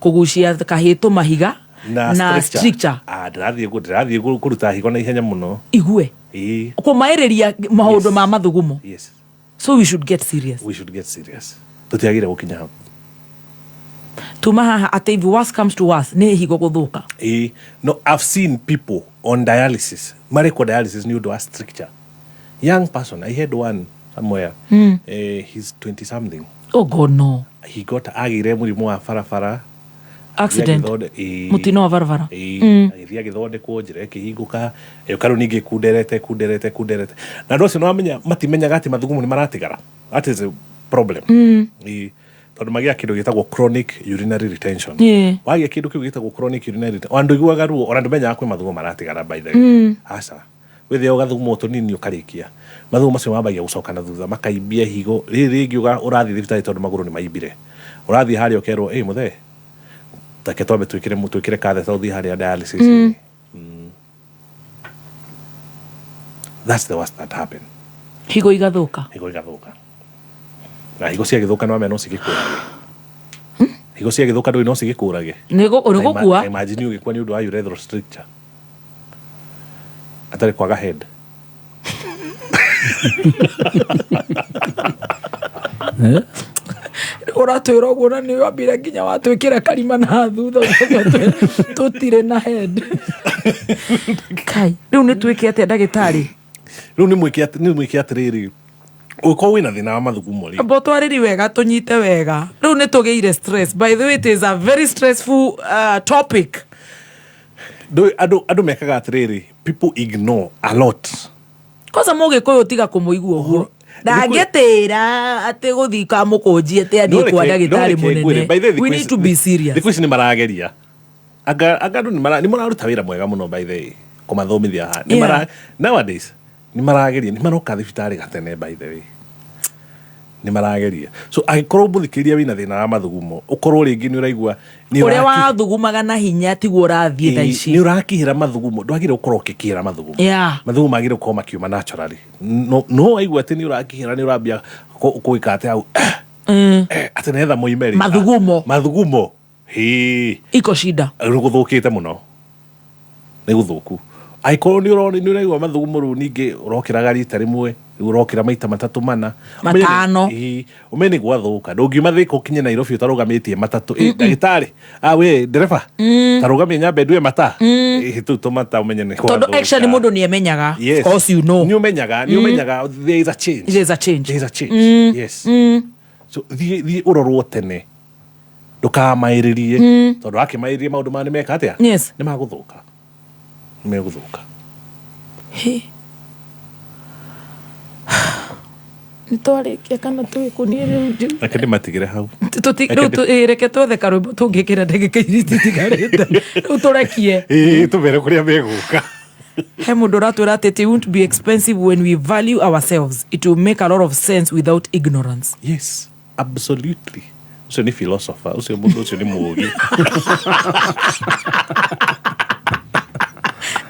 Speaker 24: kũgucia kahĩtũ mahiga na stricture.
Speaker 4: Ah, ndĩrathiĩ kũruta higo na ihenya mũno.
Speaker 24: Igue.
Speaker 4: Ĩĩ.
Speaker 24: Kũmaĩrĩria maũndũ ma mathugumo.
Speaker 4: Yes.
Speaker 24: So we should get serious.
Speaker 4: We should get serious, tũtiagĩrĩire gũkinya hau.
Speaker 24: Tuma haha atĩ if worse comes to worse nĩ higo gũthũka.
Speaker 4: Ĩĩ, no, I've seen people on dialysis, marekwo dialysis nĩ ũndũ wa stricture. Young person, I had one somewhere. He's 20 something.
Speaker 24: Oh God, no.
Speaker 4: He got, agĩire mũrimũ wa barabara.
Speaker 24: Accident.
Speaker 4: Ĩĩ.
Speaker 24: Mũtino wa barabara.
Speaker 4: Ĩĩ, agĩthiĩ agĩthondekwo njĩra ĩkĩhingũka, ĩũka rĩu ningĩ ĩkunderete kunderete kunderete, na andũ acio nĩwamenya matimenyaga atĩ mathugumo nĩ maratigara. That is a problem. Ĩĩ, tondũ magĩa kĩndũ gĩtagwo chronic urinary retention. Wagĩa kĩndũ kĩu gĩtagwo chronic urinary retention, ona ndũiguaga ruo, ona ndũmenyaga kwĩ mathugumo maratigara, by the way. Aca, wĩthĩa ũgathuguma tũnini ũkarĩkia, mathugumo macio mambagia gũcoka na thutha, makaimbia higo. Rĩrĩ rĩngĩ ũrathiĩ thibitarĩ tondũ magũrũ nĩ maimbire, ũrathiĩ harĩa ũkerwo, ĩ mũthee, take twambe twĩkĩre catheter ũthiĩ harĩa dialysis. That's the worst that happened.
Speaker 24: Higo igathũka.
Speaker 4: Higo igathũka, na higo ciagĩthũka nĩwamenya no cigĩkũrage. Higo ciagĩthũka ndũĩ no cigĩkũrage.
Speaker 24: Nĩ gũkua.
Speaker 4: Na imagine ũgĩkua nĩ ũndũ wa urethral stricture, atarĩ kwaga head.
Speaker 24: Ũratwĩra ũguo na nĩ wambire nginya watwĩkĩra karima na thutha ũcoke ũtwĩre tũtirĩ na head. Kai, rĩu nĩ twĩke atĩa ndagĩtarĩ?
Speaker 4: Rĩu nĩ mwĩke atĩrĩrĩ, ũngĩkorwo wĩna thĩna wa mathugumo rĩ,
Speaker 24: Amba ũtwarĩri wega tũnyite wega. Rĩu nĩ tũgĩire stress. By the way, it is a very stressful topic.
Speaker 4: Ndũĩ andũ mekaga atĩrĩrĩ, people ignore a lot.
Speaker 24: Kwanza mũgĩkũyũ tiga kũmũigua ũguo ndangĩtĩra atĩ gũthiĩ kamũkũnji atĩ athiĩ kwa ndagĩtarĩ mũnene. We need to be serious.
Speaker 4: Thikũ ici nĩ marageria, anga andũ nĩ mararuta wĩra mwega mũno, by the way, kũmathomithia haha. Nĩ nowadays nĩ marageria, nĩ maroka thibitarĩ gatene, by the way, nĩ marageria. So angĩkorwo mũthikĩrĩria wĩna thĩna wa mathugumo, ũkorwo rĩngĩ nĩ ũraigua nĩ
Speaker 24: Ũrĩa wathugumaga na hinya tiguo ũrathiĩ thaa ici.
Speaker 4: Nĩ ũrakihĩra mathugumo, ndwagĩrĩire gũkorwo ũkĩkihĩra mathugumo. Mathugumo magĩrĩire gũkorwo makiuma naturally, no waigua atĩ nĩ ũrakihĩra, nĩ ũrambia gwĩka atĩ hau atĩ nĩgetha moime rĩ.
Speaker 24: Mathugumo.
Speaker 4: Mathugumo hĩ.
Speaker 24: Iko shida.
Speaker 4: Rĩu gũthũkĩte mũno, nĩ gũthũku. Angĩkorwo nĩ ũrona nĩ ũraigua mathugumo rĩu ningĩ ũrokĩraga rita rĩmwe, rĩu ũrokĩra maita matatũ, mana.
Speaker 24: Matano.
Speaker 4: Ĩĩ, ũmenye nĩ gwathũka. Ndũngiuma Thĩka ũkinye Nairobi ũtarũgamĩtie matatũ. Ĩ, ndagĩtarĩ, ah, we ndereba, tarũgamie nyambe ndue mata. Ĩ, tũu tũmata ũmenye nĩ
Speaker 24: Tondũ
Speaker 4: gwathũka.
Speaker 24: actually mũndũ nĩ emenyaga.
Speaker 4: Yes.
Speaker 24: Of course you know.
Speaker 4: Nĩ ũmenyaga, nĩ ũmenyaga there is a change.
Speaker 24: There is a change.
Speaker 4: There is a change. Yes. So thiĩ ũrorwo tene, ndũkamaĩrĩrie, tondũ wakĩmaĩrĩria maũndũ maya nĩ meka atĩa?
Speaker 24: Yes.
Speaker 4: Nĩ magũthũka, nĩ megũthũka.
Speaker 24: Hĩ. Nĩ twarĩkia kana tũgĩkũnie rĩu?
Speaker 4: Reke ndĩmatigĩre hau.
Speaker 24: Rĩu reke twethe karwĩmbo tũngĩkĩra ndagĩka iria itigarĩte, rĩu tũrekie.
Speaker 4: Ĩĩ, tũmere kũrĩa megũka.
Speaker 24: He mũndũ ũratwĩra atĩ it won't be expensive when we value ourselves. It will make a lot of sense without ignorance.
Speaker 4: Yes, absolutely. Ũcio nĩ philosopher, ũcio mũndũ ũcio nĩ mũũgĩ.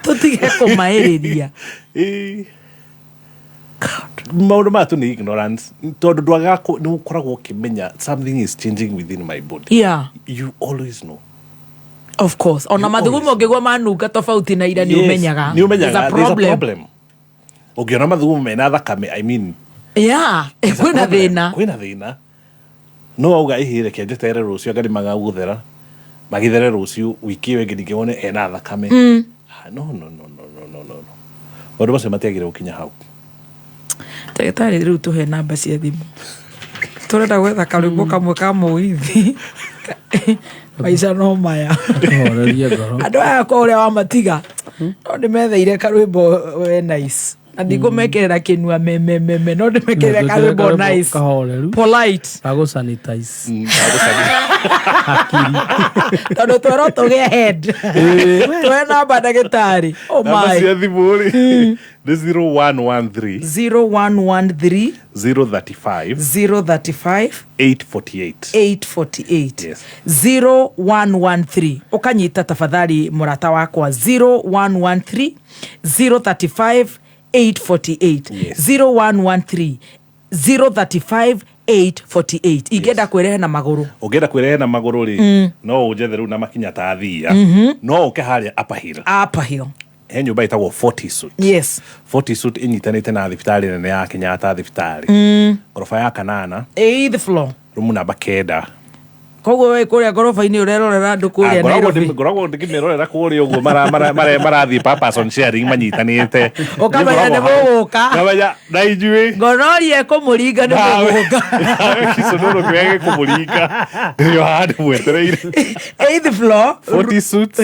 Speaker 24: Tũtige kũmaĩrĩria.
Speaker 4: Ĩĩ. Maũndũ maya tu nĩ ignorance, tondũ ndwagaga nĩ ũkoragwo ũkĩmenya something is changing within my body. You always know.
Speaker 24: Of course, ona mathugumo ũngĩgwa manunga tofauti na ira, nĩ ũmenyaga.
Speaker 4: Nĩ ũmenyaga
Speaker 24: There's a
Speaker 4: there's a
Speaker 24: problem.
Speaker 4: problem. Ũngĩona mathugumo mena thakame, I mean, there's a
Speaker 24: kwĩna
Speaker 4: problem.
Speaker 24: thĩna.
Speaker 4: Kwĩna thĩna. No wauga ĩhĩ, reke njeterere rũciũ, anga nĩmagagũthera, magĩthere rũciũ, wiki ĩyo ĩngĩ ningĩ wone ena thakame. Ah, no, no, no, no, no, no, no, no, maũndũ macio matiagĩrĩire gũkinya hau.
Speaker 24: Ndagĩtarĩ, rĩu tũhe namba cia thimũ, tũrenda gwetha karwĩmbo kamwe ka mũgithi, maica no maya.
Speaker 3: Horerie ngoro.
Speaker 24: Andũ aya ko ũrĩa wamatiga no ndĩmetheire karwĩmbo we nice, na ndikũmekĩrĩra kĩnua memememe, no ndĩmekĩrĩre karwĩmbo nice.
Speaker 3: Kahoreru.
Speaker 24: Polite.
Speaker 3: Kagũ sanitize.
Speaker 24: Tondũ twerwo tũgĩe head, tũhe namba, ndagĩtarĩ. Oh
Speaker 4: Namba
Speaker 24: my.
Speaker 4: cia thimũ rĩ, nĩ 0113
Speaker 24: 0113
Speaker 4: 035
Speaker 24: 035
Speaker 4: 848.
Speaker 24: 848.
Speaker 4: Yes.
Speaker 24: 0113, ũkanyita tafadhali mũrata wakwa, 0113 035 848.
Speaker 4: Yes.
Speaker 24: 0113 035 848, ingĩenda kwĩrehe na magũrũ.
Speaker 4: Ũngĩenda kwĩrehe na magũrũ rĩ, no ũnjethe rĩu na makinya ta thia, no ũke harĩa Upper Hill.
Speaker 24: Upper Hill.
Speaker 4: He nyũmba ĩtagwo Forty Suit. Forty Suit ĩnyitanĩte na thibitarĩ nene ya Kenyatta thibitarĩ, ngoroba ya kanana,
Speaker 24: Eighth floor,
Speaker 4: rumu namba 9.
Speaker 24: Koguo we kũrĩa ngoroba-inĩ ũrerorera andũ kũrĩa
Speaker 4: Ah, ngoragwo
Speaker 24: Nairobi.
Speaker 4: Ngoragwo ndĩkĩmĩrorera kũrĩa ũguo marathiĩ purpose on sharing manyitanĩte.
Speaker 24: Ũkamenya nĩ mũgũka.
Speaker 4: Ngamenya na inyuĩ.
Speaker 24: Ngonoria ĩkũmũringa nĩ mũgũka.
Speaker 4: Nawe kĩcũnũrũ kĩrĩa gĩkũmũringa ndĩrĩ haha ndĩmwetereire.
Speaker 24: Eighth floor.
Speaker 4: 40 Suits,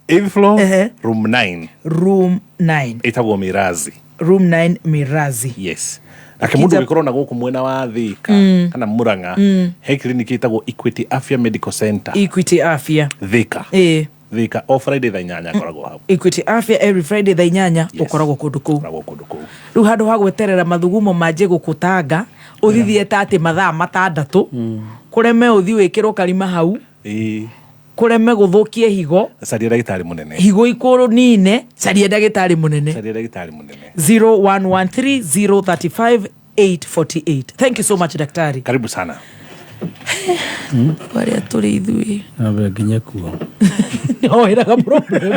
Speaker 4: eighth floor, room 9.
Speaker 24: Room 9.
Speaker 4: Ĩtagwo Mirazi.
Speaker 24: Room 9, Mirazi.
Speaker 4: Yes. Nake mũndũ ũngĩkorwo na gũkũ mwena wa Thika kana Murang'a, he kiriniki ĩtagwo Equity Afya Medical Center.
Speaker 24: Equity Afya.
Speaker 4: Thika.
Speaker 24: Ĩĩ.
Speaker 4: Thika, o Friday thaa 8 ngoragwo hau.
Speaker 24: Equity Afya, every Friday thaa 8 ũkoragwo kũndũ kũu.
Speaker 4: Ngoragwo kũndũ kũu.
Speaker 24: Rĩu handũ ha gweterera mathugumo manjie gũkũtanga ũthithie ta atĩ mathaa 6, kũreme ũthi wĩkĩrwo karima hau,
Speaker 4: Ĩĩ.
Speaker 24: kũreme gũthũkie higo.
Speaker 4: Caria ndagĩtarĩ mũnene.
Speaker 24: Higo ikũrũ nine, caria ndagĩtarĩ mũnene.
Speaker 4: Caria ndagĩtarĩ mũnene.
Speaker 24: 0113 035 848. Thank you so much, daktari.
Speaker 4: Karibu sana.
Speaker 24: Arĩa tũrĩ ithuĩ.
Speaker 3: Ambe nginye kuo.
Speaker 24: Nĩhoeraga problem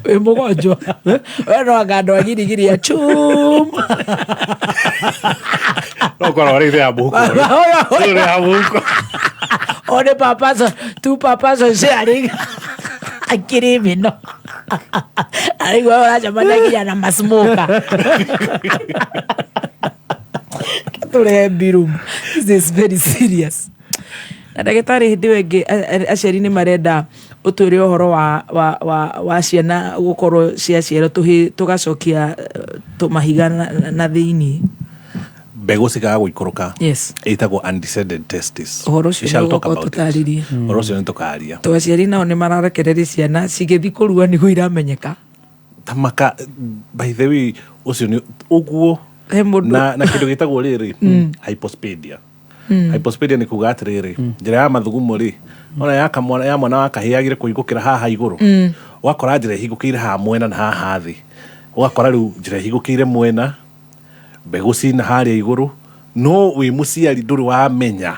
Speaker 24: wĩ mũgonjwa, we no anga andũ a girigiri ya chum.
Speaker 4: No korwo rĩ ya mũhuko. Rĩ ya mũhuko.
Speaker 24: One papaso, two papaso sharing akiri mino arigua ũracemania nginya na masmoka tũrehe mbirum. This is very serious. Na ndagĩtarĩ, hĩndĩ ĩyo ĩngĩ aciari nĩ marenda ũtwĩre ũhoro wa ciana gũkorwo ciaciarwo tũgacokia tũmahiga na thĩiniĩ.
Speaker 4: Mbegũ cikaga gũikũrũka. Ĩtagwo undescended testis.
Speaker 24: Ũhoro ũcio
Speaker 4: We shall talk
Speaker 24: nĩũgũkorwo
Speaker 4: about it.
Speaker 24: tũtarĩrie.
Speaker 4: Ũhoro ũcio nĩ tũkaria.
Speaker 24: To aciari nao nĩ mararekereria ciana cigĩthiĩ kũrua nĩguo iramenyeka.
Speaker 4: Tamaka, by the way, ũcio nĩ ũguo.
Speaker 24: He mũndũ
Speaker 4: Na kĩndũ gĩtagwo rĩrĩ hypospadia. Hypospadia nĩ kuga atĩrĩrĩ, njĩra ya mathugumo rĩ, ona ya kamwana, ya mwana wa kahĩĩ yagĩrĩire kũhingũkĩra haha igũrũ, ũgakora njĩra ĩhingũkĩire haha mwena na haha thĩ, ũgakora rĩu njĩra ĩhingũkĩire mwena, mbegũ cina harĩa igũrũ, no wĩ mũciari ndũrĩ wamenya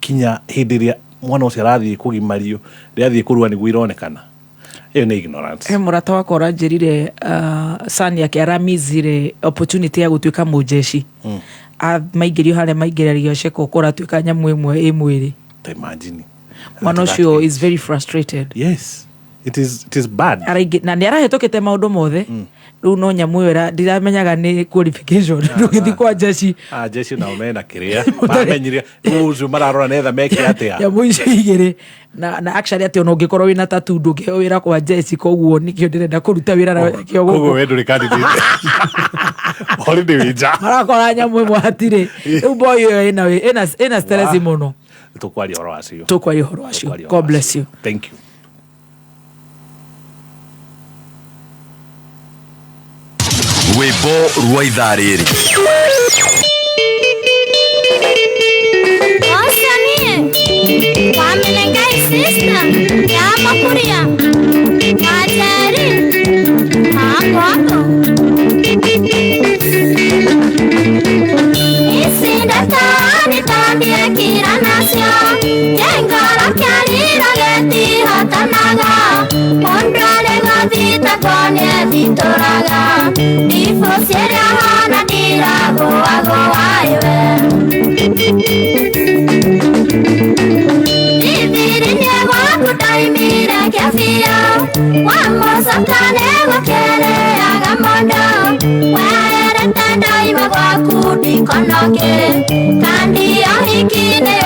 Speaker 4: kinya hĩndĩ ĩrĩa mwana ũcio arathiĩ kũgimario, rĩrĩa athiĩ kũrua nĩguo ironekana. Ĩyo nĩ ignorance.
Speaker 24: He mũrata wakwa ũranjĩrire son yake aramizire opportunity ya gũtuĩka mũjeshi. Maingĩrio harĩa maingĩrario ceko kũratuĩka nyamũ ĩmwe ĩ mwĩrĩ.
Speaker 4: Ta imagine.
Speaker 24: Mwana ũcio is very frustrated.
Speaker 4: Yes, it is bad.
Speaker 24: Araingĩ na nĩ arahĩtũkĩte maũndũ mothe, rĩu no nyamũ ĩyo ndiramenyaga nĩ qualification ndũgĩthiĩ kwa jeshi.
Speaker 4: Ah, jeshi nao mena kĩrĩa mamenyire ũcio mararora netha meke atĩa.
Speaker 24: Nyamũ icio igĩrĩ na actually atĩ ona ũngĩkorwo wĩna tatu ndũngĩheo wĩra kwa jeshi, koguo nĩkĩo ndĩrenda kũruta wĩra na kĩo
Speaker 4: Koguo
Speaker 24: gũkũ.
Speaker 4: we ndũrĩ candidate, already wĩ nja.
Speaker 24: Marakora nyamũ ĩmwe hatirĩ, rĩu boy ĩyo ĩna stress mũno.
Speaker 4: Tũkwaria ũhoro wacio.
Speaker 24: Tũkwaria ũhoro wacio.
Speaker 4: Tũkwaria ũhoro
Speaker 24: God bless you.
Speaker 4: Thank you.
Speaker 14: Rwĩmbo rwa ithaa rĩrĩ.
Speaker 17: Osanie wamenengai sister yamakuria wajeri makwako. ndira nacio kĩngoro kĩarira gĩtihotanaga mũndũ arĩ gũthitangwo nĩethitũraga ndibuci ĩrĩa hana ndiragũagũa iwe Thithiri nĩ gwaku ndaimire kĩabio wa mũcoka nĩgũkĩrĩaga mũndũ werĩte ndaima gwaku ndikonoke kandi ahiki nĩ